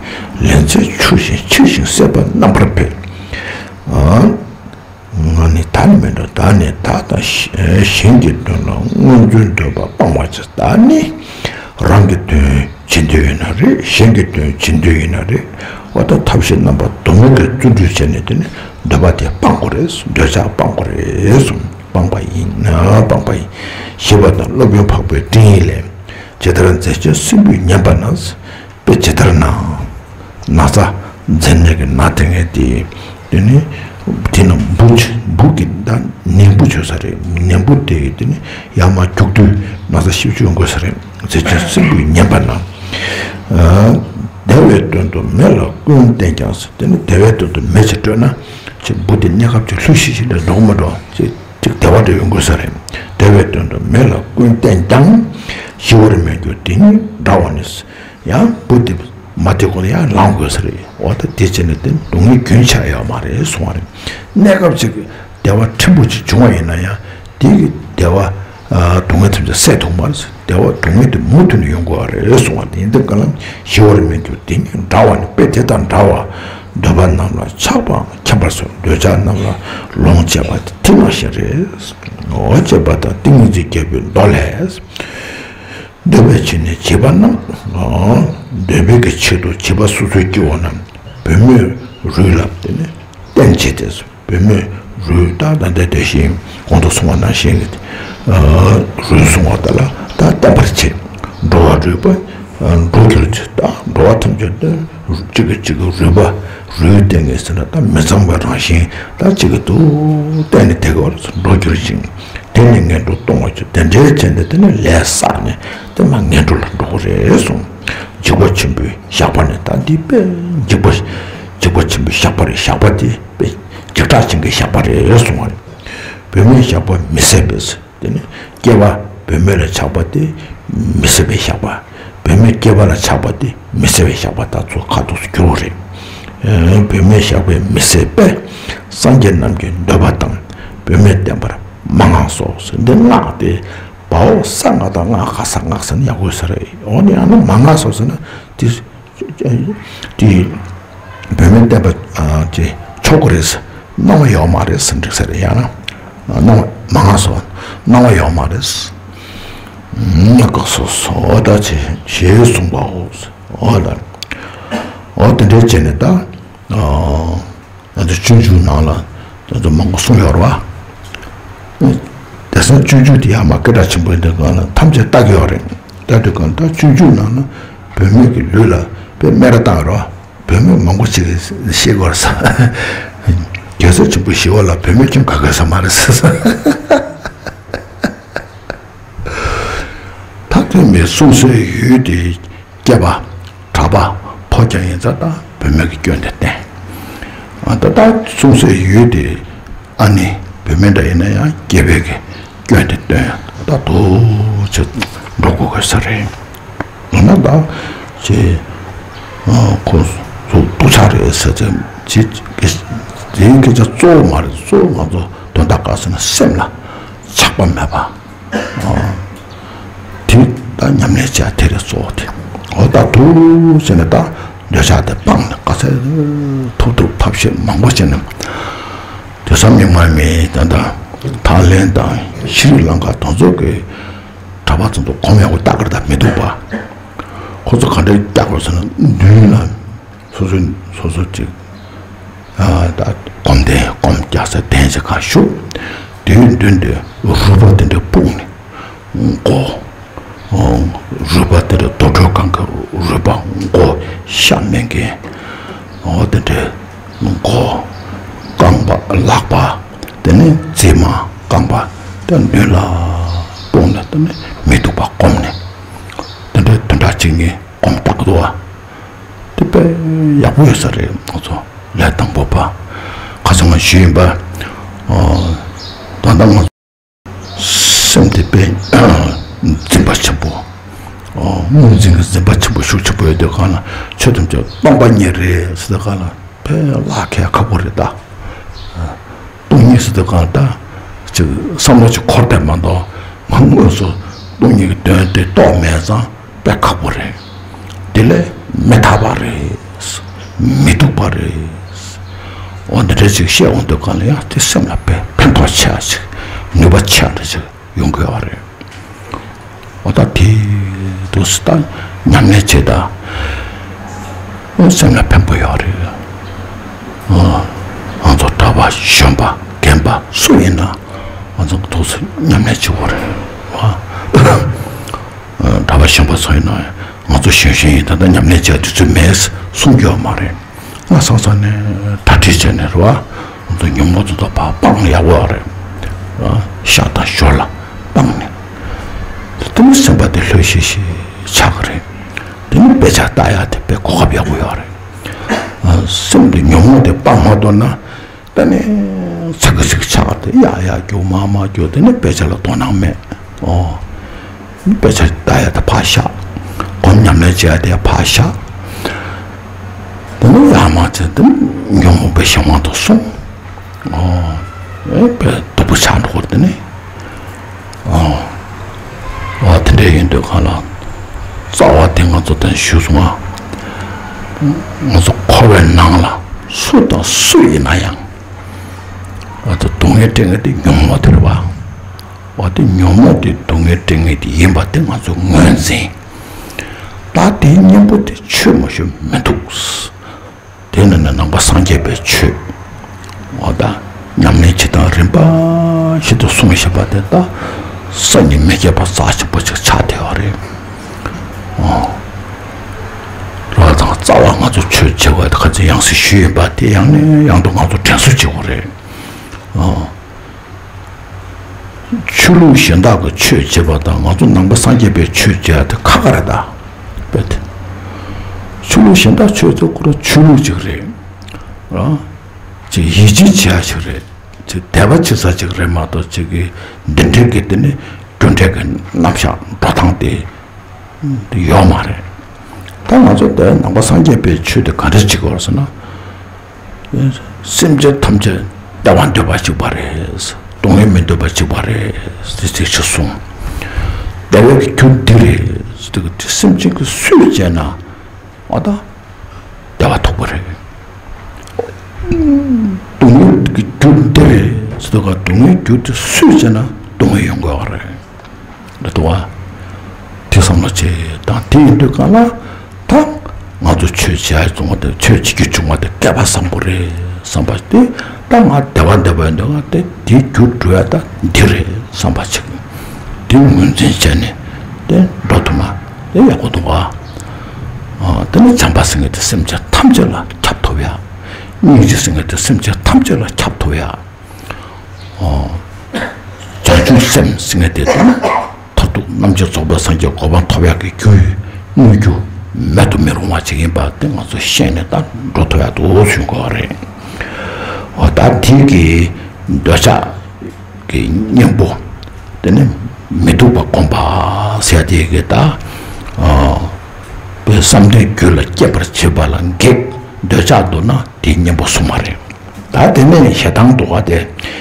ལེན་ཚད་ཆུ་བཞིན་འཁྱིལ་ཞིང་སྲེད་པ་རྣམ་པར་འཕེལ། ང་ནི་བདག་ནི་མིན་འགྲོ། བདག་ནི་བདག་དང་གཞན་གྱི་དོན་ལ་སྔོན་འཛུལ་འདོད་པ་སྤང་བར་བྱ། བདག་ནི་རང་གི་དོན། བྱེད་འདོད་ཡོད་ན་རེད། གཞན་གྱི་དོན་བྱེད་འདོད་ཡོད་ན་རེད། འོ་ད་ཐབས་ཤེས་རྣམ་པ་དུ་མ་གིས་བརྩོན་འགྲུས་བྱས་ནས་དེ་ནི་འདོད་པ་དེ་སྤང་དགོས་རེད། འདོད་ཆགས་སྤང་དགོས་རེད་གསུངས། སྤངས་པ་ཡིན་ན་སྤངས་པ་ཡིན། ཞེས་པ་དང་སློབ་དཔོན་འཕགས་པའི་སྤྲིང་ཡིག་ལས། ཇི་ལྟར་མཛེ་ཅན་སྲིན་བུས་ཉེན་པ་ན། དཔེ་ཇི་ལྟར་ན། ན་ཚ་མཛེ་ནད་ཀྱི་ནད་དེ་ངས་དེ། དེ་ནི་དེ་ན་འབུ་ཆ་འབུ་གི་ད་ནད་འབུ་བྱོས་ས་རེད། ནད་འབུ་དེ་དེ་ནི་ཡར་མར་རྒྱུག་དུས་ན་ཚ་ཤི་བཅུག་དགོས་ས་རེད། མཛེ་ཅན་སྲིན་བུས་ཉེན་པ་ན། བདེ་བའི་དོན་དུ་མེ་ལ་སྐུར་བསྟན་ཀྱང་ཟེར། དེ་ནི་བདེ་བའི་དོན་དུ་མེ་ཅིག་སྤྲོད་ན་ཅིག་འབུ་དེ་གནས་སྐབས་ཅིག་ལྷོད་ཤིག་ཤིག་ལས་འགྲོ་གི་མ་འགྲོ་ཅིག་ཅིག་བདེ་བ་འདྲ་ཡོང་དགོས་ས་རེད། བདེ་བའི་དོན་དུ་མེ་ལ་སྐུར་བསྟན་ཀྱང་། ཞི་བར་མི་འགྱུར་དེ་ཉིད་འདྲ་བ་ནི། ཡང་འབུ་དེ་མ་དེ་གོང་ལ་ཡང་ལངས་དགོས་ས་རེད། འོ་ད་དེ་བྱས་ནས་དེ་སྡུག་བསྔལ་རྒྱུན་ཆད་ཡོད་མ་རེད་གསུང་བ་རེད། གནས་སྐབས་ཅིག་བདེ་བ་ཕྲན་བུ་ཅིག་བྱུང་བ་ཡིན་ན་ཡང་དེ་གི་བདེ་བ་སྡུག་བསྔལ་ཐམས་ཅད་སེལ་ཐུབ་མ་རེད། བདེ་བ་སྡུག་བསྔལ་དེ་མུ་མཐུད་ནས་ཡོང་དགོས་པ་རེད་གསུང་བ་རེད། ཡིན་དུས་གང་ལ་ཞི་བར་མི་འགྱུར་དེ་ཉིད་འདྲ་བ་ནི། དཔེ་དེ་དང་འདྲ་བར་འདོད་པ་རྣམས་ལ་ཆགས་པའང་མཁྱེན་པར་གསུངས། འདོད་ཆགས་རྣམས་ལ་ལོངས་སྤྱད་པ་དེ་དེ་ནང་བཞིན་རེད། འོ་བྱས་པ་དང་ཏིང་ངེ་འཛིན་རྒྱལ་པོའི་མདོ་ལས། འདོད་པའི་ཕྱིར་ནི་བྱིས་པ་རྣམས། འདོད་པའི་གི་ཆེད་དུ་བྱིས་པ་སོ་སོའི་སྐྱེ་བོ་རྣམས་བུད་མེད་རུས་ལ་དེ་ནི་བརྟེན་བྱས་ཏེ། བུད་མེད་རུས་ད་ལྟ་དེ་བཞིན་གོང་དུ་གསུངས་པ་ནང་བཞིན་གྱི་རུས་བཟུང་བ་དེ་ལ་ད་བརྟེན་པར་བྱེད། འགྲོ་བ་རུས་པ་འགྲོ་གྱུར་ཅིག་ད་འགྲོ་བ་ཐམས་ཅད་དེ་གཅིག་གིས་གཅིག་གི་རུས་པ་རུས་བརྟེན་ནས་ཟེར་ན་ད་མི་གཙང་བའི་རང་བཞིན་ད་གཅིག་གིས་དུ་བརྟེན་ནས་དེ་ག་འགྲོ་གྱུར་ཅིང་། དེ་ནི་ངན་འགྲོར་ལྟུང་བར་འགྱུར། དེ་འདྲའི་ཚེ་འདི་དེ་ནི་ལས་བསགས་ནས་དེ་མ་ངན་འགྲོ་ལ་འགྲོ་གི་རེད་གསུངས། འཇིགས་པ་ཆེན་པོའི་ཞགས་པ་ནི། ད་འདི་དཔེ་འཇིགས་པ་འཇིགས་པ་ཆེན་པོའི་ཞགས་པ་རེད། ཞགས་པ་དེ་དཔེ་འཇིགས་སྐྲག་ཅན་གྱི་ཞགས་པ་རེད་གསུངས་པ་རེད། བུད་མེད་ཞགས་པ་མི་བཟད་པས། དེ་ནི་སྐྱེས་པ་བུད་མེད་ལ་ཆགས་པ་དེ་མི་བཟད་པའི་ཞགས་པ། བུད་མེད་སྐྱེས་པ་ལ་ཆགས་པ་དེ་མི་བཟད་པའི་ཞགས་པ་དག་ཚོ་ཁ་ཐུག་སུ་འགྱུར་བ་རེད། བུད་མེད་ཞགས་པས་མི་བཟད་པས། སངས་རྒྱས་རྣམས་ཀྱི་འདོད་པ་དང་། བུད་མེད་བསྟེན་པར་མ་མངའ་སོགས་ཟེར། འདི་སྔགས་དེ་བའོ་ས་ང་དང་སྔགས་ཁ་ས་སྔགས་ཟེར་ན་ཡག་པོ་ཟེར་རེད། འོ་ནི་ཡང་ན་མ་མངའ་སོགས་ཟེར་ན་དེ་དེ་བུད་མེད་བསྟེན་པ་ཨ་ཅེ་ཆོག་གི་རེད་ཟེར། སྣང་བ་ཡོད་མ་རེད་ཟེར་འགྲིག་ས་རེད། ཡང་ན་སྣང་བ་མ་མངའ་སོགས་སྣང་བ་ཡོད་མ་རེད། སྔགས་ཁ་སོགས་སོ་ད་ཅེ་ཞེས་གསུངས་པའོ་ཟེར། འོ་ད་འོ་དེ་འདྲའི་བྱས་ནས་ད། ང་ཚོ་སྤྱོད་འཇུག་ནང་ལ་ང་ཚོ་མང་པོ་གསུངས་ཡོད་རེད་བ། དེང་སང་སྤྱོད་འཇུག་དེ་ཡང་མ་སྐད་གྲགས་ཆེན་པོ་ཡིན་དུས་གང་ལ་ཐམས་ཅད་ལྟ་གི་ཡོད་རེད། ལྟ་དུས་གང་ལྟར་སྤྱོད་འཇུག་ནང་ན་བུད་མེད་ཀྱི་ལུས་ལ་དཔེ་སྨད་ར་བཏང་ཡོད་རེད་བ། བུད་མེད་མང་པོ་ཅིག་གིས་ཤེས་དགོས་རེད་ས། རྒྱལ་སྲས་ཆེན་པོ་ཞི་བ་ལྷ་བུད་མེད་ཁྱོན་ག་གེ་ས་མ་རེད་ས། མཐའ་དོན་མའི་གསུང་སའི་ཡུལ་དེ་སྐྱེས་པ་གྲགས་པ་ཕོ་རྐྱང་ཡིན་ཙང་ད་བུད་མེད་ཀྱི་སྐྱོན་དེ་བསྟན། ཨ་ད་ད་གསུང་སའི་ཡུལ་དེ་ཨ་ནི་བུད་མེད་འདྲ་ཡིན་ན་ཡང་སྐྱེས་པའི་གི་སྐྱོན་དེ་སྟོན་ཡང་ད་དོ་ཆེ་འགྲོ་དགོས་དགོས་ས་རེད། ཡང་ན་ད་ཅེ་ཁོ་ཚོ་སྡུག་ཅག་རེད་ཟེར་ཏེ་ཅི་དེའི་སྐད་ཆ་གཙོ་བོ་མ་རེད། གཙོ་བོ་ང་ཚོ་དོན་དག་ག་ཟེར་ན་སེམས་ལ་ཆགས་པ་མེད་པ། དེ་ད་ཉམས་ལེན་བྱ་དེ་རེད་གཙོ་བོ་དེ། འོ་ད་དུ་བྱས་ནས་ད་འདོད་ཆགས་དེ་སྤངས་ནས་ག་ཚད་ཐུབ་ཐུབ་ཐབས་ཤེས་མང་པོ་བྱས་ནས་དེང་སང་མི་མང་མི་ད་ད་ཐའི་ལེན་དང་ཤྲི་ལང་ཀ་དེ་ཚོ་གི་གྲྭ་པ་ཚོ་ཚོ་གོམ་ཡག་པོ་རྒྱག་གི་རེད། ད་མི་འདུག་པ། ཁོ་ཚོ་ག་འདྲ་རྒྱག་དགོས་ཟེར་ན་མདུན་ལ། སོ་སོ་སོ་སོ་ཅིག་ཨ་ད་སྒོམ་དེ་སྒོམ་རྒྱག་ས་གདན་ཞིག་ག་བཞུགས། དེའི་མདུན་དུ་རུས་པ་དེ་འདྲ་སྤུངས་ནས་མགོ། རུས་པ་དེ་འདྲ་དུར་ཁྲོད་གང་གི་རུས་པ། མགོ་ཤ་མེད་མཁན། འོ་དེ་འདྲ་མགོ། རྐང་པ་ལག་པ། དེ་ནས་མཛེས་མ་རྐང་པ་དེ་མདུན་ལ་སྤུངས་ནས་དེ་ནས་མི་སྡུག་པ་སྒོམ་ནས་དེ་འདྲ་དེ་འདྲ་བྱེད་མཁན་སྒོམ་རྒྱག་གི་འདུག་བ། དེ་དཔེ་ཡག་པོ་ཡོད་ས་རེད། ང་ཚོ་ལས་དང་པོ་པ་ཁ་སང་ང་ཞུས་ཡིན་པ། ཨ་ད་ལྟ་ང་ཚོ་སེམས་དེ་དཔེ་འཛིན་པ་ཆེན་པོ། ཨ་དངོས་འཛིན་གྱི་འཛིན་པ་ཆེན་པོ་ཤུགས་ཆེན་པོ་ཡོད་དུས་གང་ལ་ཆོས་ཐམས་ཅད་སྟོང་པ་ཉིད་རེད་ཟེར་དུས་གང་ལ་དཔེ་བློ་ཁེལ་ཁག་པོ་རེད་ད། སྟོང་ཉིད་ཟེར་དུས་གང་ལ་ད་ཅིག་བསམ་བློ་ཅིག་འཁོར་བསྡད་མ་གཏོགས་ང་དངོས་སུ་སྟོང་ཉིད་ཀྱི་དོན་དེ་རྟོགས་མེད་ཙང་། དཔེ་ཁག་པོ་རེད། དེ་ལས་མི་ཐར་པ་རེད། མི་སྡུག་པ་རེད། འོ་འདི་འདྲ་ཅིག་བཤད་འོང་དུས་གང་ལ་ཡང་དེ་སེམས་ལ་དཔེ་ཕན་ཐོགས་ཆེ་བ་ཅིག་ནུས་པ་ཆེ་བ་འདྲ་ཅིག་ཡོང་དགོས་པ་རེད། འོ་ད་དེ་ དུས་སུ་ད་ཉམས་ལེན་བྱེད་ད། སེམས་ལ་ཕན་པོ་ཡོད་རེད། ཨ། ང་ཚོ་གྲྭ་པ་གཞོན་པ་རྒན་པ་སུ་ཡིན་ན་ང་ཚོ་དུས་སུ་ཉམས་ལེན་བྱེད་དགོས་རེད། ཨ། གྲྭ་པ་གཞོན་པ་ཚོ་ཡིན་ན་ང་ཚོ་གཞོན་གཞོན་ཡིན། ད་ལྟ་ཉམས་ལེན་བྱེད་དུས་ཚོད་མེད་གསུང་རྒྱུ་ཡོད་མ་རེད། ང་སང་སང་ནས་གྲ་སྒྲིག་བྱས་ནས་རེད་བ། ང་ཚོ་ཉོན་མོངས་དེ་ཚོ་ཕར་སྤང་ཡག་པོ་ཡོད་རེད། ཤར་དང་ཞོར་ལ་སྤང་ནས། དེ་ནས་སེམས་པ་དེ་ལྷོད་ཤིག་ཤིག་ཆགས་ཀྱི་རེད། དེ་ནས་དཔེ་ཆ་ལྟ་ཡག་དེ་དཔེ་གོ་སྐབས་ཡག་པོ་ཡོད་རེད། སེམས་དེ་ཉོན་མོངས་དེ་སྤང་མ་ཐུབ་ན། དེ་ནས་ཚ་གི་ཚིག་ཆགས་དེ་ཡག་ཡག་རྒྱུག་མ་མ་རྒྱུག་དེ་ནས་དཔེ་ཆ་ལ་དོ་སྣང་མེད། ཨོ། དཔེ་ཆ་ལྟ་ཡག་དེ་ཕར་བཞག་སྒོམ་ཉམས་ལེན་བྱེད་ཡག་དེ་ཕར་བཞག་དེ་ནས་ཡར་མར་བྱས་དེ་ཉོན་མོངས་པའི་གཞན་དབང་དུ་སོང་། ཨོ། ཨེ་དཔེ་སྡུག་པོ་ཆགས་འགྲོ་གི་རེད་དེ་ནས། ཨོ། ཨོ་དེ་འདྲ་ཡིན་དུས་གང་ལ། རྩ་བ་དེ་ང་ཚོ་དང་ཞུས་སོང་ང་། ང་ཚོ་འཁོར་བའི་ནང་ལ་སུ་དང་སུ་ཡིན་ན་ཡང་། ང་ཚོ་སྡུག་བསྔལ་སྤྲད་མཁན་དེ་ཉོན་མོངས་དེ་རེད་བ། འོ་དེ་ཉོན་མོངས་དེ་སྡུག་བསྔལ་སྤྲད་མཁན་དེ་ཡིན་པ་དེ་ང་ཚོས་ངོས་འཛིན། ད་དེའི་གཉེན་པོ་དེ་ཆོས་མ་ཞུ་མི་འདུག་དེ་ནི་ནི་ནང་པ་སངས་རྒྱས་པའི་ཆོས། འོ་ད་ཉམས་ལེན་བྱེད་སྟངས་རིམ་པ་བཞིན་དུ་གསུངས་བཞག་པ་དེ་ད་སང་ཉིན་མི་སྐྱེ་བ་རྩ་ཆེན་པོ་ཅིག་ཆགས་བསྡད་ཡོད་རེད། ཨོ། རོ་དང་རྩ་བ་ང་ཚོ་ཆོས་བྱེད་པ་དེ་ཁ་ཚིག་ཡང་སྲིད་ཞུས་ཡིན་པ་དེ་ཡང་ནས་ཡང་དུ་ང་ཚོ་དྲན་གསོ་བྱེད་དགོས་རེད། ཨོ། ཆོས་ལུགས་གཞན་དག་གི་ཆོས་བྱེད་པ་དང་ང་ཚོ་ནང་པ་སངས་རྒྱས་པའི་ཆོས་བྱེད་ཡ་དེ་ཁ་ཁ་རེད་ད། དཔེ་དེ། ཆོས་ལུགས་གཞན་དག་ཆོས་ཚོ་ཁོ་རང་ཆོས་ལུགས་ཅིག་རེད། རང་། ཅིག་ཡིད་ཆེས་བྱེད་ཡ་ཞིག་རེད། ཅིག་དད་པ་བྱེད་ས་ཅིག་རེད་མ་གཏོགས་ཅིག་གི་འདི་འདྲའི་གི་དེ་ནི་རྒྱུ་འབྲས་ཀྱི་རྣམ་གཞག་འགྲོ་སྟངས་དེ་ཡོད་མ་རེད། ད་ང་ཚོ་དེ་ནང་པ་སངས་རྒྱས་པའི་ཆོས་དེ་ག་འདྲ་བྱེད་དགོས་ཟེར་ན། སེམས་ཅན་ཐམས་ཅད་བདེ་བ་འདོད་པ་གཅིག་པ་རེད། སྡུག་བསྔལ་མི་འདོད་པ་གཅིག་པ་རེད་ཟེར་ཅིག་གསུངས། བདེ་བའི་གི་རྒྱུ་འདི་རེད་ཟེར་དུས་སེམས་ཅན་གྱི་སུས་བྱས་ན་འོ་ད་བདེ་བ་ཐོབ་པ་རེད། སྡུག་བསྔལ་གྱི་རྒྱུ་འདི་རེད་ཟེར་དུས་སྡུག་བསྔལ་རྒྱུ་དེ་སུས་བྱས་ན་སྡུག་བསྔལ་ཡོང་དགོས་པ་རེད། འདི་འདུག་བ། དེ་བསམ་བློ་བྱེད་དང་དེ་ཡིན་དུས་གང་ལ་ད་ང་ཚོ་ཆོས་བྱེད་ཡ་བྱུང་བ་དེ་ཆོས་བྱེད་རྒྱུ་བྱུང་བ་དེ་སྐལ་པ་བཟང་པོ་རེད་བསམ་པ་དེ་ད་ང་བདེ་བ་འདོད་པ་ཡིན་དུས་ང་དེ་དེའི་རྒྱུ་འགྲོ་ཡ་ད་འདི་རེད་བསམ་པ་ཅིག་དེ་ངོས་འཛིན་བྱས་ནས་དེ་འགྲོ་ཐུབ་ན་དེ་ཡག་པོ་འདུག་བ། དེ་ནི་བྱམས་པ་ཟེར་མཁན་དེ་སེམས་ཅན་ཐམས་ཅད་ལ་ཁྱབ་ཐུབ་ཡ། སྙིང་རྗེ་ཟེར་མཁན་དེ་སེམས་ཅན་ཐམས་ཅད་ལ་ཁྱབ་ཐུབ་ཡ། ཨོ། བྱང་ཆུབ་སེམས་ཟེར་མཁན་དེ་ལྟར་ན་མཐར་ཐུག་རྣམ་མཁྱེན་རྫོགས་པའི་སངས་རྒྱས་གོ་འཕང་ཐོབ་ཡག་གི་རྒྱུ་དངོས་རྒྱུ་མེད་དུ་མི་རུང་བ་ཅིག་ཡིན་པ་དེ་ང་ཚོ་ཤེས་ནས་ད་འགྲོ་ཐུབ་ཡག་འདུག་ཞུ་དགོས་པ་རེད། ཨོ་ད་དེ་གི་འདོད་ཆགས་ཀྱི་གཉེན་པོ་དེ་ནི་མི་སྡུག་པ་སྒོམ་པ་ཟེར་དེ་གི་ད་ཨོ་བསམ་གཏན་རྒྱུད་ལ་སྐྱེད་པར་བྱེད་པ་ལ་གེགས་འདོད་ཆགས་འདུག་ན་དེའི་གཉེན་པོ་སྲུང་བ་རེད། ད་དེ་ནས་ཞེ་སྡང་འདུག་ག་དེ་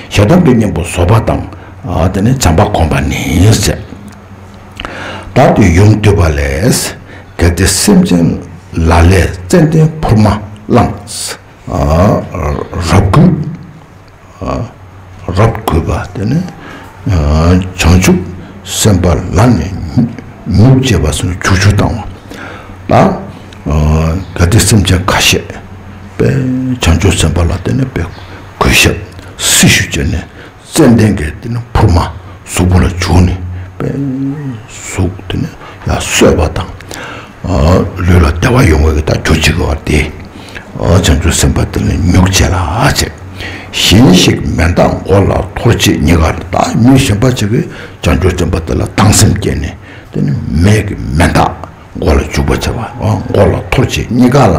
ཞེ་སྡང་གི་གཉེན་པོ་བཟོད་པ་དང་། ཨ་དེ་ནས་བྱམས་པ་སྒོམ་པ་ནི་ཟེར། ད་དེ་ཡུམ་འདུས་པ་ལས། གལ་ཏེ་སེམས་ཅན་ལ་ལས་ཙན་དན་ཕུར་མ་བླངས། ཨ་རབ་གུས། ཨ་རབ་གུས་པ་དེ་ནས་ཨ་བྱང་ཆུབ་སེམས་དཔའ་ལ་ནི་ཉུག་ཅེས་པ་སོགས་ཇུ་ཇུ་བཏང་བ། ད་ཨ་གལ་ཏེ་སེམས་ཅན་ཁ་ཤས་པས་བྱང་ཆུབ་སེམས་དཔའ་ལ་བརྟེན་ནས་པས་གུས་ཞབས་སྲི་ཞུ་བྱས་ནས་ཙན་དན་གྱི་དེ་ནི་ཕུར་མ་གཟུགས་པོ་ལ་བྱུགས་ནས་པས་གཟུགས་དེ་ནི་ཡར་གསོས་པ་དང་། ཨ་ལུས་ལ་བདེ་བ་ཡོང་བའི་ད་རྒྱུ་བྱེད་དགོས་པ་དེ། ཨ་བྱང་ཆུབ་སེམས་དཔའ་དེ་ལ་ཉུག་བྱས་ལ་བྱས། གཞན་ཞིག་མེ་མདའ་མགོ་ལ་འཐོར་བྱེད་གཉིས་ཀར། ད་མི་གཞན་པ་ཅིག་གིས་བྱང་ཆུབ་སེམས་དཔའ་དེ་ལ་སྡང་སེམས་སྐྱེས་ནས་དེ་ནི་མེ་གི་མེ་མདའ་མགོ་ལ་འཇུག་པ་བྱས་པ། ཨ་མགོ་ལ་འཐོར་བྱེད་གཉིས་ཀ་ལ།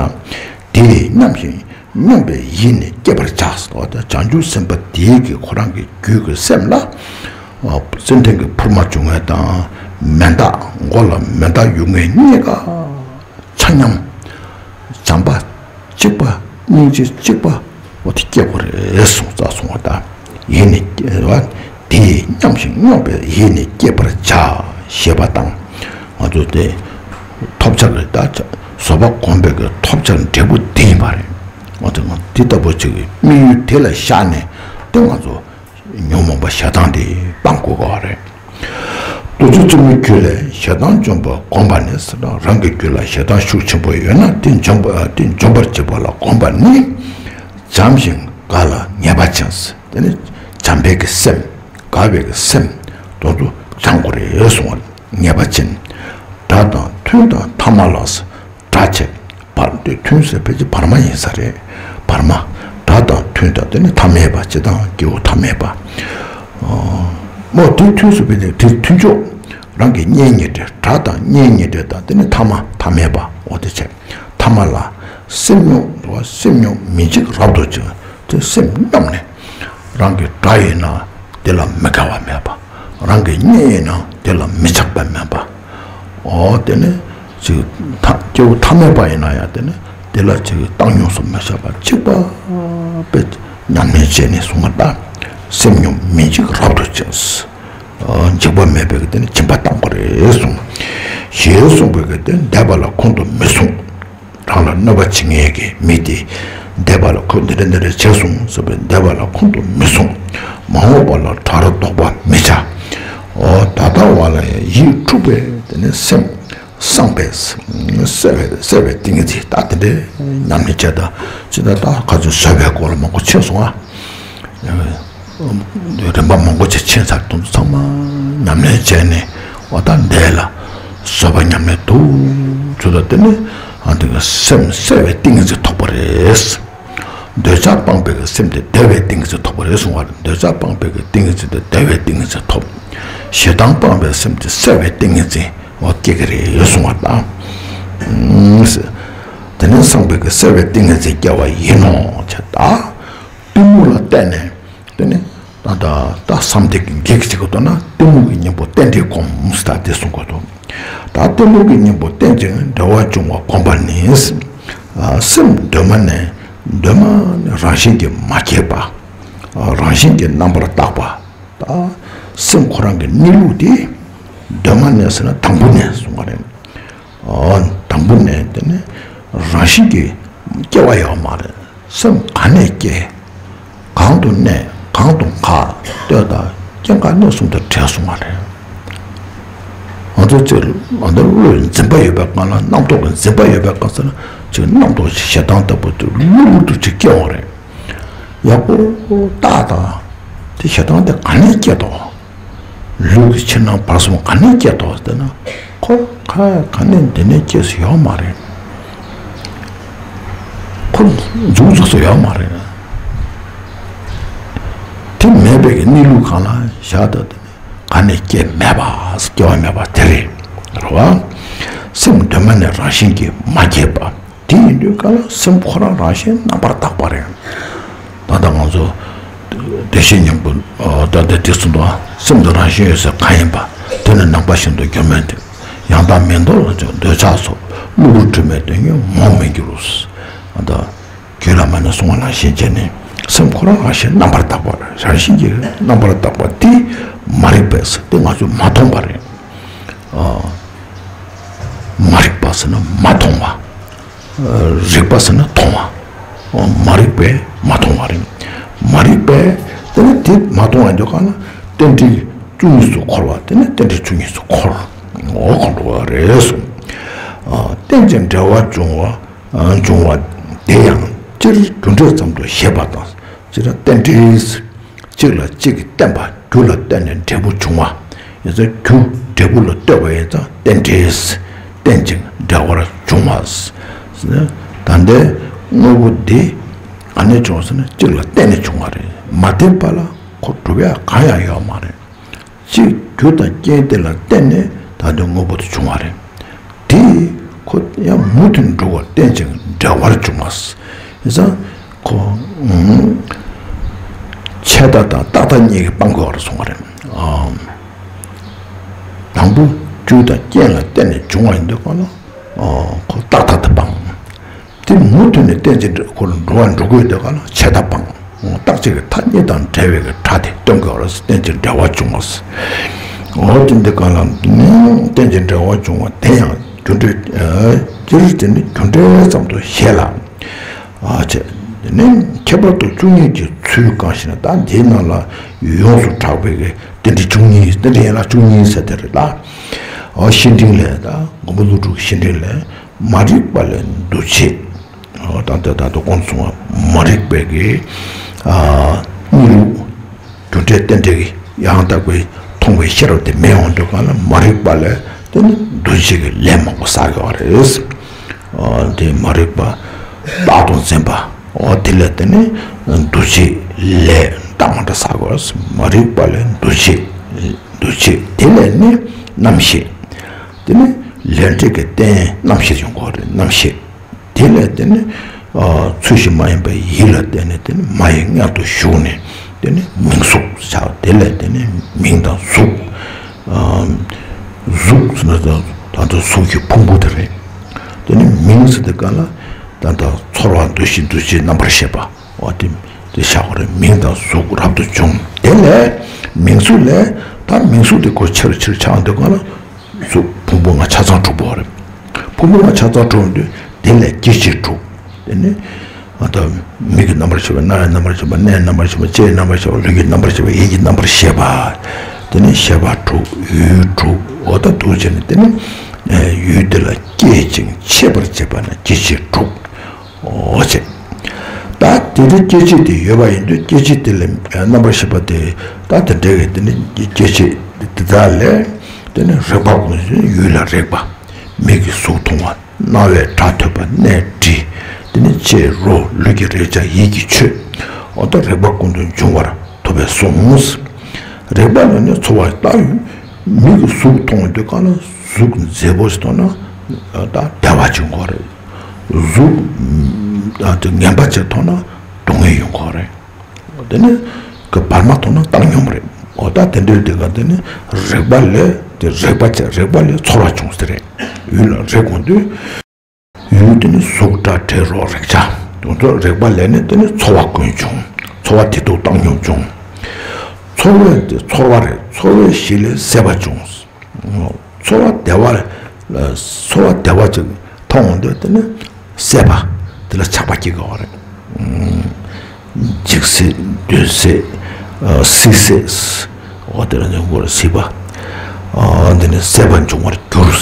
དེས་མཉམ་ཞིང་སྙོམས་པའི་ཡིད་ནི་བསྐྱེད་པར་བྱ། ཟེར་བ་དང་བྱང་ཆུབ་སེམས་དཔའ་དེའི་གི་ཁོ་རང་གི་རྒྱུད་ཀྱི་སེམས་ལ། ཨ་ཙན་དན་གྱི་ཕུར་མ་བྱུང་བ་དང་མེ་མདའ་མགོ་ལ་མེ་མདའ་གཡུག་མཁན་གཉིས་ཀ་ཆ་མཉམ། བྱམས་པ་གཅིག་པ་སྙིང་རྗེ་གཅིག་པ་འོ་དེ་སྐྱེ་དགོས་རེད་གསུངས་རྩ་གསུངས་པ་དང་། ཡིད་ནི་བསྐྱེད་པ། དེས་མཉམ་ཞིང་སྙོམས་པའི་ཡིད་ནི་བསྐྱེད་པར་བྱ། ཞེས་པ་དང་། ང་ཚོ་དེ་ཐོབ་བྱ་གི་ད་བཟོད་པ་སྒོམ་པའི་གི་ཐོབ་བྱ་འབྲས་བུ་དེ་ཡིན་པ་རེད། ང་ཚོ་ང་དེ་ལྟ་བུ་ཅིག་གི་དམིགས་ཡུལ་དེ་ལ་བཞག་ནས་དེ་ང་ཚོ་ཉོན་མོངས་པ་ཞེ་སྡང་དེ་སྤང་དགོས་པ་རེད། ཐུགས་རྗེ་བཙུན་མོའི་རྒྱུད་ལས་ཞེ་སྡང་འཇོམས་པ་བསྒོམ་པ་ནི་ཟེར་ན། རང་གི་རྒྱུད་ལ་ཞེ་སྡང་ཤུགས་ཆེན་པོ་ཡོད་ན་དེ་འཇོམས་པ་དེ་འཇོམས་པར་བྱེད་པ་ལ་བསྒོམ་པ་ནི། བྱམས་ཤིང་དགའ་ལ་ངེས་པ་ཅན། དེ་ནི་བྱམས་པའི་གི་སེམས། དགའ་བའི་གི་སེམས། དེ་ཚོ་སྦྱང་དགོས་རེད་གསུངས་པ། ངེས་པ་ཅན། དགྲ་དང་མཐུན་དང་ཐ་མ་ལ། དགྲ་བྱས། བར་དེ་མཐུན་ཟེར་ཕལ་ཆེར་བར་མ་ཡིན་ས་རེད། བར་མ། དགྲ་དང་མཐུན་དང་དེ་ནི་ཐ་མལ་པ། སྤྱིར་བཏང་སྐྱེ་བོ་ཐ་མལ་པ། མོ་དེ་མཐུན་ཟེར་བའི་དེ་མཐུན་ཕྱོགས། རང་གི་གཉེན་ཉེ་འབྲེལ། དགྲ་དང་གཉེན་ཉེ་འབྲེལ་དང་དེ་ནི་ཐ་མ་ཐ་མལ་པ། འོ་དེ་བྱས། ཐ་མ་ལ། སེམས་སྙོམས་འདུག་བ། སེམས་སྙོམས་མི་འཇིགས་རབ་ཏུ་བྱུང་། དེ་སེམས་སྙོམས་ནས། རང་གི་དགྲ་ཡིན་ན་དེ་ལ་མི་དགའ་བ་མེད་པ། རང་གི་གཉེན་ཡིན་ན་དེ་ལ་མི་ཆགས་པ་མེད་པ། འོ་དེ་ནི་ཅིག་ཐ་སྐྱེ་བོ་ཐ་མལ་པ་ཡིན་ན་ཡང་དེ་ནི་དེ་ལ་ཅིག་བཏང་སྙོམས་སུ་མི་བྱ་བ། གཅིག་པ་པའི་ཉམས་ལེན་བྱས་ནས་གསུངས་པ་ལྟར། སེམས་སྙོམས་མི་འཇིགས་རབ་ཏུ་བྱུང་། འཇིགས་པ་མེད་པའི་གི་དེ་ནི་སྦྱིན་པ་བཏང་དགོས་རེད་གསུངས། ཞེས་གསུངས་པའི་གི་དེ་འདས་པ་ལ་ཁོང་དུ་མི་སོང་། རང་ལ་གནོད་པ་བྱེད་མཁན་གྱི་མི་དེ། འདས་པ་ལ་ཁོ་འདི་འདྲ་འདི་འདྲ་བྱས་སོང་ཟེར་བའི་འདས་པ་ལ་ཁོང་དུ་མི་སོང་། མ་འོངས་པ་ལ་དགྲར་ལྡོག་པ་མི་བྱ། འོ་ད་ལྟ་བ་ལ་ཡང་ཡིད་འཁྲུགས་པའི་དེ་ནི་སེམས་བསྲངས་པས། བསྲེ་བའི་བསྲེ་བའི་ཏིང་ངེ་འཛིན། ད་དེ་འདྲའི་ཉམས་ལེན་བྱས། ད་ཅི་ད་ད་ག་ཚོད་བཟོད་པའི་སྐོར་ལ་མང་པོ་ཕྱིན་སོང་ཨ། རིམ་པ་མང་པོ་ཅིག་ཕྱིན་ཚར། དེ་ཚོ་ཚང་མ་ཉམས་ལེན་བྱས་ནས་འོ་ད་འདས་ལ་བཟོད་པ་ཉམས་ལེན་འདུག་བྱུང་ད་དེ་ནི་ཨ་འདི་ག་སེམས་བསྲེ་བའི་ཏིང་ངེ་འཛིན་ཐོབ་པ་རེད། འདོད་ཆགས་སྤངས་པའི་གི་སེམས་དེ་བདེ་བའི་ཏིང་ངེ་འཛིན་ཐོབ་པ་རེད་གསུང་བ་རེད། འདོད་ཆགས་སྤངས་པའི་གི་ཏིང་ངེ་འཛིན་དེ་བདེ་བའི་ཏིང་ངེ་འཛིན་ཐོབ། ཞེ་སྡང་སྤངས་པའི་སེམས་དེ་བསྲེ་བའི་ཏིང་ངེ་འཛིན་འོ་སྐྱེ་གི་རེད་གསུང་བ་དང་། དེ་ནས་བསྲངས་པའི་གི་བསྲེ་བའི་ཏིང་ངེ་འཛིན་སྐྱེ་བ་ཡིན་ནོ་བྱས་ད། གཏི་མུག་ལ་བརྟེན་ནས། དེ་ནི་ད་ལྟ་ད་བསམ་གཏན་གྱི་གེགས་ཅིག་གི་ཐོག་ན་གཏི་མུག་གི་གཉེན་པོ་རྟེན་འབྲེལ་སྒོམ་ཟེར་ད་དེ་གསུང་དགོས་འདུག་ད་གཏི་མུག་གི་གཉེན་པོ་རྟེན་ཅིང་འབྲེལ་བར་འབྱུང་བ་བསྒོམ་པ་ནི། སེམས་གདོད་མ་ནས་གདོད་མ་ནས་རང་བཞིན་གྱིས་མ་སྐྱེས་པ། རང་བཞིན་གྱིས་རྣམ་པར་དག་པ། ད་སེམས་ཁོ་རང་གི་གནས་ལུགས་དེ་གདོད་མ་ནས་ཟེར་ན་དང་པོ་ནས་གསུང་བ་རེད། དང་པོ་ནས་དེ་ནི་རང་བཞིན་གྱིས་སྐྱེ་བ་ཡོད་མ་རེད། སེམས་ག་ནས་སྐྱེ། གང་དུ་གནས། གང་དུ་འགག་ལྟོས་དང་སྐྱེ་འགག་གནས་གསུམ་དུ་བྲལ་སོང་བ་རེད། ང་ཚོ་ཅིག་ང་ཚོ་བློའི་འཛིན་པ་ཡོད་པའི་སྒང་ལ་རྣམ་རྟོག་གི་འཛིན་པ་ཡོད་པའི་སྒང་ལ་ཅིག་རྣམ་རྟོག་ཅིག་ཞེ་སྡང་ལྟ་བུ་དེ་གློ་བུར་དུ་ཅིག་སྐྱེ་བ་རེད། ཡག་པོ་བརྟགས་དང་། དེ་ཞེ་སྡང་དེ་ག་ནས་སྐྱེ་དོ། ལུས་ཀྱི་ཕྱི་ནང་བར་གསུམ་ག་ནས་སྐྱེ་དོ་ཟེར་ན། ཁོ་ཁ་ག་ནས་འདི་ནས་སྐྱེས་སུ་ཡོད་མ་རེད། ཁོ་འཛུགས་འཛུགས་སུ་ཡོད་མ་རེད། དེ་མེད་པའི་གི་གནས་ལུགས་གང་ལ་བཞག་ད་དེ་ནི་ག་ནས་སྐྱེ་མེད་པ། སྐྱེ་བ་མེད་པ་དེ་རེད། རེད་བ། སེམས་གདོད་མ་ནས་རང་བཞིན་གྱིས་མ་སྐྱེས་པ། དེ་ཡིན་དུས་ག་ལ་སེམས་ཁོ་རང་རང་བཞིན་རྣམ་པར་དག་པ་རེད། ད་ལྟ་ང་ཚོ་བདེ་གཤེགས་སྙིང་པོ་ད་ལྟ་དེ་ཚོ་འདུག་སེམས་དེ་རང་བཞིན་ཡོད་ཟེར་གང་ཡིན་པ། དེ་ནི་ནམ་མཁའ་བཞིན་དུ་འགྱུར་མེད་དེ། ཡང་དག་མེད་མདོ་ལ་འཇུག་འདོད་ཆགས་སོགས་གློ་བུར་དྲི་མས་དོན་གཉིས་མོངས་མི་འགྱུར། ད་རྒྱུད་བླ་མ་ནས་གསུངས་པ་ནང་བཞིན་བྱས་ནས་སེམས་ཁོ་རང་རང་བཞིན་རྣམ་པར་དག་པ་རེད། རང་བཞིན་གྱིས་རྣམ་པར་དག་པ་དེ་མ་རིག་པས་དེ་ང་ཚོས་མ་མཐོང་བ་རེད། མ་རིག་པ་ཟེར་ན་མ་མཐོང་བ། རིག་པ་ཟེར་ན་མཐོང་བ། མ་རིག་པས་མ་མཐོང་བ་རེད། མ་རིག་པས་དེ་ནི་དེ་མ་མཐོང་བ་འདོད་ག་ན་རྟེན་འབྲེལ་བཅུ་གཉིས་སུ་འཁོར་བ་དེ་ནི་རྟེན་འབྲེལ་བཅུ་གཉིས་སུ་འཁོར། འོ་གོ་འགྲོ་བ་རེད་གསུངས། རྟེན་ཅིང་འབྲེལ་བར་འབྱུང་བ་འབྱུང་བ་དེ་ཡང་སྤྱིར་རྒྱུ་འབྲས་ཙམ་དུ་བཞེད་པ་དང་། སྤྱིར་རྟེན་འབྲེལ། གཅིག་ལ་གཅིག་གིས་བརྟེན་པ་རྒྱུ་ལ་བརྟེན་ནས་འབྲས་བུ་འབྱུང་བ། ཡིན་ཙང་རྒྱུ་འབྲས་བུ་ལ་ལྟོས་པ་ཡིན་ཙང་རྟེན་འབྲེལ། རྟེན་ཅིང་འབྲེལ་བར་འབྱུང་བ། ད་ལྟའི་དངོས་པོ་འདི་ག་ནས་བྱུང་ཟེར་ན་གཅིག་ལ་བརྟེན་ནས་བྱུང་བ་རེད། མ་བརྟེན་པ་ལ་ཁོ་གྲུབ་ཡ་གང་ཡང་ཡོད་མ་རེད། གཅིག་རྒྱུ་དང་རྐྱེན་དེ་ལ་བརྟེན་ནས་ད་ལྟའི་དངོས་པོ་དེ་བྱུང་བ་རེད། དེ་ཁོ་ཡང་མུ་མཐུད་འགྲོ་བར་རྟེན་ཅིང་འབྲེལ་བར་འབྱུང་བ། ཡིན་ཙང་ཁོ་ཆད་ལྟ་དང་རྟག་ལྟ་གཉིས་ཀྱིས་སྤང་དགོས་པར་གསུངས་པ་རེད། དང་པོ་རྒྱུ་དང་རྐྱེན་ལ་བརྟེན་ནས་བྱུང་བ་ཡིན་དུས་གང་ལ་ཁོ་རྟག་ལྟ་དེ་སྤང་། དེ་མུ་མཐུད་ནས་རྟེན་ཅིང་འབྲེལ་ཁོ་ལ་འགྲོ་བ་འགྲོ་དགོས་དེ་ག་ལ་ཆད་ལྟ་སྤང་། རྟག་གཅིག་གི་མཐའ་གཉིས་དང་བྲལ་བའི་གི་ཕྲ་དེ་སྟོན་དགོས་རེད། རྟེན་ཅིང་འབྲེལ་བར་འབྱུང་བ། འོ་དེ་འདི་ག་ལ་ནི་རྟེན་ཅིང་འབྲེལ་བར་འབྱུང་བ་དེ་ཡང་རྒྱུ་འབྲས་སྤྱིར་དེ་ནི་རྒྱུ་འབྲས་ཙམ་དུ་བཞེད་ལ། ཨ་ཅེ། དེ་ནས་ཁྱད་པར་དུ་བཅུ་གཉིས་ཀྱི་ཚུལ་གང་ཞེ་ན། ད་འདིའི་ནང་ལ་ཡོངས་སུ་གྲགས་པའི་གི་རྟེན་འབྲེལ་བཅུ་གཉིས། རྟེན་འབྲེལ་ཡན་ལག་བཅུ་གཉིས་ཟེར་དེ་རེད་ལ། འོ་བཤེས་སྤྲིང་ལས་ད་མགོན་པོ་ཀླུ་སྒྲུབ་ཀྱི་བཤེས་སྤྲིང་ལས། མ་རིག་པ་ལས་འདུ་བྱེད། འོ་ད་ལྟ་ད་ལྟ་གོང་དུ་སོང་བ་མ་རིག་པའི་གི་ཨ་གཉིས་ལུགས། རྒྱུ་འབྲས་རྟེན་འབྲེལ་གྱི་ཡང་དག་པའི་མཐོང་བའི་ཤེས་རབ་དེ་མེད་འོང་དུས་གང་ལ་མ་རིག་པ་ལས་དེ་ནི་འདུ་བྱེད་ཀྱི་ལས་མང་པོ་བསགས་ཡོད་རེད། ཨ་དེ་མ་རིག་པ་བདག་ཏུ་འཛིན་པ། འོ་དེ་ལས་དེ་ནི་འདུ་བྱེད་ལས་བདག་མ་འདྲ་བསགས་ཡོད་རེད། མ་རིག་པ་ལས་འདུ་བྱེད། འདུ་བྱེད་དེ་ལས་ནི་རྣམ་ཤེས། དེ་ནི་ལས་འབྲས་ཀྱི་རྟེན་རྣམ་ཤེས་ཡོང་གི་ཡོད་རེད། རྣམ་ཤེས། དེ་ལས་དེ་ནི་ཨ་ཚུལ་བཞིན་མ་ཡིན་པའི་ཡིད་ལ་བརྟེན་ནས་དེ་ནི་མ་ཡི་མངལ་དུ་ཞུགས་ནས་དེ་ནི་མིང་གཟུགས་ཆགས། དེ་ལས་དེ་ནི་མིང་དང་གཟུགས། ཨ་གཟུགས་ཟེར་ན་ད་ལྟ་གཟུགས་ཀྱི་ཕུང་པོ་དེ་རེད། དེ་ནི་མིང་ཟེར་དུས་གང་ལ་ད་ལྟ་ཚོར་བ་འདུ་ཤེས་འདུ་བྱེད་རྣམ་པར་ཤེས་པ། འོ་དེ་དེ་བཞག་པ་རེད། མིང་དང་གཟུགས་རབ་ཏུ་བྱུང་། དེ་ལས་མིང་གཟུགས་ལས། ད་མིང་གཟུགས་དེ་ཁོ་ཆེར་ཆེར་ཆགས་འདུག་ག་ལ། གཟུགས་ཕུང་པོ་ལྔ་ཆ་ཚང་གྲུབ་པ་རེད། ཕུང་པོ་ལྔ་ཆ་ཚང་གྲུབ་འདུག་དེ་ལས་སྐྱེ་མཆེད་གྲུབ། དེ་ནི་ཨ་ད་མིག་གི་རྣམ་པར་ཤེས་པ། རྣ་བའི་རྣམ་པར་ཤེས་པ། སྣའི་རྣམ་པར་ཤེས་པ། ལྕེའི་རྣམ་པར་ཤེས་པ། ལུས་ཀྱི་རྣམ་པར་ཤེས་པ། ཡིད་ཀྱི་རྣམ་པར་ཤེས་པ། དེ་ནི་ཤེས་པ་གྲུབ། ཡུལ་གྲུབ། འོ་ད་འདུག་བྱས་ནས་དེ་ནི་ཡུལ་དེ་ལ་སྐྱེད་ཅིང་མཆེད་པར་བྱེད་པ་ན་སྐྱེ་མཆེད་གྲུབ། འོ་ཅེ། ད་དེ་འདྲའི་སྐྱེ་མཆེད་དེ་ཡོད་པ་ཡིན་དུས་སྐྱེ་མཆེད་དེ་ལ་རྣམ་པར་ཤེས་པ་དེ། ད་དེ་འདྲའི་དེ་ནི་སྐྱེ་མཆེད་དེ་དག་ལས་དེ་ནི་རེག་པ་ཀུན་ཡུལ་ལ་རེག་པ། མིག་གིས་གཟུགས་མཐོང་བ། རྣ་བས་སྒྲ་ཐོས་པ། སྣས་དྲི། དེ་ནི་ལྕེས་རོ། ལུས་ཀྱིས་རེག་བྱ། ཡིད་ཀྱིས་ཆོས། འོ་ད་རེག་པ་ཀུན་ཏུ་འབྱུང་བར་ཐུབ་པས་གསུངས། རེག་པ་ལ་ནི་ཚོར་བ་ལྟ་བུ། མིག་གིས་གཟུགས་མཐོང་དུས་གང་ལ་གཟུགས་མཛེས་པོ་ཞིག་མཐོང་ན་ད་བདེ་བ་བྱུང་གི་རེད། གཟུགས་ཨ་དེ་ངན་པ་ཅིག་མཐོང་ན་སྡུག་བསྔལ་ཡོང་གི་རེད། དེ་ནི་གི་བར་མ་མཐོང་ན་བཏང་སྙོམས་རེད། འོ་ད་དེ་འདྲའི་དེ་ག་དེ་ནི་རེག་པ་ལས་དེ་རེག་པ་བྱས། རེག་པ་ལས་ཚོར་བ་བྱུང་ཟེར་རེད། ཡུལ་ལ་རེག་འོང་དུས་ཡུལ་དེ་ནི་གཟུགས་སྒྲ་དྲི་རོ་རེག་བྱ། དེ་ཚོ་རེག་པ་ལས་ནི་དེ་ནི་ཚོར་བ་ཀུན་བྱུང་། ཚོར་བ་དེ་དུ་བཏང་སྙོམས་བྱུང་། ཚོར་བ་དེ་ཚོར་བ་རེད། ཚོར་བའི་གཞི་ལས་སྲེད་པ་བྱུང་། ཚོར་བ་བདེ་བ་ལ། ཚོར་བ་བདེ་བ་ཅིག་མཐོང་འོང་དུས་དེ་ནི་སྲེད་པ་དེ་ལ་ཆགས་པ་སྐྱེ་དགོས་རེད། འཇིགས་སྲེད། གདོན་སྲེད། སྲིད་སྲེད། འོ་དེ་ལ་ནི་མགོ་ལ་སྲིད་པ། འདི་ནི་སྲེད་པ་འབྱུང་བར་འགྱུར།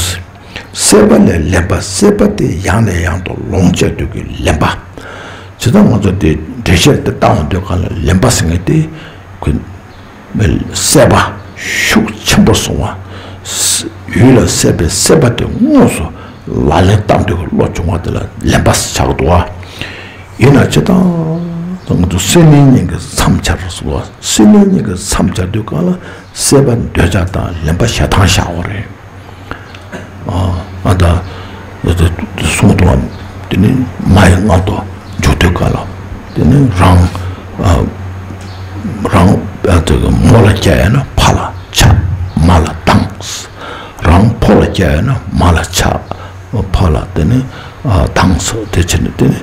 སྲེད་པ་ལས་ལེན་པ། སྲེད་པ་དེ་ཡང་ནས་ཡང་དུ་ལོངས་སྤྱད་དུས་ཀྱི་ལེན་པ། ཇི་ལྟར་ང་ཚོ་དེ་འགྲེལ་བཤད་དེ་བཏང་འོང་དུས་གང་ལ་ལེན་པ་ཟེར་མཁན་དེ། ཁོ་སྲེད་པ་ཤུགས་ཆེན་པོ་སོང་བ། ཡུལ་ལ་སྲེད་པའི་སྲེད་པ་དེ་དངོས་སུ་ལག་ལེན་བསྟར་འདོད་ཀྱི་བློ་བྱུང་བ་དེ་ལ་ལེན་པ་ཆགས་འདུག་བ། ཡིན་ན་ཅི་ལྟར་ང་ཚོ་སྲེད་མེད་གཉིས་ཀྱི་མཚམས་སྦྱར་སོང་བ། སྲེད་མེད་གཉིས་ཀྱི་མཚམས་སྦྱར་དུས་གང་ལ་སྲེད་པ་འདོད་ཆགས་དང་ལེན་པ་ཞེ་སྡང་བཞག་པ་རེད། ཨ་ད་གསུང་དང་དེ་ནི་མ་ཡི་མངལ་དུ་འཇུག་དུས་ག་ལ་དེ་ནི་རང་རང་དེ་མོ་ལ་སྐྱེ་ཡོད་ན་ཕ་ལ་ཆགས། མ་ལ་སྡང་། རང་ཕོ་ལ་སྐྱེ་ཡོད་ན་མ་ལ་ཆགས། ཕ་ལ་དེ་ནི་སྡང་། དེ་ཕྱིར་ནི་དེ་ནི་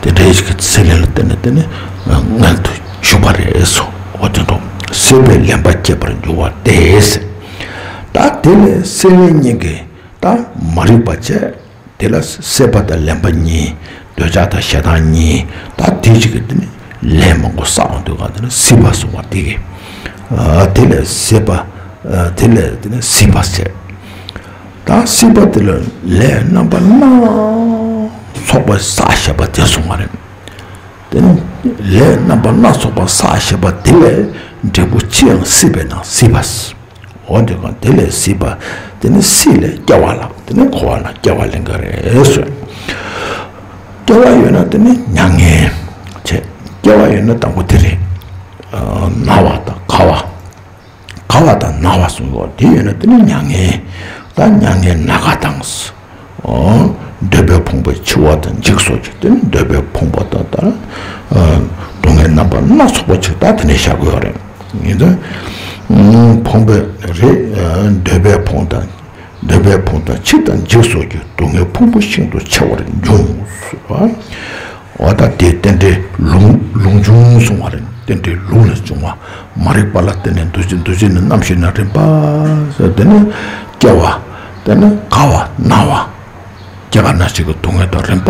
དེ་འདྲའི་ཞིག་གི་སྲེད་ལེན་ལ་བརྟེན་ནས་དེ་ནི་མངལ་དུ་ཞུགས་པ་རེད་སོ། འོ་དེ་འདྲ་སྲེད་པའི་ལེན་པ་སྐྱེད་པར་འགྱུར་བ་སྟེ། ད་དེ་ལས་སྲེད་མེད་གཉིས་ཀྱི་ད་མ་རིག་པ་བྱས། དེ་ལ་སྲེད་པ་དང་ལེན་པ་གཉིས། འདོད་ཆགས་དང་ཞེ་སྡང་གཉིས། ད་དེ་གཅིག་གི་དེ་ནི་ལས་མང་པོ་བསགས་འོང་དུས་ག་དེ་ནི་སྲིད་པ་གསུངས་པ་དེ་གི། དེ་ལས་སྲེད་པ། དེ་ལས་དེ་ནི་སྲིད་པ་ཟེར། ད་སྲིད་པ་དེ་ལ་ལས་རྣམ་པ་སྣ་ཚོགས་པ་བསགས་བཞག་པ་དེ་གསུངས་པ་རེད། དེ་ནི་ལས་རྣམ་པ་སྣ་ཚོགས་པ་བསགས་བཞག་པ་དེ་ལས་འབྲས་བུ་ཅི་ཡང་སྲིད་པས་ན་སྲིད་པ། འོ་དེ་གང་དེ་ལས་སྲིད་པ། དེ་ནི་སྲིད་ལས་སྐྱེ་བ་ལ། དེ་ནི་འཁོར་བ་ན་སྐྱེ་བ་ལེན་ག་རེད་ཟེར། སྐྱེ་བ་ཡོད་ན་དེ་ནི་མྱ་ངན་བྱེད། སྐྱེ་བ་ཡོད་ན་དང་པོ་དེ་རེད། ན་བ་དང་རྒ་བ། རྒ་བ་དང་ན་བ་གསུམ་པོ་དེ་ཡོད་ན་དེ་ནི་མྱ་ངན། ད་མྱ་ངན་ན་རྒ་དང་། འདོད་པའི་ཕུང་པོའི་འཆི་བ་དང་འཇིག་སོགས་ཀྱི་དེ་ནི་འདོད་པའི་ཕུང་པོ་དང་ད་སྡུག་བསྔལ་རྣམ་པ་སྣ་ཚོགས་པ་ཅིག་ད་དེ་ནས་བཞག་དགོས་རེད། ཡིན་ཙང་ཕུང་པོའི་རེད། འདོད་པའི་ཕུང་དང་། འདོད་པའི་ཕུང་དང་འཆི་དང་འཇིག་སོགས་ཀྱི་སྡུག་བསྔལ་ཕུང་པོ་ཤིན་ཏུ་ཆེ་བར་འབྱུང་། འོ་ད་དེ་རྟེན་འབྲེལ་ལུང་ལུང་འབྱུང་གསུང་བ་རེད། རྟེན་འབྲེལ་ལུང་ལས་བྱུང་བ། མ་རིག་པ་ལ་བརྟེན་ནས་འདུ་བྱེད། འདུ་བྱེད་ནི་རྣམ་ཤེས་ན་རིམ་པ་ཟེར། དེ་ནི་སྐྱེ་བ། དེ་ནི་རྒ་བ་ན་བ། སྐྱེ་རྒ་ན་འཆི་གི་སྡུག་བསྔལ་དང་རིམ་པ་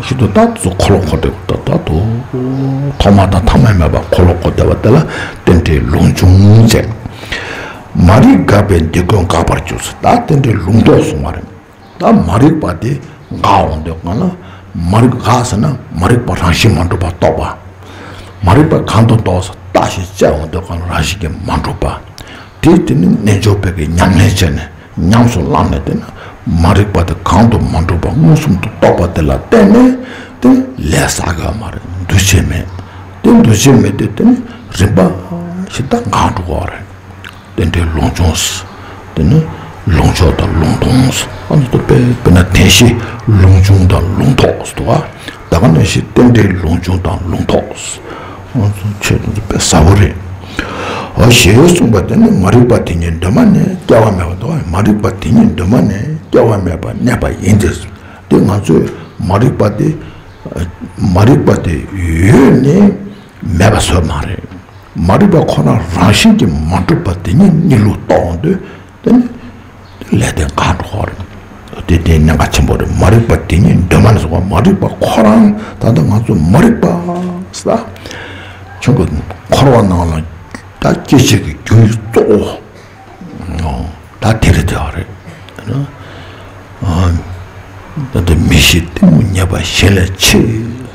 བཞིན་དུ་ད་དུ་འཁོར་ལོ་བསྐོར་བསྡད་པ་ད་ད་དུ་ཐོག་མ་དང་ཐ་མ་མེད་པར་འཁོར་ལོ་བསྐོར་བསྡད་པ་དེ་ལ་རྟེན་འབྲེལ་ལུང་ཆུང་ཟེར། མ་རིག་འགགས་པས་འདི་ཀུན་འགག་པར་འགྱུར་ཟེར། ད་རྟེན་འབྲེལ་ལུང་རྟོགས་གསུངས་པ་རེད། ད་མ་རིག་པ་དེ་འགག་འོང་དུས་གང་ལ། མ་རིག་འགག་ཟེར་ན་མ་རིག་པ་རང་བཞིན་མ་གྲུབ་པ་རྟོགས་པ། མ་རིག་པ་གང་དུ་རྟོགས་ཟེར་བརྟགས་ཤིང་དཔྱད་འོང་དུས་གང་ལ་རང་བཞིན་གྱིས་མ་གྲུབ་པ། དེ་དེ་ནི་རྣལ་འབྱོར་པས་ཀྱི་ཉམས་ལེན་བྱས་ནས་ཉམས་སུ་བླངས་ནས་དེ་ནི་མ་རིག་པ་དེ་གང་དུ་མ་གྲུབ་པ་མངོན་སུམ་དུ་རྟོགས་པ་དེ་ལ་བརྟེན་ནས་དེ་ནི་ལས་བསགས་ཀྱི་ཡོད་མ་རེད། འདུ་བྱེད་མེད། དེ་འདུ་བྱེད་མེད་དེ་དེ་ནི་རིམ་པ་ཞིག་ད་འགག་འགྲོ་གི་ཡོད་རེད། རྟེན་འབྲེལ་ལུང་ཆུང་ཟེར། དེ་ནི་ལུང་ཕྱོགས་དང་ལུང་སྟོང་ཟེར། ཨ་ནི་དཔེ་དཔེར་ན་དེ་བཞིན་ལུང་ཆུང་དང་ལུང་ཐོགས་ཟེར་འདུག་ག་ད་ག་ནང་བཞིན་རྟེན་འབྲེལ་ལུང་ཆུང་དང་ལུང་ཐོགས་ཟེར། ཨ་ནི་ཆོས་དེ་ཚོ་དཔེ་ཟབ་པོ་རེད། འོ་ཞེས་གསུངས་པ་དེ་ནི་མ་རིག་པ་དེ་ཉིད་གདོད་མ་ནས་སྐྱེ་བ་མེད་པ་འདུག་ག་མ་རིག་པ་དེ་ཉིད་གདོད་མ་ནས་སྐྱེ་བ་མེད་པར་གནས་པ་ཡིན་ཏེ། དེ་ང་ཚོས་མ་རིག་པ་དེ་མ་རིག་པ་དེ་ཡོད་ནས་མེད་པ་བཟོས་མ་རེད། མ་རིག་པ་ཁོ་ན་རང་བཞིན་གྱིས་མ་གྲུབ་པ་དེ་ཉིད་གཉིད་ལུག་རྟོགས་འོང་དུས་དེ་ནི་ལས་དེ་འགག་འགྲོ་གི་རེད། དེ་དེ་གནད་འགག་ཆེན་པོ་རེད། མ་རིག་པ་དེ་ཉིད་གདོད་མ་ནས་སོང་བ་མ་རིག་པ་ཁོ་རང་ད་ལྟ་ང་ཚོ་མ་རིག་པ་ཟེར་ཆུང་གི་འཁོར་བ་ནང་ལ་ད་སྐྱེ་བྱེད་ཀྱི་རྒྱུ་ཡི་གཙོ་བོ། ད་དེ་རེད་དེ་བ་རེད། ད་དེ་མི་ཤེས་གཏི་མུག་ཉེས་པ་གཞན་ལས་ཆེ་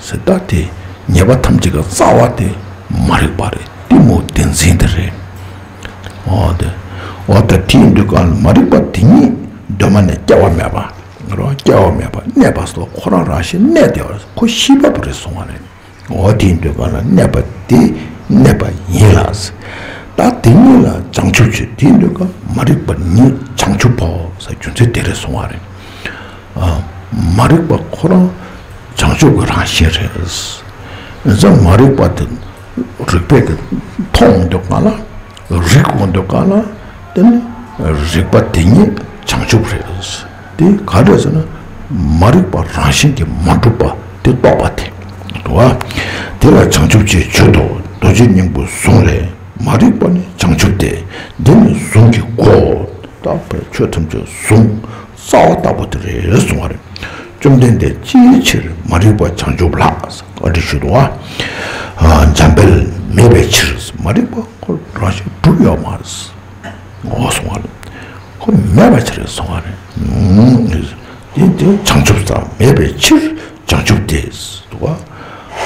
ཟེར། ད་དེ་ཉེས་པ་ཐམས་ཅད་ཀྱི་རྩ་བ་དེ་མ་རིག་པ་རེད། གཏི་མུག་བདེན་འཛིན་དེ་རེད། འོ་དེ་འོ་ད་དེ་ཡིན་དུས་གང་ལ་མ་རིག་པ་དེ་ཉིད་གདོད་མ་ནས་སྐྱེ་བ་མེད་པ་རོ། སྐྱེ་བ་མེད་པ་གནས་པ་སོགས་ཁོ་རང་རང་བཞིན་གནས་དེ་བ་ཁོ་ཤེས་པ་པོ་རེད་གསུང་བ་རེད། འོ་དེ་འདོད་པ་ལ་གནས་པ་དེ་གནས་པ་ཡིན་ལ། ད་དེ་ཉིད་ལ་བྱང་ཆུབ་ཆེ་དེ་འདོད་པ་མ་རིག་པ་ཉིད་བྱང་ཆུབ་བོ་ཟེར་རྒྱུ་མཚན་དེ་རེད་གསུང་བ་རེད། ཨ། མ་རིག་པ་ཁོ་རང་བྱང་ཆུབ་ཀྱི་རང་བཞིན་རེད། ཡིན་ཙང་མ་རིག་པ་དེ་རིག་པས་ཀྱི་མཐོང་འདོད་ག་ལ། རིག་འོང་འདོད་ག་ལ། དེ་ནི་རིག་པ་དེ་ཉིད་བྱང་ཆུབ་རེད། དེ་ག་རེ་ཟེར་ན། མ་རིག་པ་རང་བཞིན་གྱིས་མ་གྲུབ་པ་དེ་རྟོགས་པ་དེ། འདུག་བ། དེ་ལ་བྱང་ཆུབ་ཅེས་བརྗོད་དོ། རྡོ་རྗེ་སྙིང་པོའི་གཟུངས་ལས། མ་རིག་པ་ནི་བྱང་ཆུབ་སྟེ། འདི་ནི་གཟུངས་ཀྱི་སྒོ། རྟག་པའི་ཆོས་ཐམས་ཅད་གཟུངས་རྩ་བ་ལྟ་བུ་དེ་རེད་གསུང་བ་རེད། བཅོམ་ལྡན་འདས་ཅིའི་ཕྱིར་མ་རིག་པ་བྱང་ཆུབ་ལགས། ཨ་འདི་ཞུ་དོ། འཇམ་དཔལ་མེད་པའི་ཕྱིར། མ་རིག་པ་ཁོ་རང་བཞིན་གྲུབ་ཡོད་མ་རེད། འོ་གསུང་བ་རེད། ཁོ་མེད་པ་ཕྱིར་གསུང་བ་རེད། དེ་དེ་བྱང་ཆུབ་ཙམ་མེད་པའི་ཕྱིར་བྱང་ཆུབ་སྟེ། འདུག་བ།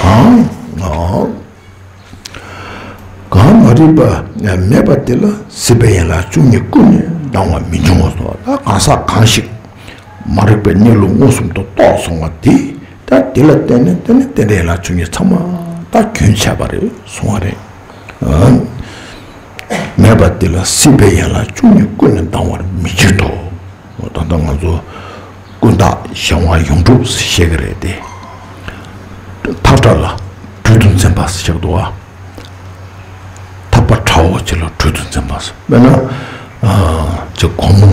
གང་། གང་མ་རིག་པ་མེད་པ་དེ་ལ་སྲིད་པའི་ཡན་ལག་བཅུ་གཉིས་ཀུན་ནས་ལྡང་བ་མི་འབྱུང་བ་སོགས་ད་གང་ཟག་གང་ཞིག་མ་རིག་པའི་གཉིད་ལུགས་མངོན་སུམ་དུ་རྟོགས་སོང་བ་དེ་ད་དེ་ལ་བརྟེན་ནས་དེ་ནི་རྟེན་འབྲེལ་ཡན་ལག་བཅུ་གཉིས་ཚང་མ་ད་རྒྱུན་ཆད་པ་རེད་གསུང་བ་རེད། མེད་པ་དེ་ལ་སྲིད་པའི་ཡན་ལག་བཅུ་གཉིས་ཀུན་ནས་ལྡང་བར་མི་བྱེད་དོ། ད་ལྟ་ང་ཚོ་ཀུན་བརྟགས་གཞན་དབང་ཡོངས་གྲུབ་ཞེས་ཀྱི་རེད་དེ། ཐག་ཁྲ་ལ་སྦྲུལ་དུ་འཛིན་པ་ཞིག་འདུག་བ། ཐག་པ་ཁྲ་བོ་ཅིག་ལ་སྦྲུལ་དུ་འཛིན་པ་ཟེར། དཔེར་ན། ཅིག་སྒོར་མོ།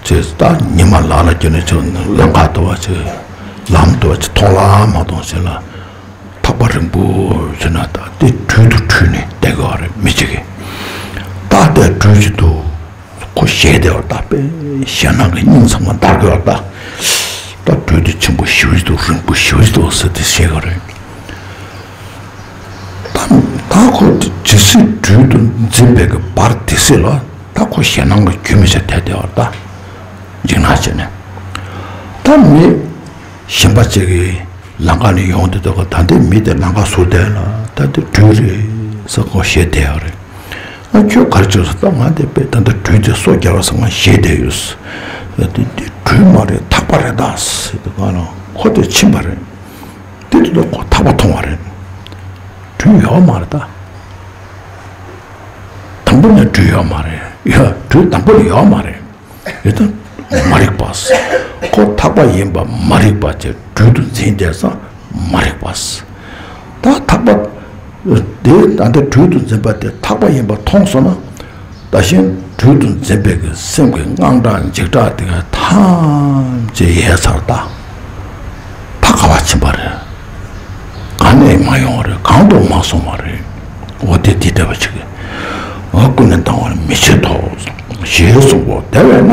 ཅིག་ད་ཉི་མ་ལག་ལ་གྱོན་ནས་ཅིག་ལམ་ཁ་དུ་བ་ཅིག་ལམ་དུ་བ་ཅིག་མཐོང་ལ་མ་མཐོང་ཞིག་ལ། ཐག་པ་རིང་པོ་ཞིག་ན་ད་དེ་སྦྲུལ་དུ་འཁྲུལ་ནས་བསྡད་དགོས་པ་རེད་མི་གཅིག་གིས། ད་དེ་སྦྲུལ་གྱི་འདུག་ཁོ་ཞེད་བསྡད་པ་ད་དཔེ་ཞེད་སྣང་གི་སྙིང་ཚང་མ་འདར་དགོས་པ་ད། ད་སྦྲུལ་དེ་ཆེན་པོ་ཞེ་པོ་ཞིག་འདུག་རིང་པོ་ཞེ་པོ་ཞིག་འདུག་ཟེར་དེ་ཞེད་དགོས་རེད། ད་ད་ཁོ་ཇི་སྲིད་སྦྲུལ་དུ་འཛིན་པའི་གི་བར་དེ་སྲིད་ལ་ད་ཁོ་ཞེད་སྣང་གི་རྒྱུན་མི་ཆད་དེ་བསྡད་པ་ད། འཇིགས་སྣང་བྱས་ནས། ད་མི་གཞན་པ་ཅིག་གིས་ལམ་ཁ་ནས་ཡོང་དུས་ད་ཁོ་ད་ལྟའི་མི་དེ་ལམ་ཁ་ཟུར་བསྡད་ལ་ད་དེ་སྦྲུལ་རེད་ཟེར་ཁོ་ཞེད་བསྡད་ཡོད་རེད། ང་ཁྱོད་ག་རེ་བྱས་སོང་ད་ང་དེ་དཔེ་ད་ལྟ་སྦྲུལ་དེ་སོ་རྒྱབ་པ་སོང་ང་ཞེད་བསྡད་ཡོད་ཟེར། ད་དེ་དེ་སྦྲུལ་མ་རེད་ཐག་པ་རེད་ད་ཟེར་དུས་གང་ལ་ཁོ་དེ་ཕྱིན་པ་རེད། དེ་དུས་ད་ཁོ་ཐག་པ་མཐོང་བ་རེད། སྦྲུལ་ཡོད་མ་རེད་ད། དང་པོ་ནས་སྦྲུལ་ཡོད་མ་རེད། ཡ་སྦྲུལ་དང་པོ་ནས་ཡོད་མ་རེད། ཡོད་ད། མ་རིག་པ། ཁོ་ཐག་པ་ཡིན་པ་མ་རིག་པ་ཅེས་སྦྲུལ་དུ་འཛིན་བསྡད་ཙང་མ་རིག་པ། ད་ཐག་པ། དེ་ད་ལྟ་སྦྲུལ་དུ་འཛིན་པ་དེ་ཐག་པ་ཡིན་པ་མཐོང་སོང་ན། ད་གཞན་སྦྲུལ་དུ་འཛིན་པའི་གི་སེམས་ཀྱི་དངངས་སྐྲག་འཇིགས་སྐྲག་དེ་ག་ཐམས་ཅད་ཡལ་ཚར་ད། ད་ག་བ་ཕྱིན་པ་རེད། གང་ནས་མ་ཡོང་བ་རེད། གང་དུ་མ་སོང་བ་རེད། འོ་དེ་དེ་ལྟ་བུ་ཅིག་གི། འོ་ཀུན་ནས་ལྡང་བར་མི་བྱེད་དོ། ཞེས་གསུངས་པོ་དེ་བས་ན།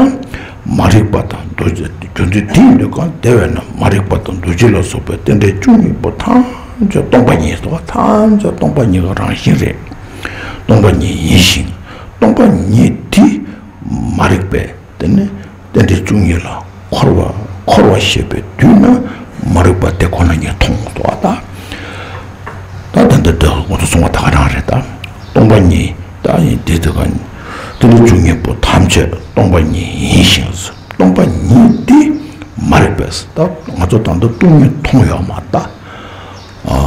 མ་རིག་པ་དང་ རྡོ་རྗེ་རྒྱུ་མཚན་དེ་ཡིན་དུས་གང་དེ་བས་ན་མ་རིག་པ་དང་འདུ་བྱེད་ལ་སོགས་པའི་རྟེན་འབྲེལ་བཅུ་གཉིས་པོ་ཐམས་ཅད་སྟོང་པ་ཉིད་དོ། ཐམས་ཅད་སྟོང་པ་ཉིད་ཀྱི་རང་བཞིན་རེད། སྟོང་པ་ཉིད་ཡིན་ཞིང་། སྟོང་པ་ཉིད་དེ་མ་རིག་པས་དེ་ནི་རྟེན་འབྲེལ་བཅུ་གཉིས་ལ་འཁོར་བ་འཁོར་བ་ཞེས་པའི་དུས་ན་མ་རིག་པ་དེ་ཁོ་ན་ཉིད་མཐོང་དོ། ད་ད་ད་ད་ད་ང་ཚོ་གསུང་བ་ད་ག་རང་རེད། ད་སྟོང་པ་ཉིད་ད་ཡིན་དེ་དེ་ག་རྟེན་འབྲེལ་བཅུ་གཉིས་པོ་ཐམས་ཅད་སྟོང་པ་ཉིད་ཡིན་ཞིང་། སྟོང་པ་ཉིད་དེ་མ་རིག་པས། ད་ང་ཚོ་ད་ལྟ་སྟོང་ཉིད་མཐོང་ཡོད་མ་རེད། ད་ཨ་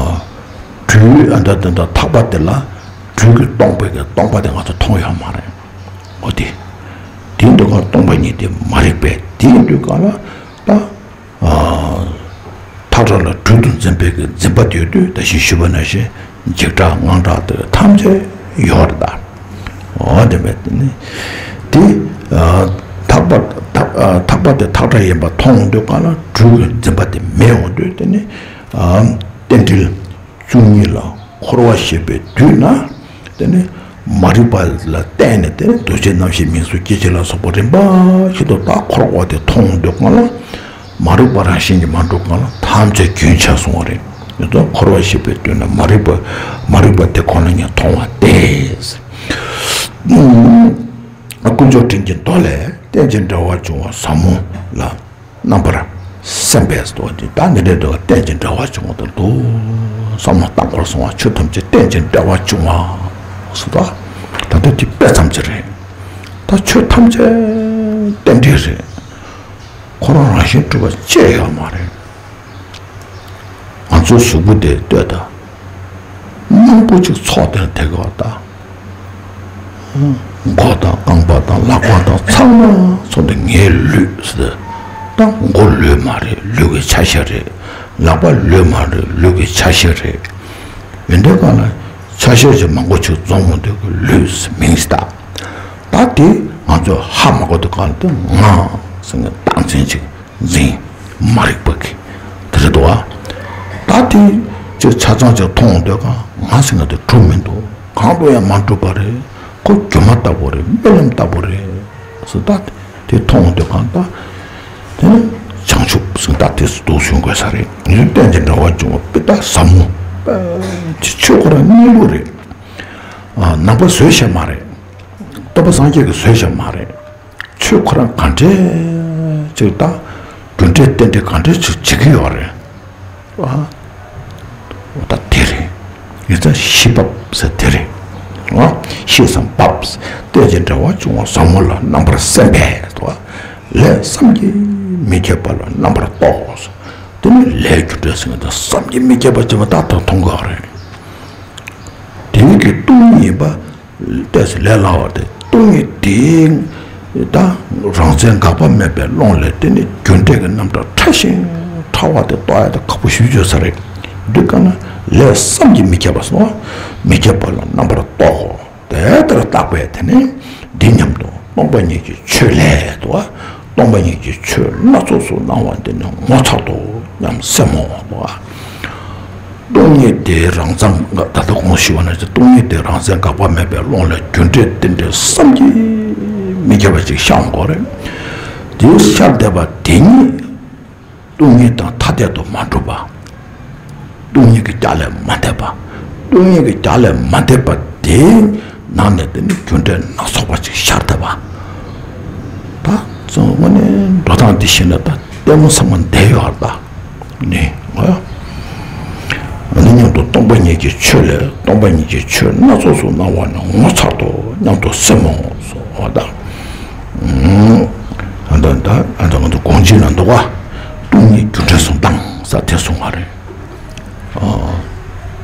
སྦྲུལ་ཨ་ད་ད་ད་ཐག་པ་དེ་ལ་སྦྲུལ་གྱིས་སྟོང་པའི་གི་སྟོང་པ་དེ་ང་ཚོ་མཐོང་ཡོད་མ་རེད། འོ་དེ་དེ་འདུག་ག་སྟོང་པ་ཉིད་དེ་མ་རིག་པས། དེ་འདུག་ག་ལ་ད་ཨ་ཐག་ཁྲ་ལ་སྦྲུལ་དུ་འཛིན་པའི་གི་འཛིན་པ་དེ་ཡོད་དུས་ད་གིན་ཞུས་པ་ནང་བཞིན་འཇིགས་སྐྲག་དངངས་སྐྲག་དེ་ཐམས་ཅད་ཡོད་རེད། ད་འོ་དེ་མེད་དེ་ནི་དེ་ཨ་ཐག་པ་ཐག་ཨ་ཐག་པ་དེ་ཐག་ཁྲ་ཡིན་པ་མཐོང་འོང་དུས་ག་ལ་སྦྲུལ་གྱི་འཛིན་པ་དེ་མེད་འོང་དུས་དེ་ནི་ཨ་རྟེན་འབྲེལ་བཅུ་གཉིས་ལ་འཁོར་བ་ཞེས་པའི་དུས་ན་དེ་ནི་མ་རིག་པ་ལ་བརྟེན་ནས་དེ་ནི་འདུ་བྱེད་རྣམ་ཤེས་མིང་གཟུགས་སྐྱེ་མཆེད་ལ་སོགས་པ་རིམ་པ་ཞིག་ཏུ་ད་འཁོར་བ་དེ་མཐོང་འོང་དུས་ག་ལ། མ་རིག་པ་རང་བཞིན་གྱིས་མ་གྲུབ་གང་ལ་ཐམས་ཅད་རྒྱུན་ཆད་སོང་བ་རེད། ཡོད་ཚད་འཁོར་བ་ཞེས་པའི་དུས་ན་མ་རིག་པ་མ་རིག་པ་དེ་ཁོ་ན་ཉིད་མཐོང་བ་སྟེ། དཀོན་མཆོག་སྤྲིན་གྱི་མདོ་ལས་རྟེན་ཅིང་འབྲེལ་བར་འབྱུང་བ་ཟབ་མོ་ལ་རྣམ་པར་སེམས་པས་སོ། ད་འདི་འདྲའི་འདུག་རྟེན་ཅིང་འབྲེལ་བར་འབྱུང་བ་དང་འདུག་ཟབ་མོ་ལྟ་བུར་སོང་བ་ཆོས་ཐམས་ཅད་རྟེན་ཅིང་འབྲེལ་བར་འབྱུང་བ་སོ། ད་ད་ལྟ་དེ་དཔེ་ཙམ་ཅིག་རེད། ད་ཆོས་ཐམས་ཅད་རྟེན་འབྲེལ་རེད། ཁོ་རང་རང་བཞིན་གྲུབ་པ་ཅི་ཡང་ཡོད་མ་རེད། ང་ཚོའི་གཟུགས་པོ་དེ་ལྟོས་དང་། རྣམ་པོ་གཅིག་ཚོགས་དེ་དེ་ག་བ་དང་། མགོ་དང་རྐང་པ་དང་ལག་པ་དང་ཚང་མ་ཚོགས་དེ་ངའི་ལུས་ཟེར། ད་མགོ་ལུས་མ་རེད། ལུས་ཀྱི་ཆ་ཤས་རེད། ལག་པ་ལུས་མ་རེད། ལུས་ཀྱི་ཆ་ཤས་རེད། ཡོན་ཏན་གང་ལ་ཆ་ཤས་ཀྱི་མང་པོ་ཅིག་འཛོམས་འོང་དུས་ཀྱི་ལུས་མིང་ཞིག་བཏགས། ད་དེ་ང་ཚོས་ཧ་མ་གོ་དུས་གང་ལ་དེ་ང་ཟེར་ནས་རྟགས་མཚན་ཅིག་འཛིན། མ་རིག་པ་གི་དེ་རེད་དོ། ད་དེ་ཅིག་ཆ་ཚང་ཅིག་མཐོང་འོང་དུས་གང་ང་ཟེར་ནས་དེ་གྲུབ་མི་འདུག་གང་དུ་ཡང་མ་གྲུབ་པ་རེད། ཁོ་སྒྱུ་མ་ལྟ་བུ་རེད། རྨི་ལམ་ལྟ་བུ་རེད་ཟེར། ད་དེ་མཐོང་འོང་དུས་གང་ད་དེ་ནི་བྱང་ཆུབ་ཟེར་ད་དེ་སུ་འདུག་གསུང་དགོས་ས་རེད། ངས་རྟེན་ཅིང་འབྲེལ་བར་འབྱུང་བ་དཔེ་ད་ཟབ་མོ་དཔེ་ཆོས་ཁོ་རང་གནས་ལུགས་རེད། ནང་པ་བཟོས་བཞག་མ་རེད། སྟོན་པ་སངས་རྒྱས་ཀྱིས་བཟོས་བཞག་མ་རེད། ཆོས་ཁོ་རང་ག་འདྲས་ཅིག་དང་རྒྱུ་འབྲས་རྟེན་འབྲེལ་ག་འདྲས་ཅིག་བྱེད་ཀྱི་ཡོད་རེད། ཨ། འོ་ད་དེ་རེད། ཡིན་ཙང་ཤེས་བབས་ཟེར་དེ་རེད། ཨ། ཤེས་སམ་བབས། རྟེན་ཅིང་འབྲེལ་བར་འབྱུང་བ་ཟབ་མོ་ལ་རྣམ་པར་སེམས་པས་དོ། ལས་བསམ་གྱིས་མི་ཁྱབ་པ་ལ་རྣམ་པར་རྟོག་དེ་ནི་ལས་རྒྱུ་འབྲས་ཟེར་ན་ད་བསམ་གྱིས་མི་ཁྱབ་པ་ཅིག་མ་ད་ད་མཐོང་གི་ཡོད་རེད། དེ་ཉིད་ཀྱི་སྟོང་ཉིད་པ། ཏོག་ཙམ་ལས་སླ་བ་དེ་སྟོང་ཉིད་དེ་ད་རང་མཚན་འགག་པ་མེད་པའི་ཀློང་ལས་དེ་ནི་རྒྱུ་འབྲས་ཀྱི་རྣམ་གྲངས་ཕྲ་ཞིང་ཕྲ་བ་དེ་རྟོགས་ཡ་དེ་ཁག་པོ་ཞེ་པོ་ཅིག་ཡོད་ས་རེད། འདི་ལྟར་ན་ལས་བསམ་གྱིས་མི་ཁྱབ་པ་སོང་བ་མི་ཁྱབ་པ་ལ་རྣམ་པར་རྟོག་གོ། དེ་ལྟར་བརྟགས་པས་དེ་ནི་འདི་སྙམ་དུ་སྟོང་པ་ཉིད་ཀྱི་ཆོས་ལས་དོ། སྟོང་པ་ཉིད་ཀྱི་ཆོས་སྣ་ཚོགས་སུ་སྣང་བ་འདི་ནི་ངོ་མཚར་ཏོ་སྙམ་སེམས་མོ་དོ། སྟོང་ཉིད་དེའི་རང་མཚན་ད་ལྟ་གོང་ཞུས་པ་ནང་བཞིན་སྟོང་ཉིད་དེའི་རང་མཚན་འགག་པ་མེད་པའི་ཀློང་ལས་རྒྱུ་འབྲས་རྟེན་འབྲེལ་བསམ་གྱིས་མི་ཁྱབ་པ་ཅིག་ཤར་འོང་གོ་རེད། དེའི་ཤར་བསྡད་པ་དེ་ཉིད་སྟོང་ཉིད་དང་ཐ་དད་དུ་མ་གྲུབ་པ། སྟོང་ཉིད་ཀྱི་རྒྱ་ལས་མ་འདས་པ། སྟོང་ཉིད་ཀྱི་རྒྱ་ལས་མ་འདས་པ་དེའི་ནང་ནས་དེ་ནི་རྒྱུ་འབྲས་སྣ་ཚོགས་པ་ཅིག་ཤར་བསྡད་པ། ད་གཙོ་བོ་ནི་འགྲོ་སྟངས་འདི་ཤེས་ན་ད་ལྟད་མོ་ཚང་མ་འདས་ཡོད་རེད་ད། ནི་ཨ་ནི་སྙམ་དུ་སྟོང་པ་ཉིད་ཀྱི་ཆོས་ལས་སྟོང་པ་ཉིད་ཀྱི་ཆོས་སྣ་ཚོགས་སུ་སྣང་བ་ནི་ངོ་མཚར་ཏོ་སྙམ་དུ་སེམས་མོ་སོ་ད། ཨ་ད་ད་ཨ་ད་ང་ཚོ་དགོངས་གཅིག་ན་འདུག་ག་སྟོང་ཉིད་རྒྱུ་འབྲས་གསུམ་དང་ས་དེ་གསུང་བ་རེད།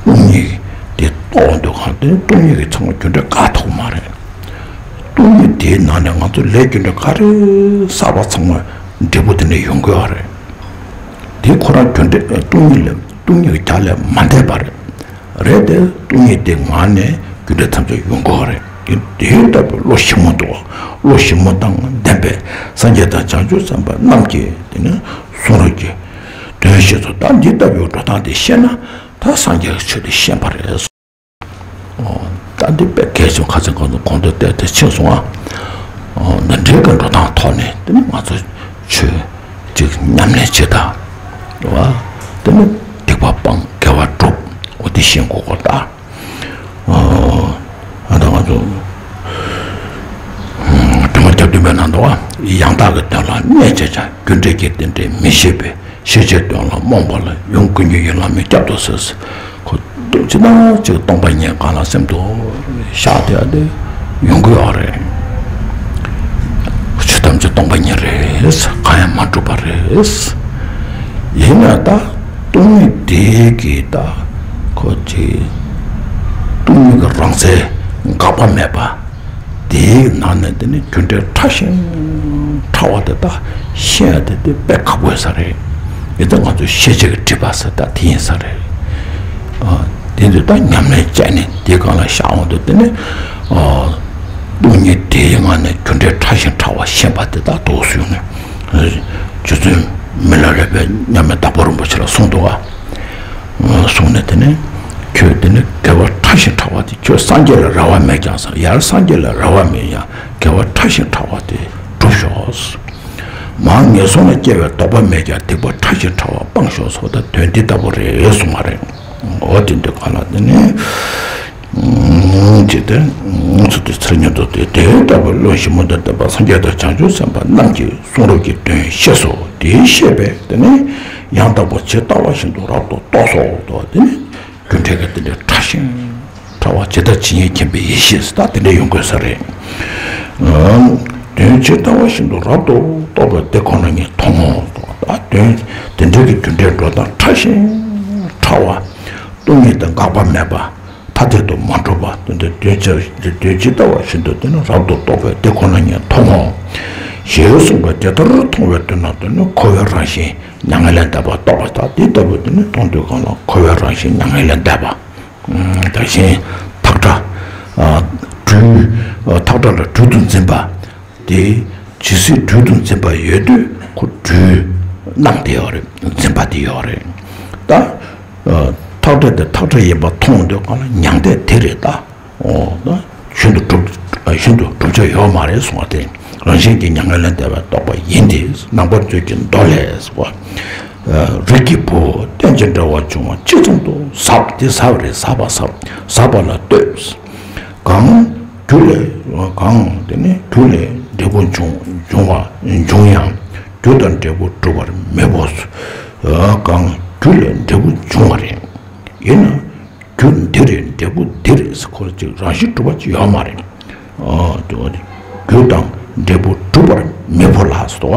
སྟོང་ཉིད་དེ་རྟོགས་འདོད་གང་དེ་སྟོང་ཉིད་ཀྱི་ཚང་མ་རྒྱུ་འབྲས་བཀག་ཐུབ་མ་རེད། སྟོང་ཉིད་དེའི་ནང་ནས་ང་ཚོ་ལས་རྒྱུ་འབྲས་ག་རེ་བསགས་པ་ཚང་མ་འབྲས་བུ་དེ་ནས་ཡོང་དགོས་པ་རེད། དེ་ཁོ་རང་རྒྱུ་འབྲས་སྟོང་ཉིད་ལས་སྟོང་ཉིད་ཀྱི་རྒྱ་ལས་མ་འདས་པ་རེད། རེད་དེ་སྟོང་ཉིད་དེ་ངང་ནས་རྒྱུ་འབྲས་ཐམས་ཅད་ཡོང་དགོས་པ་རེད། དེ་དེ་ལྟ་བུའི་བློ་ཞིབ་མོ་འདུག་བློ་ཞིབ་མོ་དང་ལྡན་པའི་སངས་རྒྱས་དང་བྱང་ཆུབ་སེམས་དཔའ་རྣམས་ཀྱིས་དེ་ནི་གསུང་རབ་ཀྱི་དོན་ཤེས་སོ། ད་འདི་ལྟ་བུའི་འགྲོ་སྟངས་དེ་ཤེས་ན་ད་སངས་རྒྱས་ཀྱི་ཆོས་དེ་ཤེས་པ་རེད། ཨོ། ད་འདི་དཔེ་གལ་ཆེན་ཁ་ཚན་གང་དུ་གོང་དུ་བལྟས་ཏེ་ཕྱིན་སོང་ང་། ཨོ། འདི་འདྲའི་གི་འགྲོ་སྟངས་ཐོག་ནས་དེ་ནི་ང་ཚོ་ཆོས་ ཅིག་ཉམས་ལེན་བྱེད་ད། རེད་བ། དེ་ནི་སྡིག་པ་སྤང་དགེ་བ་སྒྲུབ། འོ་དེ་ཤེས་དགོས་སྐོར་ད། ཨ་ད་ང་ཚོ་དྲི་མ་བརྒྱད་བདུན་པའི་ནང་དུ་བ། ཡང་དག་གི་དོན་ལ་གནས་བྱེད་ཅིང་། རྒྱུ་འབྲས་ཀྱི་རྟེན་འབྲེལ་མི་ཤེས་པས། ཤེས་བྱའི་དོན་ལ་རྨོངས་པ་ལ། ཡུམ་ཀུན་གྱི་ཡིད་ལ་མི་སྐྱབས་སུ་གསོལ། ཁོ་ཅི་ན་ཅིག་སྟོང་པ་ཉིད་གང་ལ་སེམས་གཏད་བཞག་དེ་ཡ་དེ་ཡོང་གི་ཡོད་རེད། ཆོས་ཐམས་ཅད་སྟོང་པ་ཉིད་རེད། གང་ཡང་མ་གྲུབ་པ་རེད། ཡིན་ན་ད་སྟོང་ཉིད་དེ་གི་ད་ཁོ་ཅི་སྟོང་ཉིད་ཀྱི་རང་རྩལ་འགག་པ་མེད་པ། དེའི་ནང་ནས་དེ་ནི་རྒྱུ་འབྲས་ཕྲ་ཞིང་ཕྲ་བ་དེ་དག་ཤེས་ཡ་དེ་དེ་དཔེ་ཁག་པོ་ཡིན་ས་རེད། དེ་ལྟར་ང་ཚོས་ཤེས་བྱེད་ཀྱི་སྒྲིབ་པ་ཟེར་ད་དེ་ཡིན་ས་རེད། ཨ། དེ་ཚོ་ད་ཉམས་ལེན་བྱས་ནས་དེའི་སྒང་ལ་བཞག་འོང་དུས་དེ་ནི། ཨ། སྟོང་ཉིད་དེའི་ངང་ནས་རྒྱུ་འབྲས་ཕྲ་ཞིང་ཕྲ་བ་ཤེས་པ་དེ་དག་འདུག་སེ་ཡོང་ནས། རྗེ་བཙུན་མི་ལ་རས་པས་མཉམ་མེད་དྭགས་པོ་རིན་པོ་ཆེ་ལ་གསུངས་འདུག་ག་གསུངས་ནས་དེ་ནས་ཁྱོད་དེ་ནི་དགེ་བ་ཕྲ་ཞིང་ཕྲ་བ་དེ། ཁྱོད་སངས་རྒྱས་ལ་རེ་བ་མེད་ཀྱང་ཟེར། ཡར་སངས་རྒྱས་ལ་རེ་བ་མེད་ཡང་དགེ་བ་ཕྲ་ཞིང་ཕྲ་བ་དེ་སྒྲུབ་ཤོག་མར་ངན་སོང་ལ་སྐྱེ་བའི་དོགས་པ་མེད་ཀྱང་སྡིག་པ་ཕྲ་ཞིང་ཕྲ་བ་སྤང་ཤོག་ཟེར། ད་དོན་འདི་ལྟ་བུ་རེད་གསུངས་པ་རེད། འོ་དེ་འདི་ག་ལ་དེ་ནི། ཅེས་ཏེ། ཚུལ་དེ་ཚར་ཉིད་དུ་སྟེ། དེ་ལྟ་བུའི་བློ་ཞིབ་མོ་འདི་བསྟན་པ་སངས་རྒྱས་དང་བྱང་ཆུབ་སེམས་དཔའ་རྣམས་ཀྱི་གསུང་རབ་ཀྱི་དོན་ཤེས་སོ། དེ་ཤེས་པས་དེ་ནི་ཡང་དག་པར་ཇི་ལྟ་བ་བཞིན་དུ་རབ་ཏུ་རྟོགས་སོ། དེ་ནི་རྒྱུ་འབྲས་ཀྱི་རྟེན་འབྲེལ་ཕྲ་ཞིང་ཕྲ་བ་ཇི་ལྟར་ཇི་སྙེད་མཁྱེན་པའི་ཡེ་ཤེས་ད་དེ་འདྲ་ཡོང་དགོས་ས་རེད། དོན་ཇི་ལྟ་བ་བཞིན་དུ་རབ་ཏུ་རྟོགས་པས་དེ་ཁོ་ན་ཉིད་མཐོང་ངོ་། ད་དོན་དེ་འདྲ་གི་རྒྱུ་འབྲས་འགྲོ་སྟངས་ཕྲ་ཞིང་ཕྲ་བ། སྟོང་ཉིད་དུ་འགག་པ་མེད་པ། ཐ་དད་དུ་མ་གྲུབ་པ། དོན་དེ་དོན་ཇི་དོན་ཇི་ལྟ་བ་བཞིན་དུ་དེ་ནི་རབ་ཏུ་རྟོགས་པས་དེ་ཁོ་ན་ཉིད་མཐོང་ངོ་། ཞེས་གསུངས་པས་དེ་ལྟར་མཐོང་བའི་དུས་ན་དེ་ནི་འཁོར་བའི་རང་བཞིན་མྱ་ངན་ལས་འདས་པ་རྟོགས་པ་དང་། དེ་ལྟ་བུ་དེ་ནི་མཐོང་དུས་གང་ལ་འཁོར་བའི་རང་བཞིན་མྱ་ངན་ལས་འདས་པ། ད་གཞན་ཐག་ཁྲ། ཨ། སྦྲུལ། ཨ། ཐག་ཁྲ་ལ་སྦྲུལ་དུ་འཛིན་པ། དེ་ཇི་སྲིད་སྦྲུལ་དུ་འཛིན་པ་ཡོད་དུས་ཁོ་སྦྲུལ་སྣང་དེ་ཡོད་རེད། འཛིན་པ་དེ་ཡོད་རེད། ད། ཨ། ཐག་ཁྲ་དེ་ཐག་ཁྲ་ཡིན་པ་མཐོང་དུས་གང་ལ་མྱང་འདས་དེ་རེད་ད། འོ་ད་ཤིན་ཏུ་གྲུབ་ཤིན་ཏུ་གྲུབ་ཆ་ཡོད་མ་རེད་གསུངས་པ་དེ། རང་བཞིན་གྱིས་མྱ་ངན་ལས་འདས་པ་རྟོགས་པ་ཡིན་ཏེ། རྣམ་པར་མཛོད་ཀྱི་མདོ་ལས་སོ། རིགས་ཀྱི་བུ། རྟེན་ཅིང་འབྲེལ་བར་འབྱུང་བ་ཇི་ཙམ་དུ་ཟབ། དེ་ཟབ་རེད། ཟབ་པ་ཟབ། ཟབ་པ་ལ་ལྟོས། གང་། རྒྱུ་ལས། གང་། དེ་ནི་རྒྱུ་ལས་འབྲས་བུ་འབྱུང་འབྱུང་བ་འབྱུང་ཡང་རྒྱུ་དང་འབྲས་བུ་གྲུབ་པར་མི་འོས། གང་། རྒྱུ་ལས་འབྲས་བུ་འབྱུང་བ་རེད། ཡིན་ན། རྒྱུ་འདི་རེད། འབྲས་བུ་འདི་རེད་ཟེར་ཁོ་ཅིག་རང་བཞིན་གྲུབ་པ་ཅིག་ཡོད་མ་རེད། ཨ། དེ་བ་ནི་རྒྱུ་དང་འབྲས་བུ་གྲུབ་པར་མི་འོས་ལ་ཟེར་བ།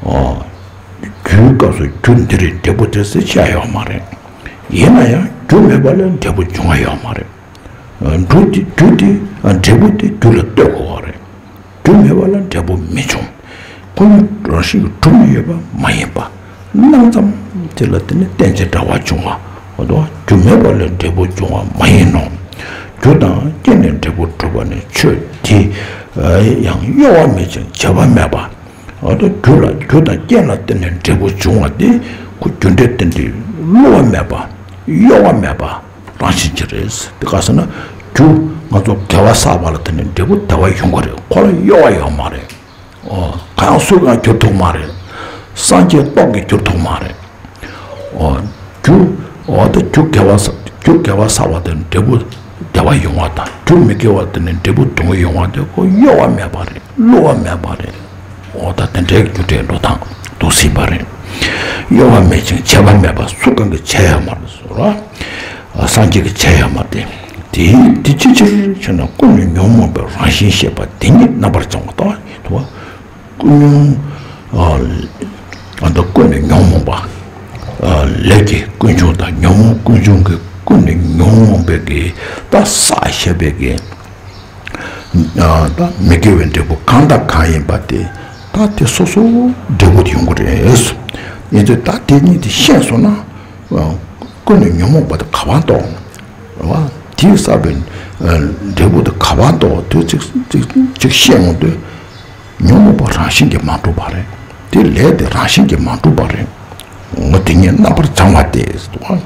ཨ། རྒྱུའི་སྐབས་སུ་རྒྱུ་འདི་རེད། འབྲས་བུ་འདི་ཟེར་བཤད་ཡོད་མ་རེད། ཡིན་ན་ཡང་རྒྱུ་མེད་པ་ལས་འབྲས་བུ་འབྱུང་བ་ཡོད་མ་རེད། རྒྱུ་དེ་རྒྱུ་དེ་འབྲས་བུ་དེ་རྒྱུ་ལ་ལྟོས་དགོས་པ་རེད། རྒྱུ་མེད་པ་ལ་འབྲས་བུ་མི་འབྱུང་། ཁོ་ནི་རང་བཞིན་གྱིས་གྲུབ་ནས་ཡོད་པ་མ་ཡིན་པ། སྣང་ཙམ་དེ་ལ་དེ་ནི་རྟེན་ཅིང་འབྲེལ་བར་འབྱུང་བ། འོ་དོ། རྒྱུ་མེད་པ་ལས་འབྲས་བུ་འབྱུང་བ་མ་ཡིན་ནོ། རྒྱུ་དང་རྐྱེན་ལས་འབྲས་བུ་གྲུབ་པ་ནི་ཆོས་དེ་ཡང་གཡོ་བ་མེད་ཅིང་བྱེད་པ་མེད་པ། འོ་དོ། རྒྱུ་ལ་རྒྱུ་དང་རྐྱེན་ལ་བརྟེན་ནས་འབྲས་བུ་འབྱུང་བ་དེ་ཁོ་རྒྱུ་འབྲས་རྟེན་འབྲེལ་བསླུ་བ་མེད་པ། གཡོ་བ་མེད་པ། རང་བཞིན་གྱིས་རེད། དེ་ག་ཟེར་ན། རྒྱུ་ང་ཚོ་དགེ་བ་བསགས་པ་ལ་དེ་ནས་འབྲས་བུ་བདེ་བ་ཡོང་གི་རེད། ཁོ་ལ་གཡོ་བ་ཡོད་མ་རེད། ཨོ། གང་སུ་གང་འགྱུར་ཐུབ་མ་རེད། སངས་རྒྱས་སྟོབས་ཀྱིས་འགྱུར་ཐུབ་མ་རེད། ཨོ། རྒྱུ། ཨོ་ད་རྒྱུ་དགེ་བ་བསགས་རྒྱུ་དགེ་བ་བསགས་པ་དེ་ནས་འབྲས་བུ་བདེ་བ་ཡོང་བ་དང་། རྒྱུ་མི་དགེ་བ་དེ་ནས་འབྲས་བུ་སྡུག་བསྔལ་ཡོང་བ་དེ་ཁོ་གཡོ་བ་མེད་པ་རེད། བསླུ་བ་མེད་པ་རེད། འོ་ད་དེ་འདྲའི་རྒྱུ་འབྲས་འགྲོ་སྟངས་འདུག་སྲིད་པ་རེད། གཡོ་བ་མེད་ཅིང་བྱས་པ་མེད་པ་སུ་གང་གིས་བྱས་ཡོད་མ་རེད་ཟེར་བ། སངས་རྒྱས་ཀྱིས་བྱས་ཡོད་མ་རེད། དེ་དེ་ཅི་ཕྱིར་ཞེ་ན། ཀུན་ནས་ཉོན་མོངས་པའི་རང་བཞིན་ཤེས་པ་དེ་ཉིད་རྣམ་པར་བྱང་བ་དང་། ཀུན་ཉོན། ཨ་ད་ཀུན་ནས་ཉོན་མོངས་པ། ལས་ཀྱི་ཀུན་འབྱུང་དང་ཉོན་མོངས་ཀུན་འབྱུང་གི་ཀུན་ནས་ཉོན་མོངས་པའི་གི་ད་བསགས་བཞག་པའི་གི་ད་མི་དགེ་བའི་འབྲས་བུ་གང་དང་གང་ཡིན་པ་དེ། ད་དེ་སོ་སོའི་འབྲས་བུ་དེ་ཡོང་གི་རེད། ཡིན་ཚེ་ད་དེ་གཉིས་དེ་ཤེས་སོང་ན། ཀུན་ནས་ཉོན་མོངས་པ་དེ་ག་པར་གཏོང་། རེད་བ། དེས་བསགས་པའི་འབྲས་བུ་དེ་ག་པར་གཏོང་། དེ་ཅིག་ཅིག་ཅིག་ཤེས་འོང་དུས། ཉོན་མོངས་པ་རང་བཞིན་གྱིས་མ་གྲུབ་པ་རེད། དེ་ལས་དེ་རང་བཞིན་གྱིས་མ་གྲུབ་པ་རེད། འོ་དེ་ཉིད་རྣམ་པར་བྱང་བ་སྟེ་ཟེར་དུས།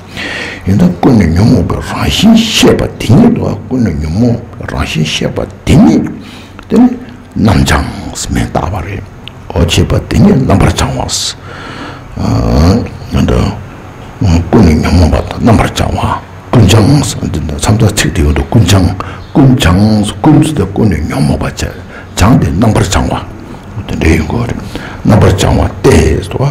ཡིན་ད་ཀུན་ནས་ཉོན་མོངས་པའི་རང་བཞིན་ཤེས་པ་དེ་ཉིད་དོ། ཀུན་ནས་ཉོན་མོངས་པའི་རང་བཞིན་ཤེས་པ་དེ་ཉིད་དེ་ནི་རྣམ་བྱང་ཟེར་མིང་བཏགས་པ་རེད། འོ་བྱས་པ་དེ་ཉིད་རྣམ་པར་བྱང་བ། ཨ་ང་འདྲ། ཀུན་ནས་ཉོན་མོངས་པ་དང་རྣམ་པར་བྱང་བ། ཀུན་བྱང་ཟེར་འདི་འདྲ་མཚམས་མཚམས་ཚིག་དེ་ཡོང་དུས་ཀུན་བྱང་། ཀུན་བྱང་ཀུན་ཟེར་དེ་ཀུན་ནས་ཉོན་མོངས་པ་བྱ། བྱང་དེ་རྣམ་པར་བྱང་བ། དེ་འདྲ་ཡིན་དགོས་རེད། རྣམ་པར་བྱང་བ་སྟེ་ཟེར་བ།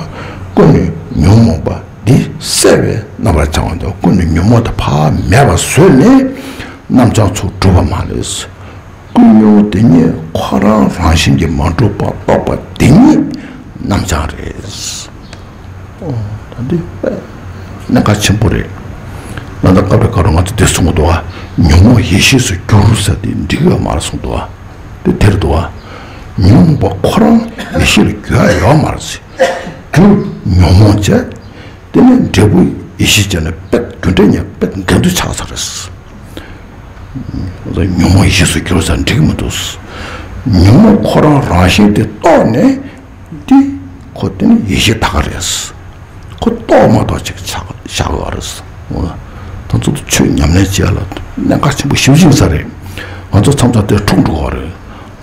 ཀུན་ནས་ཉོན་མོངས་པ་འདི་བསལ་བས་རྣམ་པར་བྱང་བ་དང་ཀུན་ནས་ཉོན་མོངས་དེ་ཕར་མེད་པ་བཟོས་ནས་རྣམ་བྱང་ཚུར་གྲུབ་པ་མ་རེད། ཀུན་ཉོན་དེ་ཉིད་ཁོ་རང་རང་བཞིན་གྱིས་མ་གྲུབ་པ་རྟོགས་པ་དེ་ཉིད་རྣམ་བྱང་རེད། ཨོ། ད་འདི་གནད་འགག་ཆེན་པོ་རེད། ད་ལྟ་སྐབས་རེ་སྐབས་རེ་ང་ཚོ་འདི་གསུང་གི་འདུག་བ། ཉོན་མོངས་ཡེ་ཤེས་སུ་འགྱུར་ཟེར་དེ་འགྲིག་ཡོད་མ་རེད་གསུངས་འདུག་བ། དེ་དེར་འདུག་བ། ཉོན་མོངས་པ་ཁོ་རང་ཡེ་ཤེས་ལ་འགྱུར་ཡ་ཡོད་མ་རེད་ཟེར། རྒྱུ་ཉོན་མོངས་བྱས། དེ་ནས་འབྲས་བུ་ཡེ་ཤེས་བྱས་ན་དཔེ་རྒྱུ་འབྲས་གཉིས་དཔེ་འགལ་འདུ་ཆགས་ས་རེད། ཉོན་མོངས་ཡེ་ཤེས་སུ་འགྱུར་ས་འགྲིག་མི་འདུག་ཉོན་མོངས་ཁོ་རང་རང་བཞིན་དེ་རྟོགས་ནས་འདི་ཁོ་དེ་ནི་ཡེ་ཤེས་ད་ག་རེད། ཁོ་རྟོགས་མ་རྟོགས་ཅིག་ཆགས་བཞག་ཡོད་རེད། ད་ཚོ་ཆོས་ཉམས་ལེན་བྱེད་ཡ་ལ་གནད་འགག་ཆེན་པོ་ཞེ་པོ་ཅིག་ཡིན་ས་རེད། ང་ཚོ་མཚམས་མཚམས་དེ་འཁྲུག་འགྲོ་གི་རེད།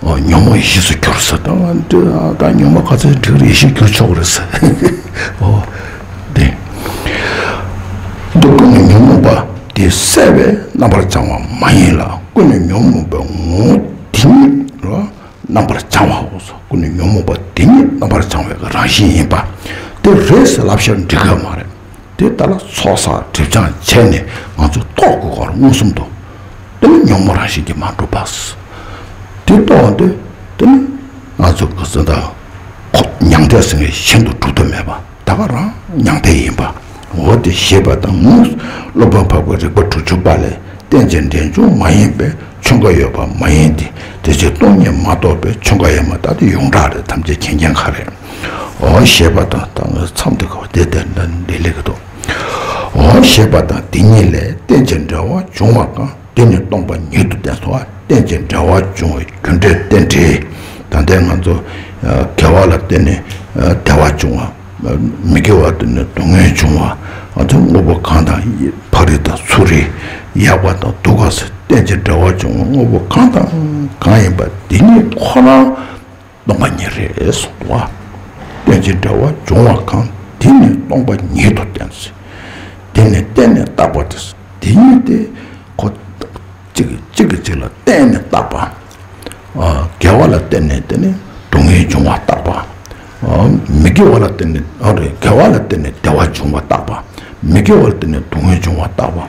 ཨོ། ཉོན་མོངས་ཡེ་ཤེས་སུ་གྱུར་ཟེར། ད་ང་འདི་ད་ཉོན་མོངས་ག་ཚོད་འགྲིག་རེད། ཡེ་ཤེས་གྱུར་ཆོག་རེད་ཟེར། ཨོ། དེ་འདི་ཀུན་ནས་ཉོན་མོངས་པ་དེ་བསལ་བས་རྣམ་པར་བྱང་བ་མ་ཡིན་ལ། ཀུན་ནས་ཉོན་མོངས་པའི་ངོ་བོ་དེ་ཉིད་རྣམ་པར་བྱང་བའོ། ཀུན་ནས་ཉོན་མོངས་པ་དེ་ཉིད་རྣམ་པར་བྱང་བའི་རང་བཞིན་ཡིན་པ་དེ་རེད་ཟེར་ལབ་བཤད་འགྲིག་གི་མ་རེད། དེ་ལྟར་ལ་ཚོགས་བསགས་སྒྲིབ་སྦྱང་བྱས་ནས་ང་ཚོས་རྟོགས་དགོས་པར་མངོན་སུམ་དུ། དེ་ནི་ཉོན་མོངས་རང་བཞིན་གྱིས་མ་གྲུབ་པ། དེ་རྟོགས་དུས་དེ་ནི་ང་ཚོ་གི་ཟིན་ད་ཁོ་མྱང་འདས་ཟེར་མཁན་ཤིན་ཏུ་གྲུབ་ཐབས་མེད་པ་ད་ག་རང་མྱང་འདས་ཡིན་པ། འོ་དེ་ཞེས་པ་དང་། སློབ་དཔོན་འཕགས་པའི་རིགས་པ་དྲུག་ཅུ་པ་ལས། རྟེན་ཅིང་འབྲེལ་འབྱུང་མ་ཡིན་པས། ཆོས་འགའ་ཡོད་པ་མ་ཡིན་ཏེ། དེ་ཕྱིར་སྟོང་ཉིད་མ་རྟོགས་པས། ཆོས་འགའ་ཡོད་མ་ད་དེ་ཡོངས་གྲགས་རེད། ཐམས་ཅད་མཁྱེན་མཁྱེན་ཁ་རེད། འོ་ཞེས་པ་དང་། ད་ངས་མཚམས་འདི་ག་བ་དེ་དེ་འདྲ་འདི་ལེགས་འདུག་འོ་ཞེས་པ་དང་། དེ་ཉིད་ལས་རྟེན་ཅིང་འབྲེལ་བར་འབྱུང་བ་གང་། དེ་ནི་སྟོང་པ་ཉིད་དུ་བསྟན་སོ། རྟེན་ཅིང་འབྲེལ་བར་འབྱུང་བའི་རྒྱུ་འབྲས་རྟེན་འབྲེལ། ད་ལྟའི་ང་ཚོ་དགེ་བ་ལ་བརྟེན་ནས་བདེ་བ་འབྱུང་བ། མི་དགེ་བ་དེ་ནི་སྡུག་བསྔལ་འབྱུང་བ། དངོས་པོ་གང་དང་ཕ་རོལ་དང་ཚུ་རོལ་ཡག་པ་དང་སྡུག་པ་ཟེར་རྟེན་ཅིང་འབྲེལ་བར་འབྱུང་བ་དངོས་པོ་གང་དང་གང་ཡིན་པ་དེ་ཉིད་ཁོ་རང་སྟོང་པ་ཉིད་རེད་གསུངས་པ། རྟེན་ཅིང་འབྲེལ་བར་འབྱུང་བ་གང་། དེ་ནི་སྟོང་པ་ཉིད་དུ་བསྟན་ཟེར། དེ་ནི་བརྟེན་ནས་བཏགས་པ་དེ་དེ་ཉིད་དེ་ཁོ། གཅིག་གིས་གཅིག་གིས་གཅིག་ལ་བརྟེན་ནས་བཏགས་པ། ཨ། དགེ་བ་ལ་བརྟེན་ནས་དེ་ནི་སྡུག་བསྔལ་འབྱུང་བ་བཏགས་པ། ཨ། མི་དགེ་བ་ལ་བརྟེན་ནས། ཨ་རེ། དགེ་བ་ལ་བརྟེན་ནས་བདེ་བ་འབྱུང་བ་བཏགས་པ། མི་དགེ་བ་ལ་བརྟེན་ནས་སྡུག་བསྔལ་འབྱུང་བ་བཏགས་པ།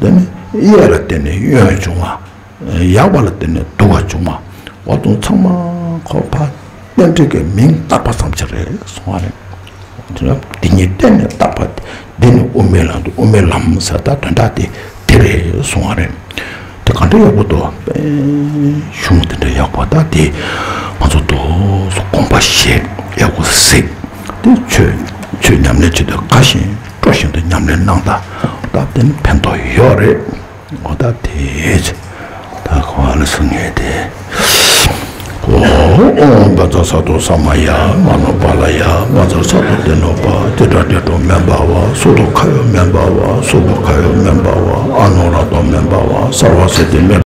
དེ་ནི་གཡས་ལ་བརྟེན་ནས་གཡོན་འབྱུང་བ། ཡག་པ་ལ་བརྟེན་ནས་སྡུག་པ་འབྱུང་བ། འོ་དེ་ཚང་མ་ཁོ་ཕར་རྟེན་འབྲེལ་གྱི་མིང་བཏགས་པ་ཙམ་ཅིག་རེད་གསུང་བ་རེད། དེ་ཉིད་བརྟེན་ནས་བཏགས་པ། འདི་ནི་དབུ་མའི་ལམ་དུ། དབུ་མའི་ལམ་ཟེར་ད་དོན་དག་དེ་དེ་རེད་གསུང་བ་རེད། དེ་ག་འདྲ་ཡག་པོ་འདུག་གཞུང་དེ་འདྲ་ཡག་པོ་ད་དེ་ང་ཚོ་ཏོག་ཙམ་དགོངས་པ་བཞེས། ཡག་པོ་གཟིགས། དེ་ཆོས་ཆོས་ཉམས་ལེན་བྱེད་དུས་དགའ་བཞིན་སྤྲོ་བཞིན་དུ་ཉམས་ལེན་གནང་ད། ད་དེ་ནི་ཕན་ཐོགས་ཡོད་རེད། འོ་ད་དེ་ད་གོ་ཨ་ལ་སུ་ངེས་ཏེ། ཨོ་ཨོ་བཛྲ་ས་ཏྭ་ས་མ་ཡ། མ་ནོ་པཱ་ལ་ཡ། བཛྲ་ས་ཏྭ་ཏེ་ནོ་པ། ཏི་ཏྲ་ཏེ་ཏྲོ་མེན་པ་བ། སུ་ཏོ་ཁ་ཡོ་མེན་པ་བ། སུ་པོ་ཁ་ཡོ་མེན་པ་བ། ཨ་ནོ་ར་ཏོ་མེན་པ་བ། སརྦ་སི་ཏི་མེན།